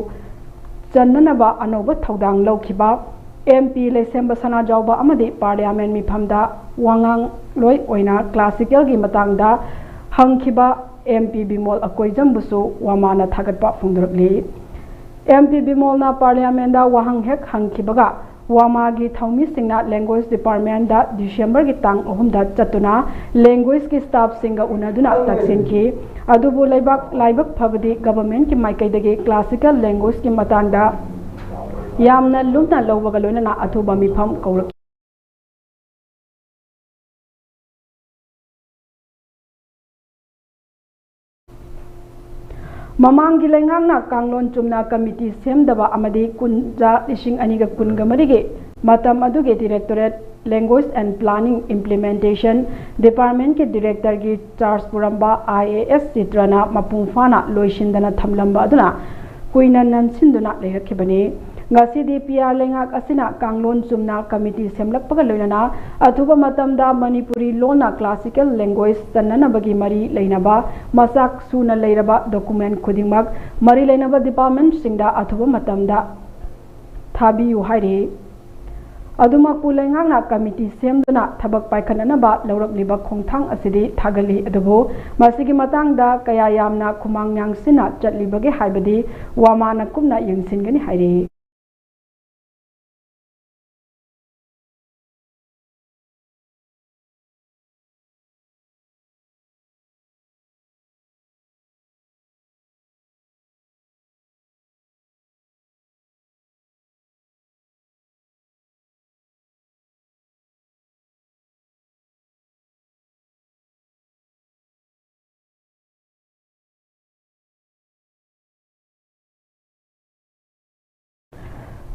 ꯆꯟꯅꯅꯕ ꯑꯅꯧꯕ ꯊꯧꯗꯥꯡ ꯂꯧꯈꯤꯕ ꯑꯦꯝ ꯄꯤ ꯂꯩꯁꯦꯝꯕ ꯁꯅꯥꯖꯥꯎꯕ ꯑꯃꯗꯤ ꯄꯥꯔꯂꯤꯌꯥꯃꯦꯟ ꯃꯤꯐꯝꯗ ꯋꯥꯉꯥꯡꯂꯣꯏ ꯑꯣꯏꯅ ꯀ꯭ꯂꯥꯁꯤꯀꯦꯜꯒꯤ ꯃꯇꯥꯡꯗ ꯍꯪꯈꯤꯕ ꯑꯦꯝ ꯄꯤ ꯕꯤꯃꯣꯜ ꯑꯀꯣꯏꯖꯝꯕꯨꯁꯨ ꯋꯥꯃꯥꯅ ꯊꯥꯒꯠꯄ ꯐꯣꯡꯗꯣꯔꯛꯂꯤ꯫ ꯑꯦꯝ ꯄꯤ ꯕꯤꯃꯣꯜꯅ ꯄꯥꯔꯂꯤꯌꯥꯃꯦꯟꯗ ꯋꯥꯍꯪ ꯍꯦꯛ ꯍꯪꯈꯤꯕꯒ ꯋꯥꯃꯥꯒꯤ ꯊꯧꯃꯤꯁꯤꯡꯅ ꯂꯦꯡꯒ꯭ꯋꯦꯖ ꯗꯤꯄꯥꯔꯠꯃꯦꯟꯗ ꯗꯤꯁꯦꯝꯕꯔꯒꯤ ꯇꯥꯡ ꯑꯍꯨꯝꯗ ꯆꯠꯇꯨꯅ ꯂꯦꯡꯒ꯭ꯋꯦꯖꯀꯤ ꯁ꯭ꯇꯥꯐꯁꯤꯡꯒ ꯎꯅꯗꯨꯅ ꯇꯛꯁꯤꯟꯈꯤ꯫ ꯑꯗꯨꯕꯨ ꯂꯩꯕꯥꯛ ꯂꯥꯏꯕꯛ ꯐꯕꯗꯤ ꯒꯚꯔꯟꯃꯦꯟꯠꯀꯤ ꯃꯥꯏꯀꯩꯗꯒꯤ ꯀ꯭ꯂꯥꯁꯤꯀꯦꯜ ꯂꯦꯡꯒ꯭ꯋꯦꯖꯀꯤ ꯃꯇꯥꯡꯗ ꯌꯥꯝꯅ ꯂꯨꯝꯅ ꯂꯧꯕꯒ ꯂꯣꯏꯅꯅ ꯑꯊꯨꯕ ꯃꯤꯐꯝ ꯀꯧꯔꯛꯈꯤ꯫ ꯃꯃꯥꯡꯒꯤ ꯂꯩꯉꯥꯛꯅ ꯀꯥꯡꯂꯣꯟ ꯆꯨꯝꯅ ꯀꯃꯤꯇꯤ ꯁꯦꯝꯗꯕ ꯑꯃꯗꯤ ꯀꯨꯟꯖꯥ ꯂꯤꯁꯤꯡ ꯑꯅꯤꯒ ꯀꯨꯟꯒ ꯃꯔꯤꯒꯤ ꯃꯇꯝ ꯑꯗꯨꯒꯤ directorate language and planning implementation ꯗꯤꯄꯥꯔꯠꯃꯦꯟꯠꯀꯤ ꯗꯤꯔꯦꯛꯇꯔꯒꯤ ꯆꯥꯔꯖ ꯄꯨꯔꯝꯕ ꯑꯥꯏ ꯑꯦ ꯑꯦꯁ ꯆꯤꯇ꯭ꯔꯅ ꯃꯄꯨꯡ ꯐꯥꯅ ꯂꯣꯏꯁꯤꯟꯗꯅ ꯊꯝꯂꯝꯕ ꯑꯗꯨꯅ ꯀꯨꯏꯅ ꯅꯝꯁꯤꯟꯗꯨꯅ ꯂꯩꯔꯛꯈꯤꯕꯅꯤ꯫ ꯉꯁꯤꯗꯤ ꯄꯤ ꯑꯥꯔ ꯂꯩꯉꯥꯛ ꯑꯁꯤꯅ ꯀꯥꯡꯂꯣꯟ ꯆꯨꯝꯅ ꯀꯃꯤꯇꯤ ꯁꯦꯝꯂꯛꯄꯒ ꯂꯣꯏꯅꯅ ꯑꯊꯨꯕ ꯃꯇꯝꯗ ꯃꯅꯤꯄꯨꯔꯤ ꯂꯣꯟꯅ ꯀ꯭ꯂꯥꯁꯤꯀꯦꯜ ꯂꯦꯡꯒ꯭ꯋꯦꯖ ꯆꯟꯅꯅꯕꯒꯤ ꯃꯔꯤ ꯂꯩꯅꯕ ꯃꯆꯥꯛ ꯁꯨꯅ ꯂꯩꯔꯕ ꯗꯣꯀꯨꯃꯦꯟꯠ ꯈꯨꯗꯤꯡꯃꯛ ꯃꯔꯤ ꯂꯩꯅꯕ ꯗꯤꯄꯥꯔꯠꯃꯦꯟꯠꯁꯤꯡꯗ ꯑꯊꯨꯕ ꯃꯇꯝꯗ ꯊꯥꯕꯤꯌꯨ ꯍꯥꯏꯔꯤ꯫ ꯑꯗꯨꯃꯛꯄꯨ ꯂꯩꯉꯥꯛꯅ ꯀꯃꯤꯇꯤ ꯁꯦꯝꯗꯨꯅ ꯊꯕꯛ ꯄꯥꯏꯈꯠꯅꯅꯕ ꯂꯧꯔꯛꯂꯤꯕ ꯈꯣꯡꯊꯥꯡ ꯑꯁꯤꯗꯤ ꯊꯥꯒꯠꯂꯤ, ꯑꯗꯨꯕꯨ ꯃꯁꯤꯒꯤ ꯃꯇꯥꯡꯗ ꯀꯌꯥ ꯌꯥꯝꯅ ꯈꯨꯃꯥꯡ ꯌꯥꯡꯁꯤꯟꯅ ꯆꯠꯂꯤꯕꯒꯦ ꯍꯥꯏꯕꯗꯤ ꯋꯥꯃꯥꯅ ꯀꯨꯞꯅ ꯌꯦꯡꯁꯤꯟꯒꯅꯤ ꯍꯥꯏꯔꯤ꯫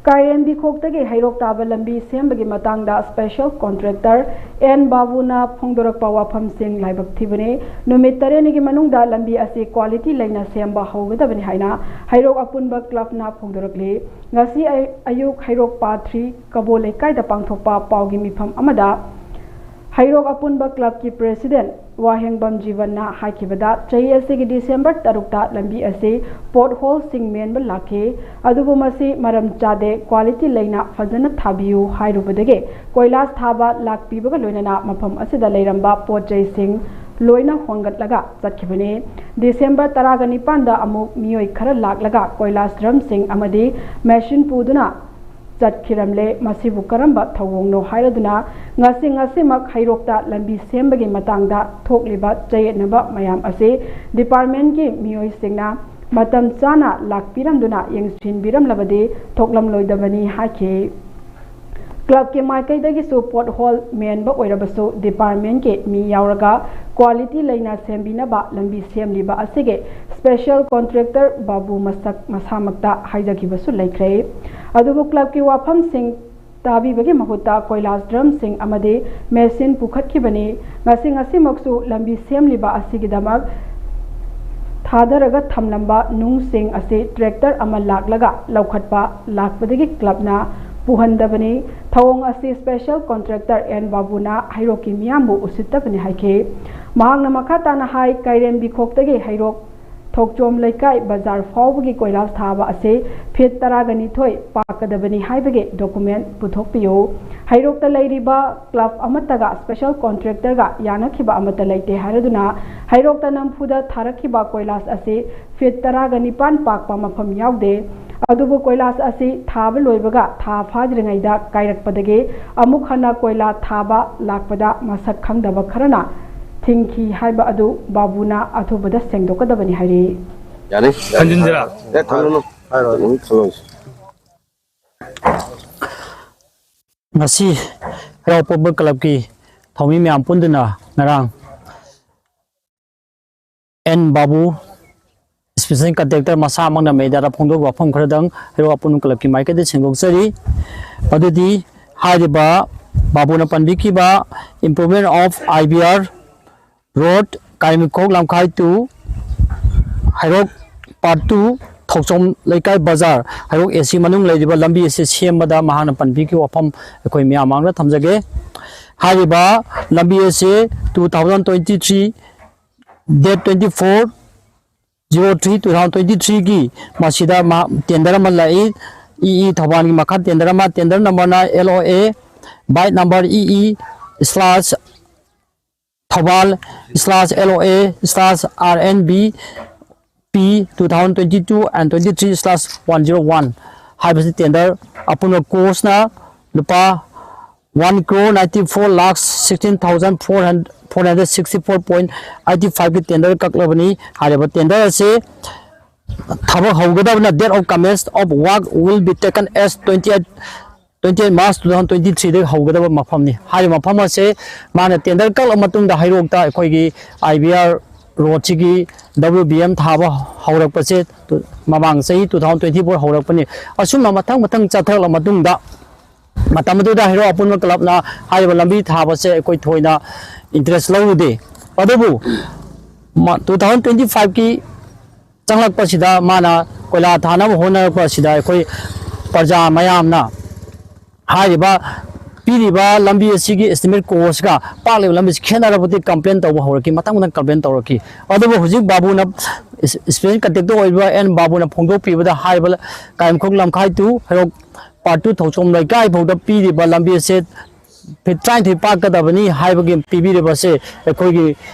ꯀꯥꯏꯔꯦꯝꯕꯤꯈꯣꯛꯇꯒꯤ ꯍꯩꯔꯣꯛ ꯇꯥꯕ ꯂꯝꯕꯤ ꯁꯦꯝꯕꯒꯤ ꯃꯇꯥꯡꯗ special contractor ꯑꯦꯟ ꯕꯥꯕꯨꯅ ꯐꯣꯡꯗꯣꯔꯛꯄ ꯋꯥꯐꯝꯁꯤꯡ ꯂꯥꯏꯕꯛ ꯊꯤꯕꯅꯤ꯫ ꯅꯨꯃꯤꯠ ꯇꯔꯦꯠꯅꯤꯒꯤ ꯃꯅꯨꯡꯗ ꯂꯝꯕꯤ ꯑꯁꯤ quality ꯂꯩꯅ ꯁꯦꯝꯕ ꯍꯧꯒꯗꯕꯅꯤ ꯍꯥꯏꯅ ꯍꯩꯔꯣꯛ ꯑꯄꯨꯟꯕ clubꯅ ꯐꯣꯡꯗꯣꯔꯛꯂꯤ꯫ ꯉꯁꯤ ꯑꯌꯨꯛ ꯍꯩꯔꯣꯛ ꯄꯥꯊ꯭ꯔꯤ ꯀꯕꯣ ꯂꯩꯀꯥꯏꯗ ꯄꯥꯡꯊꯣꯛꯄ ꯄꯥꯎꯒꯤ ꯃꯤꯐꯝ ꯑꯃꯗ ꯍꯩꯔꯣꯛ ꯑꯄꯨꯟꯕ clubꯀꯤ president ꯋꯥꯍꯦꯡꯕꯝ ꯖꯤꯕꯟꯅ ꯍꯥꯏꯈꯤꯕꯗ, ꯆꯍꯤ ꯑꯁꯤꯒꯤ December ꯇꯔꯨꯛꯇ ꯂꯝꯕꯤ ꯑꯁꯤ potholeꯁꯤꯡ ꯃꯦꯟꯕ ꯂꯥꯛꯈꯤ꯫ ꯑꯗꯨꯕꯨ ꯃꯁꯤ ꯃꯔꯝ ꯆꯥꯗꯦ, quality ꯂꯩꯅ ꯐꯖꯅ ꯊꯥꯕꯤꯌꯨ ꯍꯥꯏꯔꯨꯕꯗꯒꯤ ꯀꯣꯏꯂꯥꯁ ꯊꯥꯕ ꯂꯥꯛꯄꯤꯕꯒ ꯂꯣꯏꯅꯅ ꯃꯐꯝ ꯑꯁꯤꯗ ꯂꯩꯔꯝꯕ ꯄꯣꯠ ꯆꯩꯁꯤꯡ ꯂꯣꯏꯅ ꯍꯣꯟꯒꯠꯂꯒ ꯆꯠꯈꯤꯕꯅꯤ꯫ December ꯇꯔꯥꯒ ꯅꯤꯄꯥꯟꯗ ꯑꯃꯨꯛ ꯃꯤꯑꯣꯏ ꯈꯔ ꯂꯥꯛꯂꯒ ꯀꯣꯏꯂꯥꯁ drumꯁꯤꯡ ꯑꯃꯗꯤ machine ꯄꯨꯗꯨꯅ ꯆꯠꯈꯤꯔꯝꯂꯦ꯫ ꯃꯁꯤꯕꯨ ꯀꯔꯝꯕ ꯊꯧꯑꯣꯡꯅꯣ ꯍꯥꯏꯔꯗꯨꯅ ꯉꯁꯤ ꯉꯁꯤꯃꯛ ꯍꯩꯔꯣꯛꯇ ꯂꯝꯕꯤ ꯁꯦꯝꯕꯒꯤ ꯃꯇꯥꯡꯗ ꯊꯣꯛꯂꯤꯕ ꯆꯌꯦꯠꯅꯕ ꯃꯌꯥꯝ ꯑꯁꯤ departmentꯀꯤ ꯃꯤꯑꯣꯏꯁꯤꯡꯅ ꯃꯇꯝ ꯆꯥꯅ ꯂꯥꯛꯄꯤꯔꯝꯗꯨꯅ ꯌꯦꯡꯁꯤꯟꯕꯤꯔꯝꯂꯕꯗꯤ ꯊꯣꯛꯂꯝꯂꯣꯏꯗꯕꯅꯤ ꯍꯥꯏꯈꯤ꯫ Clubꯀꯤ ꯃꯥꯏꯀꯩꯗꯒꯤꯁꯨ pothole ꯃꯦꯟꯕ ꯑꯣꯏꯔꯕꯁꯨ departmentꯀꯤ ꯃꯤ ꯌꯥꯎꯔꯒ quality ꯂꯩꯅ ꯁꯦꯝꯕꯤꯅꯕ ꯂꯝꯕꯤ ꯁꯦꯝꯂꯤꯕ ꯑꯁꯤꯒꯤ special contractor ꯕꯥꯕꯨ ꯃꯁꯛ ꯃꯁꯥꯃꯛꯇ ꯍꯥꯏꯖꯈꯤꯕꯁꯨ ꯂꯩꯈ꯭ꯔꯦ꯫ ꯑꯗꯨꯕꯨ clubꯀꯤ ꯋꯥꯐꯝꯁꯤꯡ ꯇꯥꯕꯤꯕꯒꯤ ꯃꯍꯨꯠꯇ ꯀꯣꯏꯂꯥꯁ drumꯁꯤꯡ ꯑꯃꯗꯤ machine ꯄꯨꯈꯠꯈꯤꯕꯅꯤ꯫ ꯉꯁꯤ ꯉꯁꯤꯃꯛꯁꯨ ꯂꯝꯕꯤ ꯁꯦꯝꯂꯤꯕ ꯑꯁꯤꯒꯤꯗꯃꯛ ꯊꯥꯗꯔꯒ ꯊꯝꯂꯝꯕ ꯅꯨꯡꯁꯤꯡ ꯑꯁꯤ tractor ꯑꯃ ꯂꯥꯛꯂꯒ ꯂꯧꯈꯠꯄ ꯂꯥꯛꯄꯗꯒꯤ clubꯅ ꯄꯨꯍꯟꯗꯕꯅꯤ꯫ ꯊꯧꯑꯣꯡ ꯑꯁꯤ special contractor ꯑꯦꯟ ꯕꯥꯕꯨꯅ ꯍꯩꯔꯣꯛꯀꯤ ꯃꯤꯌꯥꯝꯕꯨ ꯎꯁꯤꯠꯇꯕꯅꯤ ꯍꯥꯏꯈꯤ꯫ ꯃꯍꯥꯛꯅ ꯃꯈꯥ ꯇꯥꯅ ꯍꯥꯏ, ꯀꯥꯏꯔꯦꯝꯕꯤꯈꯣꯛꯇꯒꯤ ꯍꯩꯔꯣꯛ ꯊꯣꯛꯆꯣꯝ ꯂꯩꯀꯥꯏ ꯕꯖꯥꯔ ꯐꯥꯎꯕꯒꯤ ꯀꯣꯏꯂꯥꯁ ꯊꯥꯕ ꯑꯁꯤ feet ꯇꯔꯥꯒ ꯅꯤꯊꯣꯏ ꯄꯥꯛꯀꯗꯕꯅꯤ ꯍꯥꯏꯕꯒꯤ document ꯄꯨꯊꯣꯛꯄꯤꯌꯨ꯫ ꯍꯩꯔꯣꯛꯇ ꯂꯩꯔꯤꯕ club ꯑꯃꯠꯇꯒ special contractorꯒ ꯌꯥꯅꯈꯤꯕ ꯑꯃꯠꯇ ꯂꯩꯇꯦ ꯍꯥꯏꯔꯗꯨꯅ ꯍꯩꯔꯣꯛꯇ ꯅꯝꯐꯨꯗ ꯊꯥꯔꯛꯈꯤꯕ ꯀꯣꯏꯂꯥꯁ ꯑꯁꯤ feet ꯇꯔꯥꯒ ꯅꯤꯄꯥꯟ ꯄꯥꯛꯄ ꯃꯐꯝ ꯌꯥꯎꯗꯦ꯫ ꯑꯗꯨꯕꯨ ꯀꯣꯏꯂꯥꯁ ꯑꯁꯤ ꯊꯥꯕ ꯂꯣꯏꯕꯒ ꯊꯥ ꯐꯥꯗ꯭ꯔꯤꯉꯩꯗ ꯀꯥꯏꯔꯛꯄꯗꯒꯤ ꯑꯃꯨꯛ ꯍꯟꯅ ꯀꯣꯏꯂꯥ ꯊꯥꯕ ꯂꯥꯛꯄꯗ ꯃꯁꯛ ꯈꯪꯗꯕ ꯈꯔꯅ ꯊꯤꯡꯈꯤ ꯍꯥꯏꯕ ꯑꯗꯨ ꯕꯥꯕꯨꯅ ꯑꯊꯨꯕꯗ ꯁꯦꯡꯗꯣꯛꯀꯗꯕꯅꯤ ꯍꯥꯏꯔꯤ꯫ ꯌꯥꯅꯤ? ꯈꯟꯖꯤꯟꯁꯤꯔꯥ? ꯑꯦ, ꯊꯝꯂꯨꯅꯨ꯫ ꯑꯗꯨꯝ ꯈꯜꯂꯣ꯫ ꯉꯁꯤ ꯍꯩꯔꯣꯛ ꯑꯄꯨꯟꯕ clubꯀꯤ ꯊꯧꯃꯤ ꯃꯌꯥꯝ ꯄꯨꯟꯗꯨꯅ ꯉꯔꯥꯡ ꯑꯦꯟ ꯕꯥꯕꯨ ꯏꯁꯇꯦꯁꯟ ꯀꯟꯇ꯭ꯔꯦꯛꯇꯔ ꯃꯁꯥꯃꯛꯅ ꯃꯦꯗꯤꯌꯥꯗ ꯐꯣꯡꯗꯣꯛꯄ ꯋꯥꯐꯝ ꯈꯔꯗꯪ ꯍꯩꯔꯣꯛ ꯑꯄꯨꯟꯕ ꯀ꯭ꯂꯕꯀꯤ ꯃꯥꯏꯀꯩꯗ ꯁꯦꯡꯗꯣꯛꯆꯔꯤ꯫ ꯑꯗꯨꯗꯤ ꯍꯥꯏꯔꯤꯕ ꯕꯥꯕꯨꯅ ꯄꯟꯕꯤꯈꯤꯕ improvement of I B R road, ꯀꯥꯏꯃꯤꯈꯣꯛ Lamkhai to Heirok part two, ꯊꯣꯛꯆꯣꯝ ꯂꯩꯀꯥꯏ ꯕꯖꯥꯔ, ꯍꯩꯔꯣꯛ A C ꯃꯅꯨꯡ ꯂꯩꯔꯤꯕ ꯂꯝꯕꯤ ꯑꯁꯤ ꯁꯦꯝꯕꯗ ꯃꯍꯥꯛꯅ ꯄꯟꯕꯤꯈꯤꯕ ꯋꯥꯐꯝ ꯑꯩꯈꯣꯏ ꯃꯤꯌꯥꯝ ꯃꯥꯡꯗ ꯊꯝꯖꯒꯦ꯫ ꯍꯥꯏꯔꯤꯕ ꯂꯝꯕꯤ ꯑꯁꯤ two thousand twenty three date twenty four zero three two thousand twenty three ꯒꯤ ꯃꯁꯤꯗ ꯃꯍꯥꯛ tender ꯑꯃ ꯂꯥꯛꯏ꯫ E E ꯊꯧꯕꯥꯜꯒꯤ ꯃꯈꯥ tender ꯑꯃ, tender number ꯅ L O A by number E E slash Thoubal slash L O A slash R N B P two thousand twenty two and twenty three slash one zero one ꯍꯥꯏꯕꯁꯤ tender ꯑꯄꯨꯟꯕ cost ꯅ ꯂꯨꯄꯥ one crore ninety four lakh sixteen thousand four hundred, four hundred sixty four point eighty five ꯒꯤ tender ꯀꯛꯂꯕꯅꯤ꯫ ꯍꯥꯏꯔꯤꯕ tender ꯑꯁꯤ ꯊꯕꯛ ꯍꯧꯒꯗꯕꯅ, date of commence of work will be taken as twenty eight, twenty eight March two thousand twenty three ꯗꯒꯤ ꯍꯧꯒꯗꯕ ꯃꯐꯝꯅꯤ꯫ ꯍꯥꯏꯔꯤꯕ ꯃꯐꯝ ꯑꯁꯦ ꯃꯥꯅ tender ꯀꯛꯂꯕ ꯃꯇꯨꯡꯗ ꯍꯩꯔꯣꯛꯇ ꯑꯩꯈꯣꯏꯒꯤ I B R road ꯁꯤꯒꯤ W B M ꯊꯥꯕ ꯍꯧꯔꯛꯄꯁꯦ ꯇꯨ-, ꯃꯃꯥꯡ ꯆꯍꯤ two thousand twenty four ꯍꯧꯔꯛꯄꯅꯤ꯫ ꯑꯁꯨꯝꯅ ꯃꯊꯪ ꯃꯊꯪ ꯆꯠꯊꯔꯛꯂꯕ ꯃꯇꯨꯡꯗ, ꯃꯇꯝ ꯑꯗꯨꯗ ꯍꯩꯔꯣꯛ ꯑꯄꯨꯟꯕ ꯀ꯭ꯂꯕꯅ ꯍꯥꯏꯔꯤꯕ ꯂꯝꯕꯤ ꯊꯥꯕꯁꯦ ꯑꯩꯈꯣꯏ ꯊꯣꯏꯅ interest ꯂꯧꯔꯨꯗꯦ꯫ ꯑꯗꯨꯕꯨ ꯃ-, two thousand twenty five ꯀꯤ ꯆꯪꯂꯛꯄꯁꯤꯗ ꯃꯥꯅ ꯀꯣꯏꯂꯥ ꯊꯥꯅꯕ ꯍꯣꯠꯅꯔꯛꯄ ꯑꯁꯤꯗ ꯑꯩꯈꯣꯏ ꯄ꯭ꯔꯖꯥ ꯃꯌꯥꯝꯅ ꯍꯥꯏꯔꯤꯕ ꯄꯤꯔꯤꯕ ꯂꯝꯕꯤ ꯑꯁꯤꯒꯤ estimate cost ꯀ ꯄꯥꯛꯂꯤꯕ ꯂꯝꯕꯤꯁꯤ ꯈꯦꯠꯅꯔꯕꯗꯤ complain ꯇꯧꯕ ꯍꯧꯔꯛꯈꯤ, ꯃꯊꯪ ꯃꯊꯪ complain ꯇꯧꯔꯛꯈꯤ꯫ ꯑꯗꯨꯕꯨ ꯍꯧꯖꯤꯛ ꯕꯥꯕꯨꯅ, ꯏꯁ-, ꯏꯁꯄꯦꯁꯦꯜ ꯀꯟꯇ꯭ꯔꯦꯛꯇꯔ ꯑꯣꯏꯔꯤꯕ ꯑꯦꯟ ꯕꯥꯕꯨꯅ ꯐꯣꯡꯗꯣꯛꯄꯤꯕꯗ ꯍꯥꯏꯔꯤꯕ ꯀꯥꯏꯃꯈꯣꯛ ꯂꯝꯈꯥꯏ to ꯍꯩꯔꯣꯛ part two ꯊꯣꯛꯆꯣꯝ ꯂꯩꯀꯥꯏ ꯐꯥꯎꯗ ꯄꯤꯔꯤꯕ ꯂꯝꯕꯤ ꯑꯁꯦ ꯐꯤꯠ ꯇꯔꯥꯅꯤꯊꯣꯏ ꯄꯥꯛꯀꯗꯕꯅꯤ ꯍꯥꯏꯕꯒꯤ ꯄꯤꯕꯤꯔꯤꯕ ꯑꯁꯦ ꯑꯩꯈꯣꯏꯒꯤ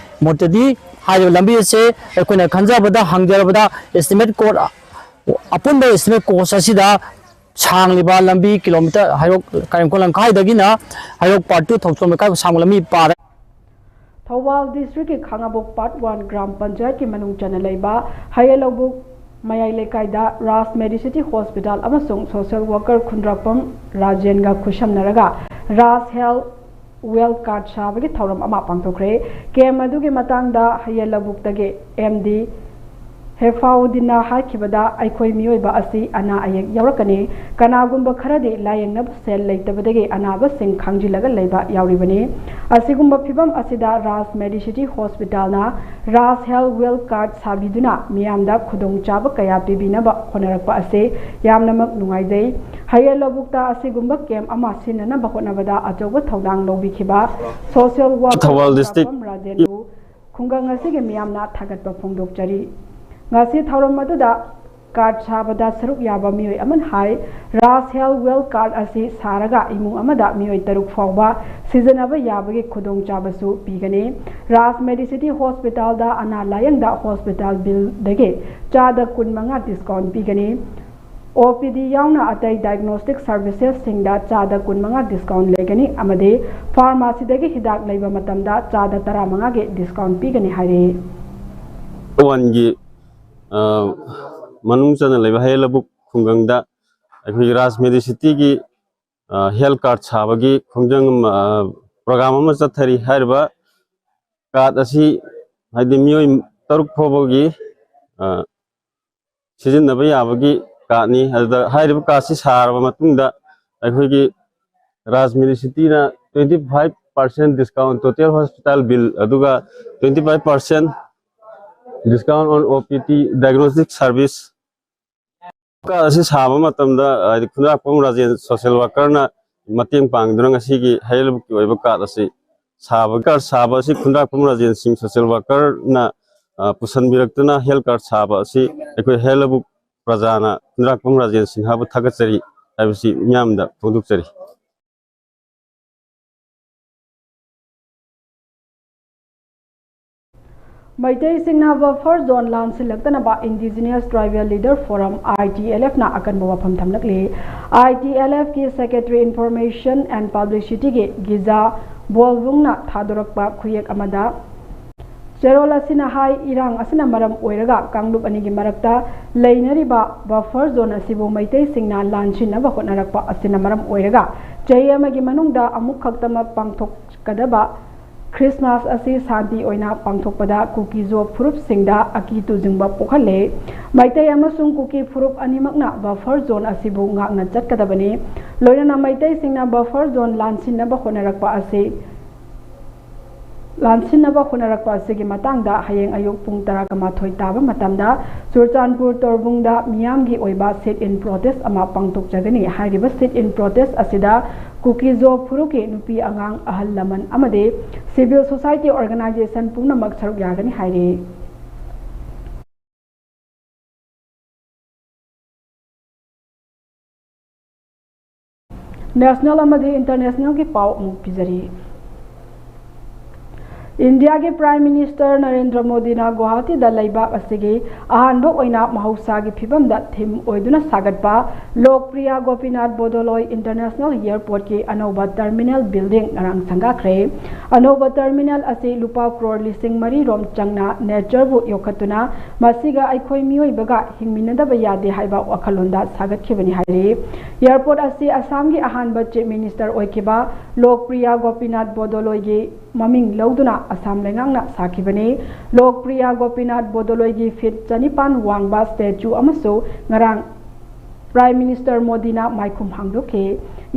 ꯃꯣꯠꯇꯗꯤ ꯍꯥꯏꯔꯤꯕ ꯂꯝꯕꯤ ꯑꯁꯦ ꯑꯩꯈꯣꯏꯅ ꯈꯟꯖꯕꯗ, ꯍꯪꯖꯔꯕꯗ estimate cost, ꯑꯄꯨꯟꯕ estimate cost ꯑꯁꯤꯗ ꯁꯥꯡꯂꯤꯕ ꯂꯝꯕꯤ ꯀꯤꯂꯣꯃꯤꯇꯔ ꯍꯩꯔꯣꯛ ꯀꯥꯏꯃꯈꯣꯛ ꯂꯝꯈꯥꯏꯗꯒꯤꯅ ꯍꯩꯔꯣꯛ part two ꯊꯣꯛꯆꯣꯝ ꯂꯩꯀꯥꯏ ꯐꯥꯎ ꯁꯥꯡꯕ ꯂꯝꯕꯤ ꯄꯥꯔꯦ꯫ ꯊꯧꯕꯥꯜ district ꯀꯤ ꯈꯥꯉꯕꯣꯛ part one ꯒ꯭ꯔꯥꯝ ꯄꯟꯆꯥꯌꯠꯀꯤ ꯃꯅꯨꯡ ꯆꯟꯅ ꯂꯩꯕ ꯍꯌꯦꯜ ꯂꯧꯕꯨꯛ ꯃꯌꯥꯏ ꯂꯩꯀꯥꯏꯗ ꯔꯥꯖ Medicity Hospital ꯑꯃꯁꯨꯡ social worker ꯈꯨꯟꯗ꯭ꯔꯥꯛꯄꯝ ꯔꯥꯖꯦꯟꯒ ꯈꯨꯠꯁꯝꯅꯔꯒ ꯔꯥꯖ Health Wealth Card ꯁꯥꯕꯒꯤ ꯊꯧꯔꯝ ꯑꯃ ꯄꯥꯡꯊꯣꯛꯈ꯭ꯔꯦ꯫ Camp ꯑꯗꯨꯒꯤ ꯃꯇꯥꯡꯗ ꯍꯌꯦꯜ ꯂꯧꯕꯨꯛꯇꯒꯤ M D ꯍꯦꯐꯥꯎꯗꯤꯟꯅ ꯍꯥꯏꯈꯤꯕꯗ, ꯑꯩꯈꯣꯏ ꯃꯤꯑꯣꯏꯕ ꯑꯁꯤ ꯑꯅꯥ ꯑꯌꯦꯛ ꯌꯥꯎꯔꯛꯀꯅꯤ꯫ ꯀꯅꯥꯒꯨꯝꯕ ꯈꯔꯗꯤ ꯂꯥꯌꯦꯡꯅꯕ ꯁꯦꯜ ꯂꯩꯇꯕꯗꯒꯤ ꯑꯅꯥꯕꯁꯤꯡ ꯈꯥꯡꯖꯤꯜꯂꯒ ꯂꯩꯕ ꯌꯥꯎꯔꯤꯕꯅꯤ꯫ ꯑꯁꯤꯒꯨꯝꯕ ꯐꯤꯚꯝ ꯑꯁꯤꯗ ꯔꯥꯖ ꯃꯦꯗꯤꯁꯤꯇꯤ ꯍꯣꯁꯄꯤꯇꯥꯜꯅ ꯔꯥꯖ ꯍꯦꯜꯊ ꯋꯦꯜ ꯀꯥꯔꯗ ꯁꯥꯕꯤꯗꯨꯅ ꯃꯤꯌꯥꯝꯗ ꯈꯨꯗꯣꯡꯆꯥꯕ ꯀꯌꯥ ꯄꯤꯕꯤꯅꯕ ꯍꯣꯠꯅꯔꯛꯄ ꯑꯁꯤ ꯌꯥꯝꯅꯃꯛ ꯅꯨꯡꯉꯥꯏꯖꯩ꯫ ꯍꯌꯦꯜ ꯂꯧꯕꯨꯛꯇ ꯑꯁꯤꯒꯨꯝꯕ ꯀꯦꯝꯞ ꯑꯃ ꯁꯤꯟꯅꯅꯕ ꯍꯣꯠꯅꯕꯗ ꯑꯆꯧꯕ ꯊꯧꯗꯥꯡ ꯂꯧꯕꯤꯈꯤꯕ ꯁꯣꯁꯤꯌꯦꯜ ꯋꯥꯔꯀꯔ ꯊꯧꯕꯥꯜ ꯗꯤꯁꯇ꯭ꯔꯤꯛ ꯔꯥꯖꯦꯟꯕꯨ ꯈꯨꯡꯒꯪ ꯑꯁꯤꯒꯤ ꯃꯤꯌꯥꯝꯅ ꯊꯥꯒꯠꯄ ꯐꯣꯡꯗꯣꯛꯆꯔꯤ꯫ ꯉꯁꯤ ꯊꯧꯔꯝ ꯑꯗꯨꯗ ꯀꯥꯔꯗ ꯁꯥꯕꯗ ꯁꯔꯨꯛ ꯌꯥꯕ ꯃꯤꯑꯣꯏ ꯑꯃꯅ ꯍꯥꯏ, ꯔꯥꯖ ꯍꯦꯜꯊ ꯋꯦꯜ ꯀꯥꯔꯗ ꯑꯁꯤ ꯁꯥꯔꯒ ꯏꯃꯨꯡ ꯑꯃꯗ ꯃꯤꯑꯣꯏ ꯇꯔꯨꯛ ꯐꯥꯎꯕ ꯁꯤꯖꯤꯟꯅꯕ ꯌꯥꯕꯒꯤ ꯈꯨꯗꯣꯡꯆꯥꯕꯁꯨ ꯄꯤꯒꯅꯤ꯫ ꯔꯥꯖ ꯃꯦꯗꯤꯁꯤꯇꯤ ꯍꯣꯁꯄꯤꯇꯥꯜꯗ ꯑꯅꯥ ꯂꯥꯌꯦꯡꯗ ꯍꯣꯁꯄꯤꯇꯥꯜ ꯕꯤꯜꯗꯒꯤ ꯆꯥꯗ ꯀꯨꯟꯃꯉꯥ ꯗꯤꯁꯀꯥꯎꯟ ꯄꯤꯒꯅꯤ꯫ ꯑꯣ ꯄꯤ ꯗꯤ ꯌꯥꯎꯅ ꯑꯇꯩ ꯗꯥꯏꯒꯅꯣꯁꯇꯤꯛ ꯁꯔꯚꯤꯁꯦꯁꯁꯤꯡꯗ ꯆꯥꯗ ꯀꯨꯟꯃꯉꯥ ꯗꯤꯁꯀꯥꯎꯟ ꯂꯩꯒꯅꯤ ꯑꯃꯗꯤ ꯐꯥꯔꯃꯥꯁꯤꯗꯒꯤ ꯍꯤꯗꯥꯛ ꯂꯩꯕ ꯃꯇꯝꯗ ꯆꯥꯗ ꯇꯔꯥꯃꯉꯥꯒꯤ ꯗꯤꯁꯀꯥꯎꯟ ꯄꯤꯒꯅꯤ ꯍꯥꯏꯔꯤ꯫ ꯋꯥꯟꯒꯤ ꯑ, ꯃꯅꯨꯡ ꯆꯟꯅ ꯂꯩꯕ ꯍꯌꯦꯜ ꯂꯕꯨꯛ ꯈꯨꯡꯒꯪꯗ ꯑꯩꯈꯣꯏꯒꯤ ꯔꯥꯖ ꯃꯦꯗꯤꯁꯤꯇꯤꯒꯤ, ꯑ, ꯍꯦꯜꯊ ꯀꯥꯔꯗ ꯁꯥꯕꯒꯤ ꯈꯣꯡꯖꯪ ꯑꯃ, ꯑ, ꯄ꯭ꯔꯣꯒ꯭ꯔꯥꯝ ꯑꯃ ꯆꯠꯊꯔꯤ꯫ ꯍꯥꯏꯔꯤꯕ ꯀꯥꯔꯗ ꯑꯁꯤ ꯍꯥꯏꯗꯤ ꯃꯤꯑꯣꯏ ꯇꯔꯨꯛ ꯐꯥꯎꯕꯒꯤ, ꯑ, ꯁꯤꯖꯤꯟꯅꯕ ꯌꯥꯕꯒꯤ ꯀꯥꯔꯗꯅꯤ꯫ ꯑꯗꯨꯗ ꯍꯥꯏꯔꯤꯕ ꯀꯥꯔꯗꯁꯤ ꯁꯥꯔꯕ ꯃꯇꯨꯡꯗ ꯑꯩꯈꯣꯏꯒꯤ ꯔꯥꯖ ꯃꯦꯗꯤꯁꯤꯇꯤꯅ twenty five percent discount total hospital bill, ꯑꯗꯨꯒ twenty five percent discount on O P D diagnostic service꯫ Card ꯑꯁꯤ ꯁꯥꯕ ꯃꯇꯝꯗ ꯍꯥꯏꯗꯤ ꯈꯨꯟꯗ꯭ꯔꯥꯛꯄꯝ ꯔꯥꯖꯦꯟ ꯁꯣꯁꯤꯌꯦꯜ ꯋꯥꯔꯀꯔꯅ ꯃꯇꯦꯡ ꯄꯥꯡꯗꯨꯅ ꯉꯁꯤꯒꯤ ꯍꯌꯦꯜ ꯂꯕꯨꯛꯀꯤ ꯑꯣꯏꯕ ꯀꯥꯔꯗ ꯑꯁꯤ ꯁꯥꯕ, ꯀꯥꯔꯗ ꯁꯥꯕ ꯑꯁꯤ ꯈꯨꯟꯗ꯭ꯔꯥꯛꯄꯝ ꯔꯥꯖꯦꯟ ꯁꯤꯡ ꯁꯣꯁꯤꯌꯦꯜ ꯋꯥꯔꯀꯔꯅ, ꯑ, ꯄꯨꯁꯟꯕꯤꯔꯛꯇꯨꯅ ꯍꯦꯜꯊ ꯀꯥꯔꯗ ꯁꯥꯕ ꯑꯁꯤ ꯑꯩꯈꯣꯏ ꯍꯌꯦꯜ ꯂꯕꯨꯛ ꯄ꯭ꯔꯖꯥꯅ ꯈꯨꯟꯗ꯭ꯔꯥꯛꯄꯝ ꯔꯥꯖꯦꯟ ꯁꯤꯡꯍꯕꯨ ꯊꯥꯒꯠꯆꯔꯤ ꯍꯥꯏꯕꯁꯤ ꯃꯤꯌꯥꯝꯗ ꯐꯣꯡꯗꯣꯛꯆꯔꯤ꯫ ꯃꯩꯇꯩꯁꯤꯡꯅ ꯕꯐꯔ ꯖꯣꯟ ꯂꯥꯟꯁꯤꯜꯂꯛꯇꯅꯕ indigenous tribal leader forum, I T L F, ꯅ ꯑꯀꯟꯕ ꯋꯥꯐꯝ ꯊꯝꯂꯛꯂꯤ꯫ I T L F ꯀꯤ ꯁꯦꯀ꯭ꯔꯦꯇꯔꯤ ꯏꯟꯐꯣꯔꯃꯦꯁꯟ ꯑꯦꯟ ꯄꯕ꯭ꯂꯤꯁꯤꯇꯤꯒꯤ ꯒꯤꯖꯥ ꯕꯣꯜꯕꯨꯡꯅ ꯊꯥꯗꯣꯔꯛꯄ ꯈꯨꯌꯦꯛ ꯑꯃꯗ, ꯆꯦꯔꯣꯜ ꯑꯁꯤꯅ ꯍꯥꯏ, ꯏꯔꯥꯡ ꯑꯁꯤꯅ ꯃꯔꯝ ꯑꯣꯏꯔꯒ ꯀꯥꯡꯂꯨꯞ ꯑꯅꯤꯒꯤ ꯃꯔꯛꯇ ꯂꯩꯅꯔꯤꯕ ꯕꯐꯔ ꯖꯣꯟ ꯑꯁꯤꯕꯨ ꯃꯩꯇꯩꯁꯤꯡꯅ ꯂꯥꯟꯁꯤꯟꯅꯕ ꯍꯣꯠꯅꯔꯛꯄ ꯑꯁꯤꯅ ꯃꯔꯝ ꯑꯣꯏꯔꯒ ꯆꯍꯤ ꯑꯃꯒꯤ ꯃꯅꯨꯡꯗ ꯑꯃꯨꯛ ꯈꯛꯇꯃꯛ ꯄꯥꯡꯊꯣꯛꯀꯗꯕ ꯈ꯭ꯔꯤꯁꯃꯥꯁ ꯑꯁꯤ ꯁꯥꯟꯇꯤ ꯑꯣꯏꯅ ꯄꯥꯡꯊꯣꯛꯄꯗ ꯀꯨꯀꯤ-ꯖꯣ ꯐꯨꯔꯨꯞꯁꯤꯡꯗ ꯑꯀꯤ ꯇꯨꯖꯨꯡꯕ ꯄꯣꯛꯍꯜꯂꯦ꯫ ꯃꯩꯇꯩ ꯑꯃꯁꯨꯡ ꯀꯨꯀꯤ ꯐꯨꯔꯨꯞ ꯑꯅꯤꯃꯛꯅ ꯕꯐꯔ ꯖꯣꯟ ꯑꯁꯤꯕꯨ ꯉꯥꯛꯅ ꯆꯠꯀꯗꯕꯅꯤ꯫ ꯂꯣꯏꯅꯅ ꯃꯩꯇꯩꯁꯤꯡꯅ ꯕꯐꯔ ꯖꯣꯟ ꯂꯥꯟꯁꯤꯟꯅꯕ ꯍꯣꯠꯅꯔꯛꯄ ꯑꯁꯤ, ꯂꯥꯟꯁꯤꯟꯅꯕ ꯍꯣꯠꯅꯔꯛꯄ ꯑꯁꯤꯒꯤ ꯃꯇꯥꯡꯗ ꯍꯌꯦꯡ ꯑꯌꯨꯛ ꯄꯨꯡ ꯇꯔꯥꯒ ꯃꯥꯊꯣꯏ ꯇꯥꯕ ꯃꯇꯝꯗ ꯆꯨꯔꯆꯥꯟꯄꯨꯔ ꯇꯣꯔꯕꯨꯡꯗ ꯃꯤꯌꯥꯝꯒꯤ ꯑꯣꯏꯕ sit-in protest ꯑꯃ ꯄꯥꯡꯊꯣꯛꯆꯒꯅꯤ꯫ ꯍꯥꯏꯔꯤꯕ sit-in protest ꯑꯁꯤꯗ ꯀꯨꯀꯤ-ꯖꯣ ꯐꯨꯔꯨꯞꯀꯤ ꯅꯨꯄꯤ, ꯑꯉꯥꯡ, ꯑꯍꯜ ꯂꯃꯟ ꯑꯃꯗꯤ civil society organization ꯄꯨꯝꯅꯃꯛ ꯁꯔꯨꯛ ꯌꯥꯒꯅꯤ ꯍꯥꯏꯔꯤ꯫ National ꯑꯃꯗꯤ internationalꯒꯤ ꯄꯥꯎ ꯑꯃꯨꯛ ꯄꯤꯖꯔꯤ꯫ ꯏꯟꯗꯤꯌꯥꯒꯤ Prime Minister ꯅꯔꯦꯟꯗ꯭ꯔ ꯃꯣꯗꯤꯅ ꯒꯨꯋꯥꯍꯥꯇꯤꯗ ꯂꯩꯕꯥꯛ ꯑꯁꯤꯒꯤ ꯑꯍꯥꯟꯕ ꯑꯣꯏꯅ ꯃꯍꯧꯁꯥꯒꯤ ꯐꯤꯕꯝꯗ ꯊꯤꯝ ꯑꯣꯏꯗꯨꯅ ꯁꯥꯒꯠꯄ ꯂꯣꯛꯄ꯭ꯔꯤꯌꯥ ꯒꯣꯄꯤꯅꯥꯊ ꯕꯣꯗꯣꯂꯣꯏ International Airportꯀꯤ ꯑꯅꯧꯕ terminal building ꯉꯔꯥꯡ ꯁꯪꯒꯥꯈ꯭ꯔꯦ꯫ ꯑꯅꯧꯕ terminal ꯑꯁꯤ ꯂꯨꯄꯥ ꯀ꯭ꯔꯣꯔ ꯂꯤꯁꯤꯡ ꯃꯔꯤ ꯔꯣꯝ ꯆꯪꯅ natureꯕꯨ ꯌꯣꯛꯈꯠꯇꯨꯅ ꯃꯁꯤꯒ ꯑꯩꯈꯣꯏ ꯃꯤꯑꯣꯏꯕꯒ ꯍꯤꯡꯃꯤꯟꯅꯗꯕ ꯌꯥꯗꯦ ꯍꯥꯏꯕ ꯋꯥꯈꯜꯂꯣꯟꯗ ꯁꯥꯒꯠꯈꯤꯕꯅꯤ ꯍꯥꯏꯔꯤ꯫ Airport ꯑꯁꯤ ꯑꯁꯥꯝꯒꯤ ꯑꯍꯥꯟꯕ Chief Minister ꯑꯣꯏꯈꯤꯕ ꯂꯣꯛꯄ꯭ꯔꯤꯌꯥ ꯒꯣꯄꯤꯅꯥꯊ ꯕꯣꯗꯣꯂꯣꯏꯒꯤ ꯃꯃꯤꯡ ꯂꯧꯗꯨꯅ ꯑꯁꯥꯝ ꯂꯩꯉꯥꯛꯅ ꯁꯥꯈꯤꯕꯅꯤ꯫ ꯂꯣꯛꯄ꯭ꯔꯤꯌꯥ ꯒꯣꯄꯤꯅꯥꯊ ꯕꯣꯗꯣꯂꯣꯏꯒꯤ feet ꯆꯅꯤꯄꯥꯟ ꯋꯥꯡꯕ statue ꯑꯃꯁꯨ ꯉꯔꯥꯡ Prime Minister ꯃꯣꯗꯤꯅ ꯃꯥꯏꯈꯨꯝ ꯍꯥꯡꯗꯣꯛꯈꯤ꯫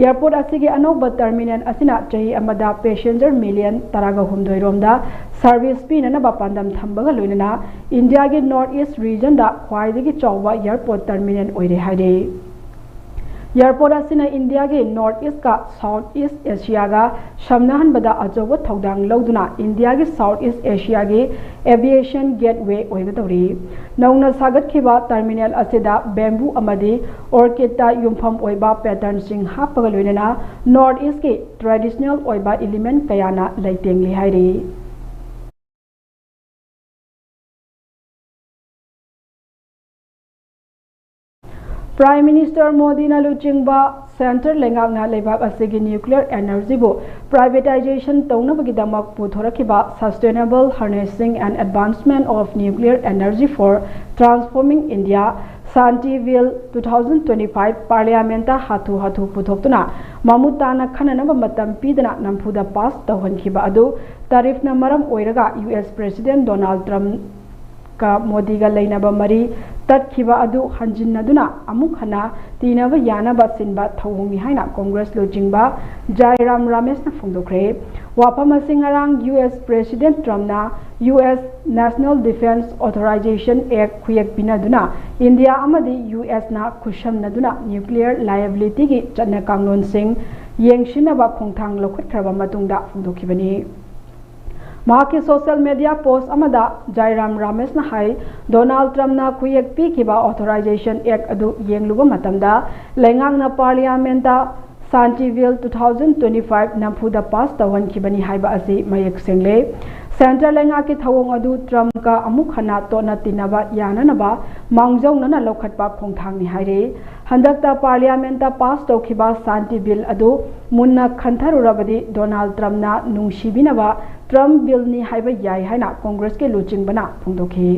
Airport ꯑꯁꯤꯒꯤ ꯑꯅꯧꯕ terminal ꯑꯁꯤꯅ ꯆꯍꯤ ꯑꯃꯗ passenger million ꯇꯔꯥꯒ ꯍꯨꯝꯗꯣꯏ ꯔꯣꯝꯗ service ꯄꯤꯅꯅꯕ ꯄꯥꯟꯗꯝ ꯊꯝꯕꯒ ꯂꯣꯏꯅꯅ ꯏꯟꯗꯤꯌꯥꯒꯤ North East regionꯗ ꯈ꯭ꯋꯥꯏꯗꯒꯤ ꯆꯥꯎꯕ airport terminal ꯑꯣꯏꯔꯦ ꯍꯥꯏꯔꯤ꯫ Airport ꯑꯁꯤꯅ ꯏꯟꯗꯤꯌꯥꯒꯤ North Eastꯀ South East Asiaꯒ ꯁꯝꯅꯍꯟꯕꯗ ꯑꯆꯧꯕ ꯊꯧꯗꯥꯡ ꯂꯧꯗꯨꯅ ꯏꯟꯗꯤꯌꯥꯒꯤ South East Asiaꯒꯤ aviation gateway ꯑꯣꯏꯒꯗꯧꯔꯤ꯫ ꯅꯧꯅ ꯁꯥꯒꯠꯈꯤꯕ terminal ꯑꯁꯤꯗ bamboo ꯑꯃꯗꯤ orchidꯇ ꯌꯨꯝꯐꯝ ꯑꯣꯏꯕ patternꯁꯤꯡ ꯍꯥꯞꯄꯒ ꯂꯣꯏꯅꯅ North Eastꯀꯤ traditional ꯑꯣꯏꯕ element ꯀꯌꯥꯅ ꯂꯩꯇꯦꯡꯂꯤ ꯍꯥꯏꯔꯤ꯫ Prime Minister ꯃꯣꯗꯤꯅ ꯂꯨꯆꯤꯡꯕ centre ꯂꯩꯉꯥꯛꯅ ꯂꯩꯕꯥꯛ ꯑꯁꯤꯒꯤ nuclear energyꯕꯨ privatization ꯇꯧꯅꯕꯒꯤꯗꯃꯛ ꯄꯨꯊꯣꯔꯛꯈꯤꯕ Sustainable Harnessing and Advancement of Nuclear Energy for Transforming India, Shanti Bill two thousand twenty-five Parliamentꯇ ꯍꯥꯊꯨ ꯍꯥꯊꯨ ꯄꯨꯊꯣꯛꯇꯨꯅ ꯃꯃꯨꯠ ꯇꯥꯅ ꯈꯟꯅꯅꯕ ꯃꯇꯝ ꯄꯤꯗꯅ ꯅꯝꯐꯨꯗ ꯄꯥꯁ ꯇꯧꯍꯟꯈꯤꯕ ꯑꯗꯨ ꯇꯥꯔꯤꯐꯅ ꯃꯔꯝ ꯑꯣꯏꯔꯒ ꯌꯨ ꯑꯦꯁ ꯄ꯭ꯔꯦꯁꯤꯗꯦꯟꯠ ꯗꯣꯅꯥꯜꯗ ꯇ꯭ꯔꯝꯞꯀ ꯃꯣꯗꯤꯒ ꯂꯩꯅꯕ ꯃꯔꯤ ꯇꯠꯈꯤꯕ ꯑꯗꯨ ꯍꯟꯖꯤꯟꯅꯗꯨꯅ ꯑꯃꯨꯛ ꯍꯟꯅ ꯇꯤꯅꯕ ꯌꯥꯅꯕ ꯁꯤꯟꯕ ꯊꯧꯑꯣꯡꯅꯤ ꯍꯥꯏꯅ ꯀꯣꯡꯒ꯭ꯔꯦꯁ ꯂꯨꯆꯤꯡꯕ ꯖꯥꯏꯔꯥꯝ ꯔꯥꯃꯦꯁꯅ ꯐꯣꯡꯗꯣꯛꯈ꯭ꯔꯦ꯫ ꯋꯥꯐꯝ ꯑꯁꯤ ꯉꯔꯥꯡ ꯌꯨ ꯑꯦꯁ ꯄ꯭ꯔꯦꯁꯤꯗꯦꯟꯠ ꯇ꯭ꯔꯝꯞꯅ U S National Defence Authorization Act ꯈꯨꯌꯦꯛ ꯄꯤꯅꯗꯨꯅ ꯏꯟꯗꯤꯌꯥ ꯑꯃꯗꯤ ꯌꯨ ꯑꯦꯁꯅ ꯈꯨꯠꯁꯝꯅꯗꯨꯅ ꯅ꯭ꯌꯨꯀ꯭ꯂꯤꯌꯔ ꯂꯥꯏꯑꯦꯕꯤꯂꯤꯇꯤꯒꯤ ꯆꯠꯅ ꯀꯥꯡꯂꯣꯟꯁꯤꯡ ꯌꯦꯡꯁꯤꯟꯅꯕ ꯈꯣꯡꯊꯥꯡ ꯂꯧꯈꯠꯈ꯭ꯔꯕ ꯃꯇꯨꯡꯗ ꯐꯣꯡꯗꯣꯛꯈꯤꯕꯅꯤ꯫ ꯃꯍꯥꯛꯀꯤ ꯁꯣꯁꯤꯌꯦꯜ ꯃꯦꯗꯤꯌꯥ ꯄꯣꯁ ꯑꯃꯗ ꯖꯥꯏꯔꯥꯝ ꯔꯥꯃꯦꯁꯅ ꯍꯥꯏ, ꯗꯣꯅꯥꯜꯗ ꯇ꯭ꯔꯝꯞꯅ ꯈꯨꯌꯦꯛ ꯄꯤꯈꯤꯕ ꯑꯣꯊꯣꯔꯥꯏꯖꯦꯁꯟ ꯑꯦꯛ ꯑꯗꯨ ꯌꯦꯡꯂꯨꯕ ꯃꯇꯝꯗ ꯂꯩꯉꯥꯛꯅ ꯄꯥꯔꯂꯤꯌꯥꯃꯦꯟꯠꯇ Shanti bill two thousand twenty five ꯅꯝꯐꯨꯗ ꯄꯥꯁ ꯇꯧꯍꯟꯈꯤꯕꯅꯤ ꯍꯥꯏꯕ ꯑꯁꯤ ꯃꯌꯦꯛ ꯁꯦꯡꯂꯦ꯫ ꯁꯦꯟꯇꯔ ꯂꯩꯉꯥꯛꯀꯤ ꯊꯧꯑꯣꯡ ꯑꯗꯨ ꯇ꯭ꯔꯝꯞꯀ ꯑꯃꯨꯛ ꯍꯟꯅ ꯇꯣꯠꯅ ꯇꯤꯟꯅꯕ ꯌꯥꯅꯅꯕ ꯃꯥꯡꯖꯧꯅꯅ ꯂꯧꯈꯠꯄ ꯈꯣꯡꯊꯥꯡꯅꯤ ꯍꯥꯏꯔꯤ꯫ ꯍꯟꯗꯛꯇ ꯄꯥꯔꯂꯤꯌꯥꯃꯦꯟꯠꯇ ꯄꯥꯁ ꯇꯧꯈꯤꯕ ꯁꯥꯟꯇꯤ ꯕꯤꯜ ꯑꯗꯨ ꯃꯨꯟꯅ ꯈꯟꯊꯔꯨꯔꯕꯗꯤ ꯗꯣꯅꯥꯜꯗ ꯇ꯭ꯔꯝꯞꯅ ꯅꯨꯡꯁꯤꯕꯤꯅꯕ ꯇ꯭ꯔꯝꯞ ꯕꯤꯜꯅꯤ ꯍꯥꯏꯕ ꯌꯥꯏ ꯍꯥꯏꯅ ꯀꯣꯡꯒ꯭ꯔꯦꯁꯀꯤ ꯂꯨꯆꯤꯡꯕꯅ ꯐꯣꯡꯗꯣꯛꯈꯤ꯫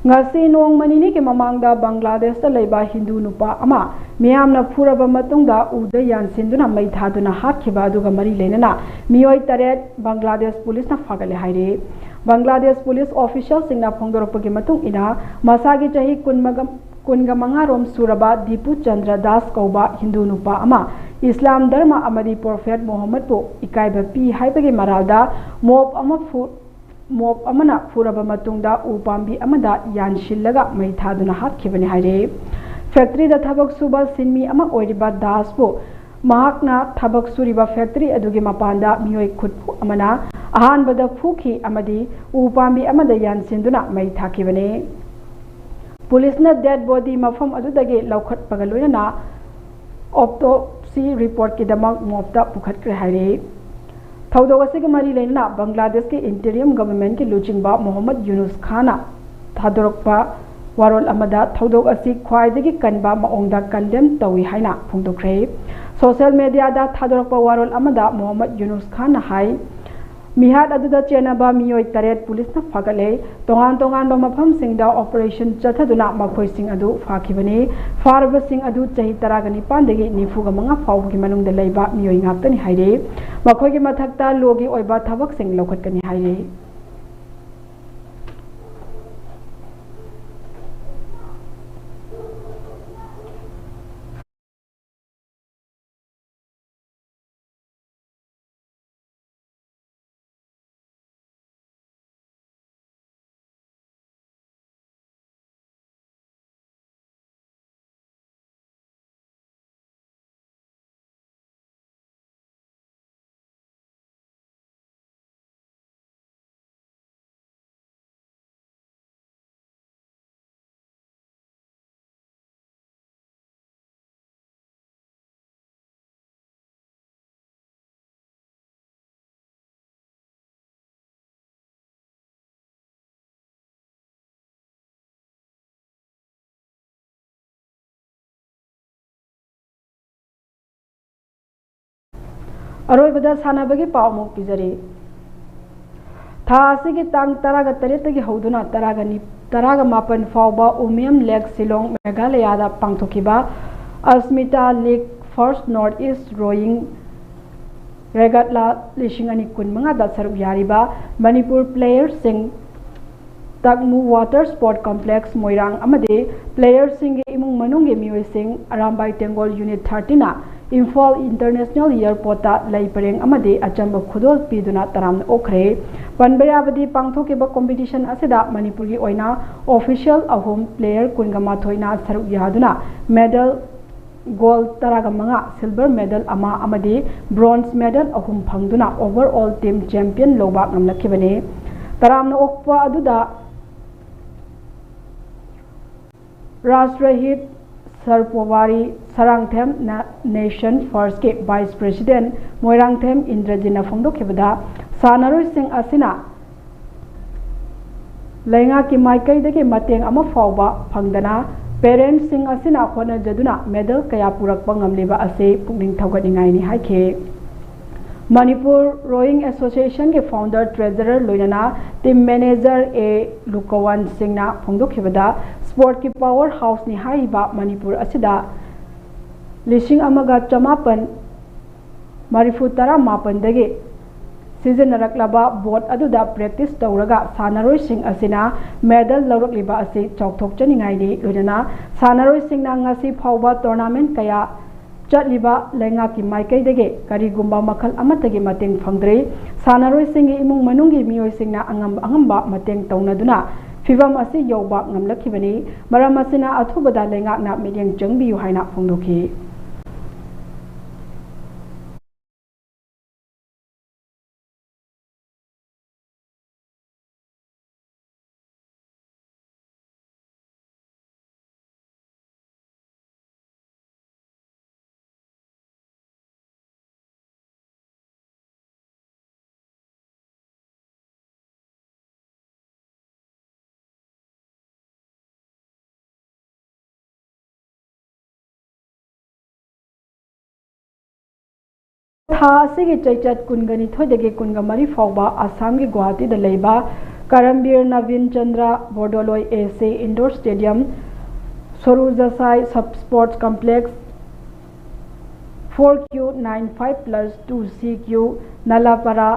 ꯉꯁꯤ ꯅꯣꯡꯃ ꯅꯤꯅꯤꯒꯤ ꯃꯃꯥꯡꯗ ꯕꯪꯒ꯭ꯂꯥꯗꯦꯁꯇ ꯂꯩꯕ ꯍꯤꯟꯗꯨ ꯅꯨꯄꯥ ꯑꯃ ꯃꯤꯌꯥꯝꯅ ꯐꯨꯔꯕ ꯃꯇꯨꯡꯗ ꯎꯗ ꯌꯥꯟꯁꯤꯟꯗꯨꯅ ꯃꯩ ꯊꯥꯗꯨꯅ ꯍꯥꯠꯈꯤꯕ ꯑꯗꯨꯒ ꯃꯔꯤ ꯂꯩꯅꯅ ꯃꯤꯑꯣꯏ ꯇꯔꯦꯠ ꯕꯪꯒ꯭ꯂꯥꯗꯦꯁ ꯄꯨꯂꯤꯁꯅ ꯐꯥꯒꯠꯂꯦ ꯍꯥꯏꯔꯤ꯫ ꯕꯪꯒ꯭ꯂꯥꯗꯦꯁ ꯄꯨꯂꯤꯁ ꯑꯣꯐꯤꯁꯤꯌꯦꯜꯁꯤꯡꯅ ꯐꯣꯡꯗꯣꯔꯛꯄꯒꯤ ꯃꯇꯨꯡ ꯏꯟꯅ, ꯃꯁꯥꯒꯤ ꯆꯍꯤ ꯀꯨꯟꯃꯉꯥ ꯀꯨꯟꯒ ꯃꯉꯥꯔꯣꯝ ꯁꯨꯔꯕ ꯗꯤꯄꯨ ꯆꯟꯗ꯭ꯔ ꯗꯥꯁ ꯀꯧꯕ ꯍꯤꯟꯗꯨ ꯅꯨꯄꯥ ꯑꯃ ꯏꯁꯂꯥꯝ ꯙꯔꯃ ꯑꯃꯗꯤ ꯄ꯭ꯔꯣꯐꯦꯠ ꯃꯣꯍꯝꯃꯗꯄꯨ ꯏꯀꯥꯏꯕ ꯄꯤ ꯍꯥꯏꯕꯒꯤ ꯃꯔꯥꯜꯗ ꯃꯣꯞ ꯑꯃ ꯐꯨ-, ꯃꯣꯞ ꯑꯃꯅ ꯐꯨꯔꯕ ꯃꯇꯨꯡꯗ ꯎ ꯄꯥꯝꯕꯤ ꯑꯃꯗ ꯌꯥꯟꯁꯤꯜꯂꯒ ꯃꯩ ꯊꯥꯗꯨꯅ ꯍꯥꯠꯈꯤꯕꯅꯤ ꯍꯥꯏꯔꯤ꯫ ꯐꯦꯛꯇꯔꯤꯗ ꯊꯕꯛ ꯁꯨꯕ ꯁꯤꯟꯃꯤ ꯑꯃ ꯑꯣꯏꯔꯤꯕ ꯗꯥꯁꯄꯨ ꯃꯍꯥꯛꯅ ꯊꯕꯛ ꯁꯨꯔꯤꯕ ꯐꯦꯛꯇꯔꯤ ꯑꯗꯨꯒꯤ ꯃꯄꯥꯟꯗ ꯃꯤꯑꯣꯏ ꯈꯨꯠꯐꯨ ꯑꯃꯅ ꯑꯍꯥꯟꯕꯗ ꯐꯨꯈꯤ ꯑꯃꯗꯤ ꯎ ꯄꯥꯝꯕꯤ ꯑꯃꯗ ꯌꯥꯟꯁꯤꯟꯗꯨꯅ ꯃꯩ ꯊꯥꯈꯤꯕꯅꯤ꯫ ꯄꯨꯂꯤꯁꯅ ꯗꯦꯗ ꯕꯣꯗꯤ ꯃꯐꯝ ꯑꯗꯨꯗꯒꯤ ꯂꯧꯈꯠꯄꯒ ꯂꯣꯏꯅꯅ ꯑꯣꯇꯣꯞꯁꯤ ꯔꯤꯄꯣꯔꯠꯀꯤꯗꯃꯛ ꯃꯣꯞꯇ ꯄꯨꯈꯠꯈ꯭ꯔꯦ ꯍꯥꯏꯔꯤ꯫ ꯊꯧꯗꯣꯛ ꯑꯁꯤꯒ ꯃꯔꯤ ꯂꯩꯅꯅ ꯕꯪꯒ꯭ꯂꯥꯗꯦꯁꯀꯤ ꯏꯟꯇꯤꯔꯤꯌꯝ ꯒꯚꯔꯟꯃꯦꯟꯠꯀꯤ ꯂꯨꯆꯤꯡꯕ ꯃꯣꯍꯝꯃꯗ ꯌꯨꯅꯨꯁ ꯈꯥꯟꯅ ꯊꯥꯗꯣꯔꯛꯄ ꯋꯥꯔꯣꯜ ꯑꯃꯗ ꯊꯧꯗꯣꯛ ꯑꯁꯤ ꯈ꯭ꯋꯥꯏꯗꯒꯤ ꯀꯟꯕ ꯃꯑꯣꯡꯗ ꯀꯟꯗꯦꯝ ꯇꯧꯏ ꯍꯥꯏꯅ ꯐꯣꯡꯗꯣꯛꯈ꯭ꯔꯦ꯫ ꯁꯣꯁꯤꯌꯦꯜ ꯃꯦꯗꯤꯌꯥꯗ ꯊꯥꯗꯣꯔꯛꯄ ꯋꯥꯔꯣꯜ ꯑꯃꯗ ꯃꯣꯍꯝꯃꯗ ꯌꯨꯅꯨꯁ ꯈꯥꯟꯅ ꯍꯥꯏ, ꯃꯤꯍꯥꯠ ꯑꯗꯨꯗ ꯆꯦꯟꯅꯕ ꯃꯤꯑꯣꯏ ꯇꯔꯦꯠ ꯄꯨꯂꯤꯁꯅ ꯐꯥꯒꯠꯂꯦ꯫ ꯇꯣꯉꯥꯟ ꯇꯣꯉꯥꯟꯕ ꯃꯐꯝꯁꯤꯡꯗ ꯑꯣꯄꯔꯦꯁꯟ ꯆꯠꯊꯗꯨꯅ ꯃꯈꯣꯏꯁꯤꯡ ꯑꯗꯨ ꯐꯥꯈꯤꯕꯅꯤ꯫ ꯐꯥꯔꯕꯁꯤꯡ ꯑꯗꯨ ꯆꯍꯤ ꯇꯔꯥꯒ ꯅꯤꯄꯥꯟꯗꯒꯤ ꯅꯤꯐꯨꯒ ꯃꯉꯥ ꯐꯥꯎꯕꯒꯤ ꯃꯅꯨꯡꯗ ꯂꯩꯕ ꯃꯤꯑꯣꯏ ꯉꯥꯛꯇꯅꯤ ꯍꯥꯏꯔꯤ꯫ ꯃꯈꯣꯏꯒꯤ ꯃꯊꯛꯇ ꯂꯣꯒꯤ ꯑꯣꯏꯕ ꯊꯕꯛꯁꯤꯡ ꯂꯧꯈꯠꯀꯅꯤ ꯍꯥꯏꯔꯤ꯫ ꯑꯔꯣꯏꯕꯗ ꯁꯥꯟꯅꯕꯒꯤ ꯄꯥꯎ ꯑꯃꯨꯛ ꯄꯤꯖꯔꯤ꯫ ꯊꯥ ꯑꯁꯤꯒꯤ ꯇꯥꯡ ꯇꯔꯥꯒ ꯇꯔꯦꯠꯇꯒꯤ ꯍꯧꯗꯨꯅ ꯇꯔꯥꯒ ꯅꯤ-, ꯇꯔꯥꯒ ꯃꯥꯄꯟ ꯐꯥꯎꯕ ꯎꯃꯤꯌꯝ ꯂꯦꯛ ꯁꯤꯂꯣꯡ ꯃꯦꯘꯥꯂꯌꯥꯗ ꯄꯥꯡꯊꯣꯛꯈꯤꯕ ꯑꯁꯃꯤꯇꯥ ꯂꯤꯛ ꯐꯥꯔꯁ ꯅꯣꯔꯠ ꯏꯁ ꯔꯣꯌꯤꯡ ꯔꯦꯒꯠꯂꯥ ꯂꯤꯁꯤꯡ ꯑꯅꯤ ꯀꯨꯟꯃꯉꯥꯗ ꯁꯔꯨꯛ ꯌꯥꯔꯤꯕ ꯃꯅꯤꯄꯨꯔ ꯄ꯭ꯂꯦꯌꯔꯁꯤꯡ ꯇꯛꯃꯨ ꯋꯥꯇꯔ ꯁ꯭ꯄꯣꯔꯠ ꯀꯣꯝꯄ꯭ꯂꯦꯛꯁ ꯃꯣꯏꯔꯥꯡ ꯑꯃꯗꯤ ꯄ꯭ꯂꯦꯌꯔꯁꯤꯡꯒꯤ ꯏꯃꯨꯡ ꯃꯅꯨꯡꯒꯤ ꯃꯤꯑꯣꯏꯁꯤꯡ ꯑꯔꯥꯝꯕꯥꯏ ꯇꯦꯡꯒꯣꯜ ꯌꯨꯅꯤꯠ ꯊꯥꯔꯇꯤꯅ ꯏꯝꯐꯥꯜ ꯏꯟꯇꯔꯅꯦꯁꯅꯦꯜ ꯏꯌꯥꯔꯄꯣꯔꯠꯇ ꯂꯩ ꯄꯔꯦꯡ ꯑꯃꯗꯤ ꯑꯆꯝꯕ ꯈꯨꯗꯣꯜ ꯄꯤꯗꯨꯅ ꯇꯔꯥꯝꯅ ꯑꯣꯛꯈ꯭ꯔꯦ꯫ ꯄꯟꯕ ꯌꯥꯕꯗꯤ, ꯄꯥꯡꯊꯣꯛꯈꯤꯕ ꯀꯣꯝꯄꯤꯇꯤꯁꯟ ꯑꯁꯤꯗ ꯃꯅꯤꯄꯨꯔꯒꯤ ꯑꯣꯏꯅ ꯑꯣꯐꯤꯁꯤꯌꯦꯜ ꯑꯍꯨꯝ, ꯄ꯭ꯂꯦꯌꯔ ꯀꯨꯟꯒ ꯃꯥꯊꯣꯏꯅ ꯁꯔꯨꯛ ꯌꯥꯗꯨꯅ ꯃꯦꯗꯜ ꯒꯣꯜ ꯇꯔꯥꯒ ꯃꯉꯥ, ꯁꯤꯜꯚꯔ ꯃꯦꯗꯜ ꯑꯃ ꯑꯃꯗꯤ ꯕ꯭ꯔꯣꯟꯖ ꯃꯦꯗꯜ ꯑꯍꯨꯝ ꯐꯪꯗꯨꯅ ꯑꯣꯚꯔ ꯑꯣꯜ ꯇꯤꯝ ꯆꯦꯝꯄꯤꯌꯟ ꯂꯧꯕ ꯉꯝꯂꯛꯈꯤꯕꯅꯤ꯫ ꯇꯔꯥꯝꯅ ꯑꯣꯛꯄ ꯑꯗꯨꯗ ꯔꯥꯁꯇ꯭ꯔꯍꯤꯠ ꯁꯔꯄꯣꯕꯥꯔꯤ ꯁꯔꯥꯡꯊꯦꯝ ꯅ-, ꯅꯦꯁꯟ ꯐꯥꯔꯁꯀꯤ ꯚꯥꯏꯁ ꯄ꯭ꯔꯦꯁꯤꯗꯦꯟ ꯃꯣꯏꯔꯥꯡꯊꯦꯝ ꯏꯟꯗ꯭ꯔꯖꯤꯠꯅ ꯐꯣꯡꯗꯣꯛꯈꯤꯕꯗ, ꯁꯥꯟꯅꯔꯣꯏꯁꯤꯡ ꯑꯁꯤꯅ ꯂꯩꯉꯥꯛꯀꯤ ꯃꯥꯏꯀꯩꯗꯒꯤ ꯃꯇꯦꯡ ꯑꯃ ꯐꯥꯎꯕ ꯐꯪꯗꯅ parents ꯁꯤꯡ ꯑꯁꯤꯅ ꯍꯣꯠꯅꯖꯗꯨꯅ medal ꯀꯌꯥ ꯄꯨꯔꯛꯄ ꯉꯝꯂꯤꯕ ꯑꯁꯤ ꯄꯨꯛꯅꯤꯡ ꯊꯧꯒꯠꯅꯤꯡꯉꯥꯏꯅꯤ ꯍꯥꯏꯈꯤ꯫ ꯃꯅꯤꯄꯨꯔ Rowing Association ꯒꯤ founder treasurer ꯂꯣꯏꯅꯅ team manager ꯑꯦ ꯂꯨꯀꯋꯥꯟ ꯁꯤꯡꯅ ꯐꯣꯡꯗꯣꯛꯈꯤꯕꯗ, sport ꯀꯤ power house ꯅꯤ ꯍꯥꯏꯔꯤꯕ ꯃꯅꯤꯄꯨꯔ ꯑꯁꯤꯗ ꯂꯤꯁꯤꯡ ꯑꯃꯒ ꯆꯃꯥꯄꯟ ꯃꯔꯤꯐꯨ ꯇꯔꯥ ꯃꯥꯄꯟꯗꯒꯤ ꯁꯤꯖꯤꯟꯅꯔꯛꯂꯕ board ꯑꯗꯨꯗ practice ꯇꯧꯔꯒ ꯁꯥꯟꯅꯔꯣꯏꯁꯤꯡ ꯑꯁꯤꯅ medal ꯂꯧꯔꯛꯂꯤꯕ ꯑꯁꯤ ꯆꯥꯎꯊꯣꯛꯆꯅꯤꯡꯉꯥꯏꯅꯤ꯫ ꯂꯣꯏꯅꯅ ꯁꯥꯟꯅꯔꯣꯏꯁꯤꯡꯅ ꯉꯁꯤ ꯐꯥꯎꯕ tournament ꯀꯌꯥ ꯆꯠꯂꯤꯕ ꯂꯩꯉꯥꯛꯀꯤ ꯃꯥꯏꯀꯩꯗꯒꯤ ꯀꯔꯤꯒꯨꯝꯕ ꯃꯈꯜ ꯑꯃꯠꯇꯒꯤ ꯃꯇꯦꯡ ꯐꯪꯗ꯭ꯔꯤ꯫ ꯁꯥꯟꯅꯔꯣꯏꯁꯤꯡꯒꯤ ꯏꯃꯨꯡ ꯃꯅꯨꯡꯒꯤ ꯃꯤꯑꯣꯏꯁꯤꯡꯅ ꯑꯉꯝ ꯑꯉꯝꯕ ꯃꯇꯦꯡ ꯇꯧꯅꯗꯨꯅ ꯐꯤꯚꯝ ꯑꯁꯤ ꯌꯧꯕ ꯉꯝꯂꯛꯈꯤꯕꯅꯤ꯫ ꯃꯔꯝ ꯑꯁꯤꯅ ꯑꯊꯨꯕꯗ ꯂꯩꯉꯥꯛꯅ ꯃꯤꯠꯌꯦꯡ ꯆꯪꯕꯤꯌꯨ ꯍꯥꯏꯅ ꯐꯣꯡꯗꯣꯛꯈꯤ꯫ ꯊꯥ ꯑꯁꯤꯒꯤ ꯆꯩꯆꯠ ꯀꯨꯟꯒ ꯅꯤꯊꯣꯏꯗꯒꯤ ꯀꯨꯟꯒ ꯃꯔꯤ ꯐꯥꯎꯕ ꯑꯁꯥꯝꯒꯤ ꯒꯨꯋꯥꯍꯥꯇꯤꯗ ꯂꯩꯕ ꯀꯔꯝꯕꯤꯔ ꯅꯕꯤꯟ Chandra ꯕꯣꯔꯗꯣꯂꯣꯏ A C indoor stadium, ꯁꯣꯔꯨ ꯖꯁꯥꯏ sub sports complex, four Q nine five plus two C Q, ꯅꯂꯥꯄꯔꯥ,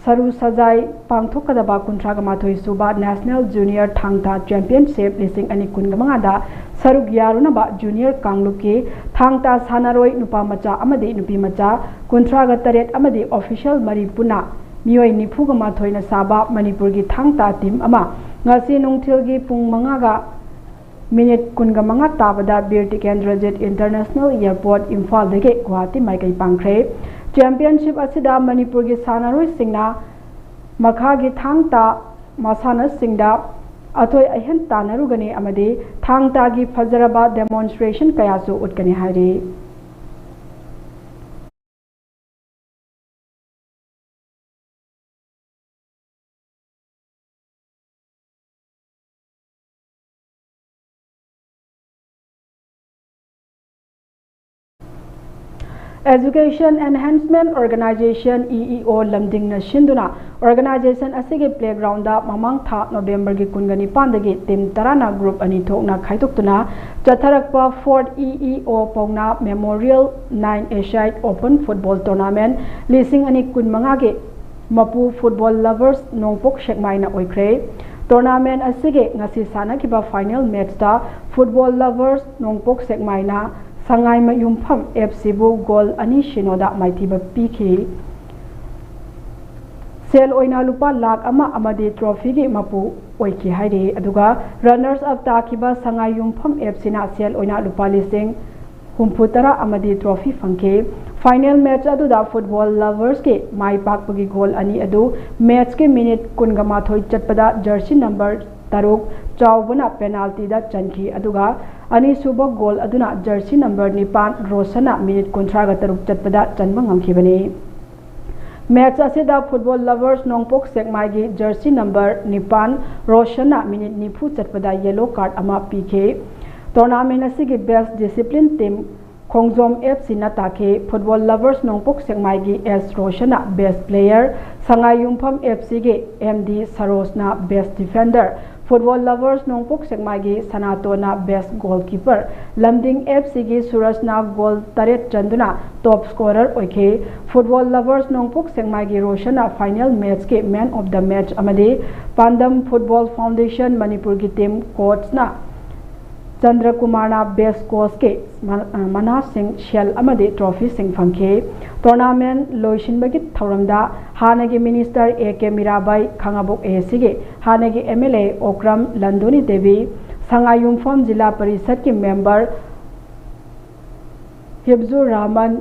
ꯁꯔꯨ ꯁꯖꯥꯏ ꯄꯥꯡꯊꯣꯛꯀꯗꯕ ꯀꯨꯟꯊ꯭ꯔꯥꯒ ꯃꯥꯊꯣꯏ ꯁꯨꯕ National Junior ꯊꯥꯡ ꯇꯥ Championship ꯂꯤꯁꯤꯡ ꯑꯅꯤ ꯀꯨꯟꯒ ꯃꯉꯥꯗ ꯁꯔꯨꯛ ꯌꯥꯔꯨꯅꯕ junior ꯀꯥꯡꯂꯨꯞꯀꯤ ꯊꯥꯡ ꯇꯥ ꯁꯥꯟꯅꯔꯣꯏ ꯅꯨꯄꯥ ꯃꯆꯥ ꯑꯃꯗꯤ ꯅꯨꯄꯤ ꯃꯆꯥ ꯀꯨꯟꯊ꯭ꯔꯥꯒ ꯇꯔꯦꯠ ꯑꯃꯗꯤ official ꯃꯔꯤ ꯄꯨꯟꯅ ꯃꯤꯑꯣꯏ ꯅꯤꯐꯨꯒ ꯃꯥꯊꯣꯏꯅ ꯁꯥꯕ ꯃꯅꯤꯄꯨꯔꯒꯤ ꯊꯥꯡ ꯇꯥ team ꯑꯃ ꯉꯁꯤ ꯅꯨꯡꯊꯤꯜꯒꯤ ꯄꯨꯡ ꯃꯉꯥꯒ ꯃꯤꯅꯤꯠ ꯀꯨꯟꯒ ꯃꯉꯥ ꯇꯥꯕꯗ ꯕꯤꯔ ꯇꯤꯀꯦꯟꯗ꯭ꯔꯖꯤꯠ International Airport, ꯏꯝꯐꯥꯜꯗꯒꯤ ꯒꯨꯋꯥꯍꯥꯇꯤ ꯃꯥꯏꯀꯩ ꯄꯥꯡꯈ꯭ꯔꯦ꯫ Championship ꯑꯁꯤꯗ ꯃꯅꯤꯄꯨꯔꯒꯤ ꯁꯥꯟꯅꯔꯣꯏꯁꯤꯡꯅ ꯃꯈꯥꯒꯤ ꯊꯥꯡ ꯇꯥ ꯃꯁꯥꯟꯅꯁꯤꯡꯗ ꯑꯊꯣꯏ ꯑꯍꯦꯟ ꯇꯥꯟꯅꯔꯨꯒꯅꯤ ꯑꯃꯗꯤ ꯊꯥꯡ ꯇꯥꯒꯤ ꯐꯖꯔꯕ demonstration ꯀꯌꯥꯁꯨ ꯎꯠꯀꯅꯤ ꯍꯥꯏꯔꯤ꯫ Education Enhancement Organization, E E O, ꯂꯝꯗꯤꯡꯅ ꯁꯤꯟꯗꯨꯅ organization ꯑꯁꯤꯒꯤ playground ꯗ ꯃꯃꯥꯡ ꯊꯥ November ꯒꯤ ꯀꯨꯟꯒ ꯅꯤꯄꯥꯟꯗꯒꯤ team ꯇꯔꯥꯅ group ꯑꯅꯤ ꯊꯣꯛꯅ ꯈꯥꯏꯗꯣꯛꯇꯨꯅ ꯆꯠꯊꯔꯛꯄ fourth E E O ꯄꯧꯅꯥ Memorial Nine A-side Open Football Tournament ꯂꯤꯁꯤꯡ ꯑꯅꯤ ꯀꯨꯟꯃꯉꯥꯒꯤ ꯃꯄꯨ football lovers ꯅꯣꯡꯄꯣꯛ ꯁꯦꯛꯃꯥꯏꯅ ꯑꯣꯏꯈ꯭ꯔꯦ꯫ Tournament ꯑꯁꯤꯒꯤ ꯉꯁꯤ ꯁꯥꯟꯅꯈꯤꯕ final match ꯇ football lovers ꯅꯣꯡꯄꯣꯛ ꯁꯦꯛꯃꯥꯏꯅ ꯁꯉꯥꯏꯃꯌꯨꯝꯐꯝ F C ꯕꯨ goal ꯑꯅꯤ ꯁꯤꯅꯣꯗ ꯃꯥꯏꯊꯤꯕ ꯄꯤꯈꯤ꯫ ꯁꯦꯜ ꯑꯣꯏꯅ ꯂꯨꯄꯥ ꯂꯥꯈ ꯑꯃ ꯑꯃꯗꯤ trophy ꯒꯤ ꯃꯄꯨ ꯑꯣꯏꯈꯤ ꯍꯥꯏꯔꯤ꯫ ꯑꯗꯨꯒ runners up ꯇꯥꯈꯤꯕ ꯁꯉꯥꯏꯌꯨꯝꯐꯝ F C ꯅ ꯁꯦꯜ ꯑꯣꯏꯅ ꯂꯨꯄꯥ ꯂꯤꯁꯤꯡ ꯍꯨꯝꯐꯨ ꯇꯔꯥ ꯑꯃꯗꯤ trophy ꯐꯪꯈꯤ꯫ Final match ꯑꯗꯨꯗ football lovers ꯀꯤ ꯃꯥꯏ ꯄꯥꯛꯄꯒꯤ goal ꯑꯅꯤ ꯑꯗꯨ match ꯀꯤ minute ꯀꯨꯟꯒ ꯃꯥꯊꯣꯏ ꯆꯠꯄꯗ jersey number ꯇꯔꯨꯛ ꯆꯥꯎꯕꯅ penalty ꯗ ꯆꯟꯈꯤ, ꯑꯗꯨꯒ ꯑꯅꯤꯁꯨꯕ goal ꯑꯗꯨꯅ jersey number ꯅꯤꯄꯥꯟ ꯔꯣꯁꯟꯅ minute ꯀꯨꯟꯊ꯭ꯔꯥꯒ ꯇꯔꯨꯛ ꯆꯠꯄꯗ ꯆꯟꯕ ꯉꯝꯈꯤꯕꯅꯤ꯫ Match ꯑꯁꯤꯗ football lovers ꯅꯣꯡꯄꯣꯛ ꯁꯦꯛꯃꯥꯏꯒꯤ jersey number ꯅꯤꯄꯥꯟ ꯔꯣꯁꯟꯅ minute ꯅꯤꯐꯨ ꯆꯠꯄꯗ yellow card ꯑꯃ ꯄꯤꯈꯤ꯫ Tournament ꯑꯁꯤꯒꯤ best discipline team ꯈꯣꯡꯖꯣꯝ F C ꯅ ꯇꯥꯈꯤ꯫ Football lovers ꯅꯣꯡꯄꯣꯛ ꯁꯦꯛꯃꯥꯏꯒꯤ S ꯔꯣꯁꯟꯅ best player, ꯁꯉꯥꯏꯌꯨꯝꯐꯝ F C ꯒꯤ M D ꯁꯔꯣꯖꯅ best defender, football lovers ꯅꯣꯡꯄꯣꯛ ꯁꯦꯛꯃꯥꯏꯒꯤ ꯁꯅꯥꯇꯣꯟꯅ best goalkeeper, ꯂꯝꯗꯤꯡ F C ꯒꯤ ꯁꯨꯔꯖꯅ goal ꯇꯔꯦꯠ ꯆꯟꯗꯨꯅ top scorer ꯑꯣꯏꯈꯤ꯫ Football lovers ꯅꯣꯡꯄꯣꯛ ꯁꯦꯛꯃꯥꯏꯒꯤ ꯔꯣꯁꯟꯅ final match ꯀꯤ man of the match ꯑꯃꯗꯤ ꯄꯥꯟꯗꯝ Football Foundation ꯃꯅꯤꯄꯨꯔꯒꯤ team coach ꯅ ꯆꯟꯗ꯭ꯔꯀꯨꯃꯥꯔꯅ best coach ꯀꯤ ꯃ-, ꯑ, ꯃꯅꯥꯁꯤꯡ, ꯁꯦꯜ ꯑꯃꯗꯤ trophy ꯁꯤꯡ ꯐꯪꯈꯤ꯫ Tournament ꯂꯣꯏꯁꯤꯟꯕꯒꯤ ꯊꯧꯔꯝꯗ ꯍꯥꯟꯅꯒꯤ minister A K Mirabai, Khangabok A C ꯒꯤ ꯍꯥꯟꯅꯒꯤ M L A Okram ꯂꯟꯗꯣꯅꯤ Devi, ꯁꯉꯥꯏꯌꯨꯝꯐꯝ ꯖꯤꯂꯥ ꯄꯔꯤꯁꯠꯀꯤ member ꯍꯤꯕꯖꯨꯔ Rahman,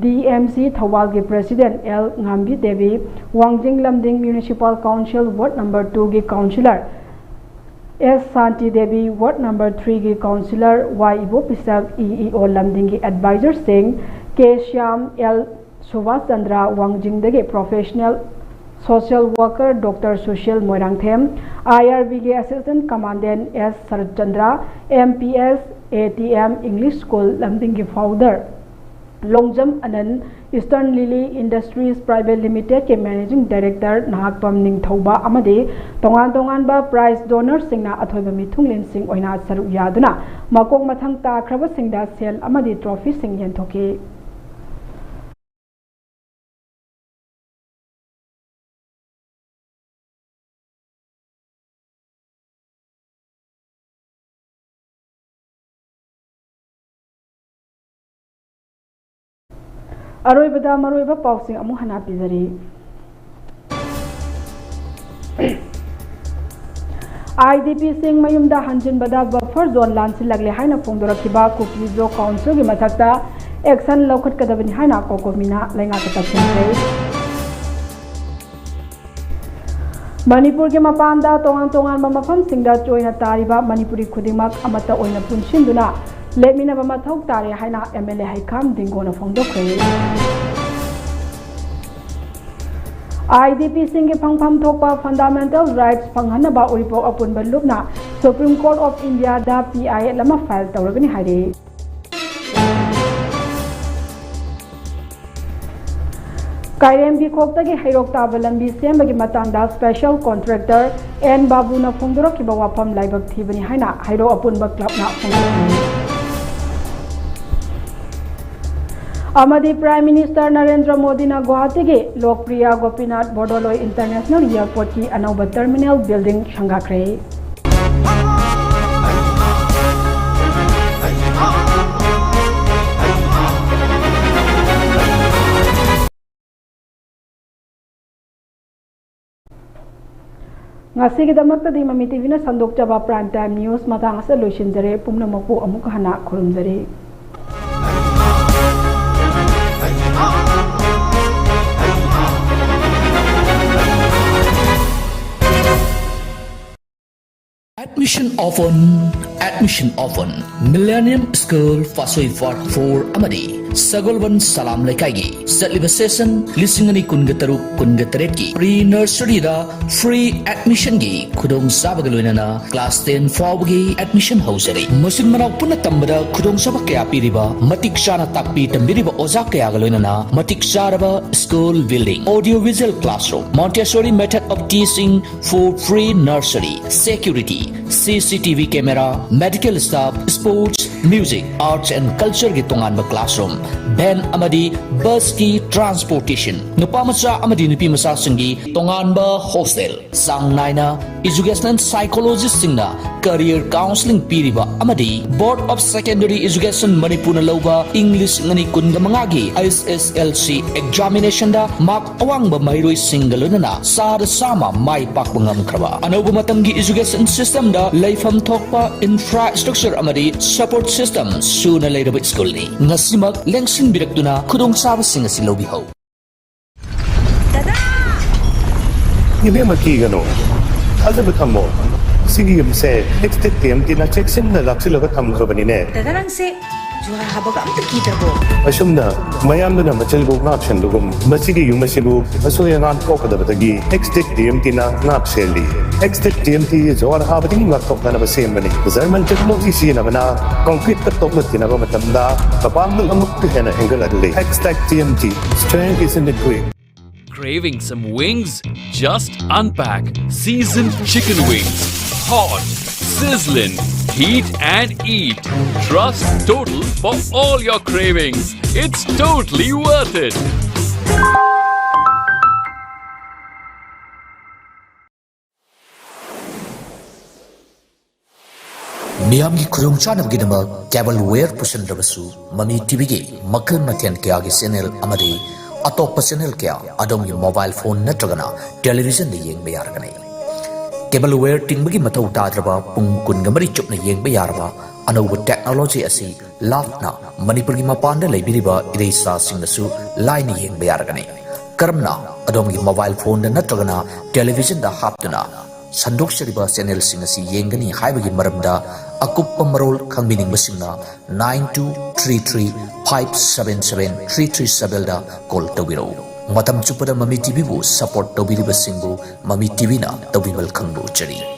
D M C ꯊꯧꯕꯥꯜꯒꯤ president L ꯉꯥꯝꯕꯤ Devi, ꯋꯥꯡꯖꯤꯡ ꯂꯝꯗꯤꯡ Municipal Council Ward number two ꯒꯤ councillor S ꯁꯥꯟꯇꯤ ꯗꯦꯕꯤ, Ward number three ꯒꯤ councillor Y ꯏꯕꯣꯄꯤꯁꯛ, E E O ꯂꯝꯗꯤꯡꯒꯤ advisor ꯁꯤꯡ K Shyam, L Subhash Chandra, ꯋꯥꯡꯖꯤꯡꯗꯒꯤ professional social worker Doctor Sushil Moirangthem, I R B ꯒꯤ assistant commandant S shirt Chandra, M P S, A T M, English School ꯂꯝꯗꯤꯡꯒꯤ founder Longjam ꯑꯅꯟ, Eastern Lily Industries Private Limited ꯀꯤ Managing Director Nahakpam ꯅꯤꯡꯊꯧꯕ ꯑꯃꯗꯤ ꯇꯣꯉꯥꯟ ꯇꯣꯉꯥꯟꯕ prize donor ꯁꯤꯡꯅ ꯑꯊꯣꯏꯕ ꯃꯤꯊꯨꯡꯂꯦꯟꯁꯤꯡ ꯑꯣꯏꯅ ꯁꯔꯨꯛ ꯌꯥꯗꯨꯅ ꯃꯀꯣꯛ ꯃꯊꯪ ꯇꯥꯈ꯭ꯔꯕꯁꯤꯡꯗ ꯁꯦꯜ ꯑꯃꯗꯤ trophy ꯁꯤꯡ ꯌꯦꯟꯊꯣꯛꯈꯤ꯫ ꯑꯔꯣꯏꯕꯗ ꯃꯔꯨꯑꯣꯏꯕ ꯄꯥꯎꯁꯤꯡ ꯑꯃꯨꯛ ꯍꯟꯅ ꯄꯤꯖꯔꯤ꯫ IDP ꯁꯤꯡ ꯃꯌꯨꯝꯗ ꯍꯟꯖꯤꯟꯕꯗ buffer zone ꯂꯥꯟꯁꯤꯜꯂꯛꯂꯦ ꯍꯥꯏꯅ ꯐꯣꯡꯗꯣꯔꯛꯈꯤꯕ ꯀꯨꯀꯤ ꯖꯣ ꯀꯥꯎꯟꯁꯤꯜꯒꯤ ꯃꯊꯛꯇ action ꯂꯧꯈꯠꯀꯗꯕꯅꯤ ꯍꯥꯏꯅ ꯀꯣꯀꯣꯃꯤꯅ ꯂꯩꯉꯥꯛꯇ ꯇꯛꯁꯤꯟꯈ꯭ꯔꯦ꯫ ꯃꯅꯤꯄꯨꯔꯒꯤ ꯃꯄꯥꯟꯗ ꯇꯣꯉꯥꯟ ꯇꯣꯉꯥꯟꯕ ꯃꯐꯝꯁꯤꯡꯗ ꯆꯣꯏꯅ ꯇꯥꯔꯤꯕ ꯃꯅꯤꯄꯨꯔꯤ ꯈꯨꯗꯤꯡꯃꯛ ꯑꯃꯠꯇ ꯑꯣꯏꯅ ꯄꯨꯟꯁꯤꯟꯗꯨꯅ ꯂꯦꯞꯃꯤꯟꯅꯕ ꯃꯊꯧ ꯇꯥꯔꯦ ꯍꯥꯏꯅ MLA ꯍꯩꯈꯥꯝ ꯗꯤꯡꯒꯣꯅ ꯐꯣꯡꯗꯣꯛꯈ꯭ꯔꯦ꯫ IDP ꯁꯤꯡꯒꯤ ꯐꯪꯐꯝ ꯊꯣꯛꯄ fundamental rights ꯐꯪꯍꯟꯅꯕ ꯎꯔꯤꯄꯣꯛ ꯑꯄꯨꯟꯕ ꯂꯨꯞꯅ Supreme Court of India the PIL ꯑꯃ file ꯇꯧꯔꯒꯅꯤ ꯍꯥꯏꯔꯤ꯫ ꯀꯥꯏꯔꯦꯝꯕꯤꯈꯣꯛꯇꯒꯤ ꯍꯩꯔꯣꯛ ꯇꯥꯕ ꯂꯝꯕꯤ ꯁꯦꯝꯕꯒꯤ ꯃꯇꯥꯡꯗ special contractor N ꯕꯥꯕꯨꯅ ꯐꯣꯡꯗꯣꯔꯛꯈꯤꯕ ꯋꯥꯐꯝ ꯂꯥꯏꯕꯛ ꯊꯤꯕꯅꯤ ꯍꯥꯏꯅ ꯍꯩꯔꯣꯛ ꯑꯄꯨꯟꯕ club ꯅ ꯐꯣꯡꯗꯣꯛꯈꯤ꯫ ꯑꯃꯗꯤ Prime Minister ꯅꯔꯦꯟꯗ꯭ꯔ ꯃꯣꯗꯤꯅ ꯒꯨꯋꯥꯍꯥꯇꯤꯒꯤ ꯂꯣꯛꯄ꯭ꯔꯤꯌꯥ ꯒꯣꯄꯤꯅꯥꯊ ꯕꯣꯔꯗꯣꯂꯣꯏ International Airport ꯀꯤ ꯑꯅꯧꯕ terminal building ꯁꯪꯒꯥꯈ꯭ꯔꯦ꯫ ꯉꯁꯤꯒꯤꯗꯃꯛꯇꯗꯤ ꯃꯃꯤ ꯇꯤꯚꯤꯅ ꯁꯟꯗꯣꯛꯆꯕ Prime Time News ꯃꯇꯥꯡ ꯑꯁꯤꯗ ꯂꯣꯏꯁꯤꯟꯖꯔꯦ꯫ ꯄꯨꯝꯅꯃꯛꯄꯨ ꯑꯃꯨꯛ ꯍꯟꯅ ꯈꯨꯔꯨꯝꯖꯔꯤ꯫ Admission open, admission open꯫ Millennium School, ꯐꯥꯁꯣꯏ Ward four ꯑꯃꯗꯤ ꯁꯒꯣꯜꯕꯟ ꯁꯂꯥꯝ ꯂꯩꯀꯥꯏꯒꯤ ꯆꯠꯂꯤꯕ session ꯂꯤꯁꯤꯡ ꯑꯅꯤ ꯀꯨꯟꯒ ꯇꯔꯨꯛ ꯀꯨꯟꯒ ꯇꯔꯦꯠꯀꯤ pre nurseryꯗ free admissionꯒꯤ ꯈꯨꯗꯣꯡꯆꯥꯕꯒ ꯂꯣꯏꯅꯅ class ten ꯐꯥꯎꯕꯒꯤ admission ꯍꯧꯖꯔꯤ꯫ ꯃꯆꯤꯟ ꯃꯅꯥꯎ ꯄꯨꯟꯅ ꯇꯝꯕꯗ ꯈꯨꯗꯣꯡꯆꯥꯕ ꯀꯌꯥ ꯄꯤꯔꯤꯕ, ꯃꯇꯤꯛ ꯆꯥꯅ ꯇꯥꯛꯄꯤ ꯇꯝꯕꯤꯔꯤꯕ ꯑꯣꯖꯥ ꯀꯌꯥꯒ ꯂꯣꯏꯅꯅ ꯃꯇꯤꯛ ꯆꯥꯔꯕ school building, audio visual classroom, Montessori method of teaching for pre nursery, security, C C T V camera, medical staff, sports, music, arts and cultureꯒꯤ ꯇꯣꯉꯥꯟꯕ classroom, van ꯑꯃꯗꯤ busꯀꯤ transportation, ꯅꯨꯄꯥ ꯃꯆꯥ ꯑꯃꯗꯤ ꯅꯨꯄꯤ ꯃꯆꯥꯁꯤꯡꯒꯤ ꯇꯣꯉꯥꯟꯕ hostel, ꯆꯥꯡ ꯅꯥꯏꯅ educational psychologistꯁꯤꯡꯅ career counselling ꯄꯤꯔꯤꯕ ꯑꯃꯗꯤ Board of Secondary Education ꯃꯅꯤꯄꯨꯔꯅ ꯂꯧꯕ ꯏꯪ ꯂꯤꯁꯤꯡ ꯑꯅꯤ ꯀꯨꯟꯒ ꯃꯉꯥꯒꯤ S S L C examinationꯗ mark ꯑꯋꯥꯡꯕ ꯃꯍꯩꯔꯣꯏꯁꯤꯡꯒ ꯂꯣꯏꯅꯅ ꯆꯥꯗ ꯆꯥꯝꯃ ꯃꯥꯏ ꯄꯥꯛꯄ ꯉꯝꯈ꯭ꯔꯕ, ꯑꯅꯧꯕ ꯃꯇꯝꯒꯤ education systemꯗ ꯂꯩꯐꯝ ꯊꯣꯛꯄ infrastructure ꯑꯃꯗꯤ support system ꯁꯨꯅ ꯂꯩꯔꯕ schoolꯅꯤ꯫ ꯉꯁꯤꯃꯛ ꯂꯦꯡꯁꯤꯟꯕꯤꯔꯛꯇꯨꯅ ꯈꯨꯗꯣꯡꯆꯥꯕꯁꯤꯡ ꯑꯁꯤ ꯂꯧꯕꯤꯍꯧ꯫ ꯏꯕꯦꯝꯃ, ꯀꯤꯒꯅꯨ, ꯊꯥꯖꯕ ꯊꯝꯃꯣ꯫ ꯁꯤꯒꯤ ꯌꯨꯝꯁꯦ Extech T M Tꯅ ꯆꯦꯛꯁꯤꯟꯅ ꯂꯥꯛꯁꯤꯜꯂꯒ ꯊꯝꯈ꯭ꯔꯕꯅꯤꯅꯦ꯫ ꯗꯗꯥ, ꯅꯪꯁꯦ ꯖꯨꯍꯥꯔ ꯍꯥꯕꯒ ꯑꯝꯇ ꯀꯤꯗ꯭ꯔꯕꯣ? ꯑꯁꯨꯝꯅ ꯃꯌꯥꯝꯗꯨꯅ ꯃꯆꯤꯜꯕꯨ ꯉꯥꯛꯁꯦꯟꯕꯒꯨꯝ, ꯃꯁꯤꯒꯤ ꯌꯨꯝ ꯑꯁꯤꯕꯨ ꯑꯁꯣꯏ ꯑꯉꯥꯝ ꯊꯣꯛꯀꯗꯕꯗꯒꯤ Extech T M Tꯅ ꯉꯥꯛ ꯁꯦꯜꯂꯤ꯫ Extech T M T ꯖꯨꯍꯥꯔ ꯍꯥꯕꯗꯒꯤ ꯉꯥꯛꯊꯣꯛꯅꯅꯕ ꯁꯦꯝꯕꯅꯤ꯫ German technology ꯁꯤꯖꯤꯟꯅꯕꯅ concreteꯀ ꯇꯣꯛꯅ ꯊꯤꯅꯕ ꯃꯇꯝꯗ ꯃꯄꯥꯡꯒꯜ ꯑꯃꯨꯛꯀ ꯍꯦꯟꯅ ꯍꯦꯟꯒꯠꯍꯜꯂꯤ꯫ Extech T M T, strength is in the grip. Craving some wings? Just unpack seasoned chicken wings. Hot, sizzling, heat and eat. Trust Total for all your cravings. It's totally worth it. ꯃꯤꯌꯥꯝꯒꯤ ꯈꯨꯗꯣꯡꯆꯥꯅꯕꯒꯤꯗꯃꯛ tableware ꯄꯨꯁꯤꯟꯗ꯭ꯔꯕꯁꯨ, ꯃꯃꯤ ꯇꯤꯚꯤꯒꯤ ꯃꯈꯜ ꯃꯊꯦꯜ ꯀꯌꯥꯒꯤ channel ꯑꯃꯗꯤ ꯑꯇꯣꯞꯄ channel ꯀꯌꯥ ꯑꯗꯣꯝꯒꯤ mobile phone ꯅꯠꯇ꯭ꯔꯒꯅ televisionꯗ ꯌꯦꯡꯕ ꯌꯥꯔꯒꯅꯤ꯫ Tableware ꯇꯤꯡꯕꯒꯤ ꯃꯊꯧ ꯇꯥꯗ꯭ꯔꯕ ꯄꯨꯡ ꯀꯨꯟꯒ ꯃꯔꯤ ꯆꯨꯞꯅ ꯌꯦꯡꯕ ꯌꯥꯔꯕ ꯑꯅꯧꯕ technology ꯑꯁꯤ ꯂꯥꯞꯅ ꯃꯅꯤꯄꯨꯔꯒꯤ ꯃꯄꯥꯟꯗ ꯂꯩꯕꯤꯔꯤꯕ ꯏꯔꯩꯆꯥꯁꯤꯡꯅꯁꯨ ꯂꯥꯏꯅ ꯌꯦꯡꯕ ꯌꯥꯔꯒꯅꯤ꯫ ꯀꯔꯝꯅ? ꯑꯗꯣꯝꯒꯤ mobile phoneꯗ ꯅꯠꯇ꯭ꯔꯒꯅ televisionꯗ ꯍꯥꯞꯇꯨꯅ ꯁꯟꯗꯣꯛꯆꯔꯤꯕ channelꯁꯤꯡ ꯑꯁꯤ ꯌꯦꯡꯒꯅꯤ ꯍꯥꯏꯕꯒꯤ ꯃꯔꯝꯗ ꯑꯀꯨꯞꯄ ꯃꯔꯣꯜ ꯈꯪꯕꯤꯅꯤꯡꯕꯁꯤꯡꯅ nine two three three five seven seven three three seven ꯗ call ꯇꯧꯕꯤꯔꯛꯎ꯫ ꯃꯇꯝ ꯆꯨꯞꯄꯗ ꯃꯃꯤ ꯇꯤꯚꯤꯕꯨ support ꯇꯧꯕꯤꯔꯤꯕꯁꯤꯡꯕꯨ ꯃꯃꯤ ꯇꯤꯚꯤꯅ ꯇꯧꯕꯤꯃꯜ ꯈꯪꯕ ꯎꯠꯆꯔꯤ꯫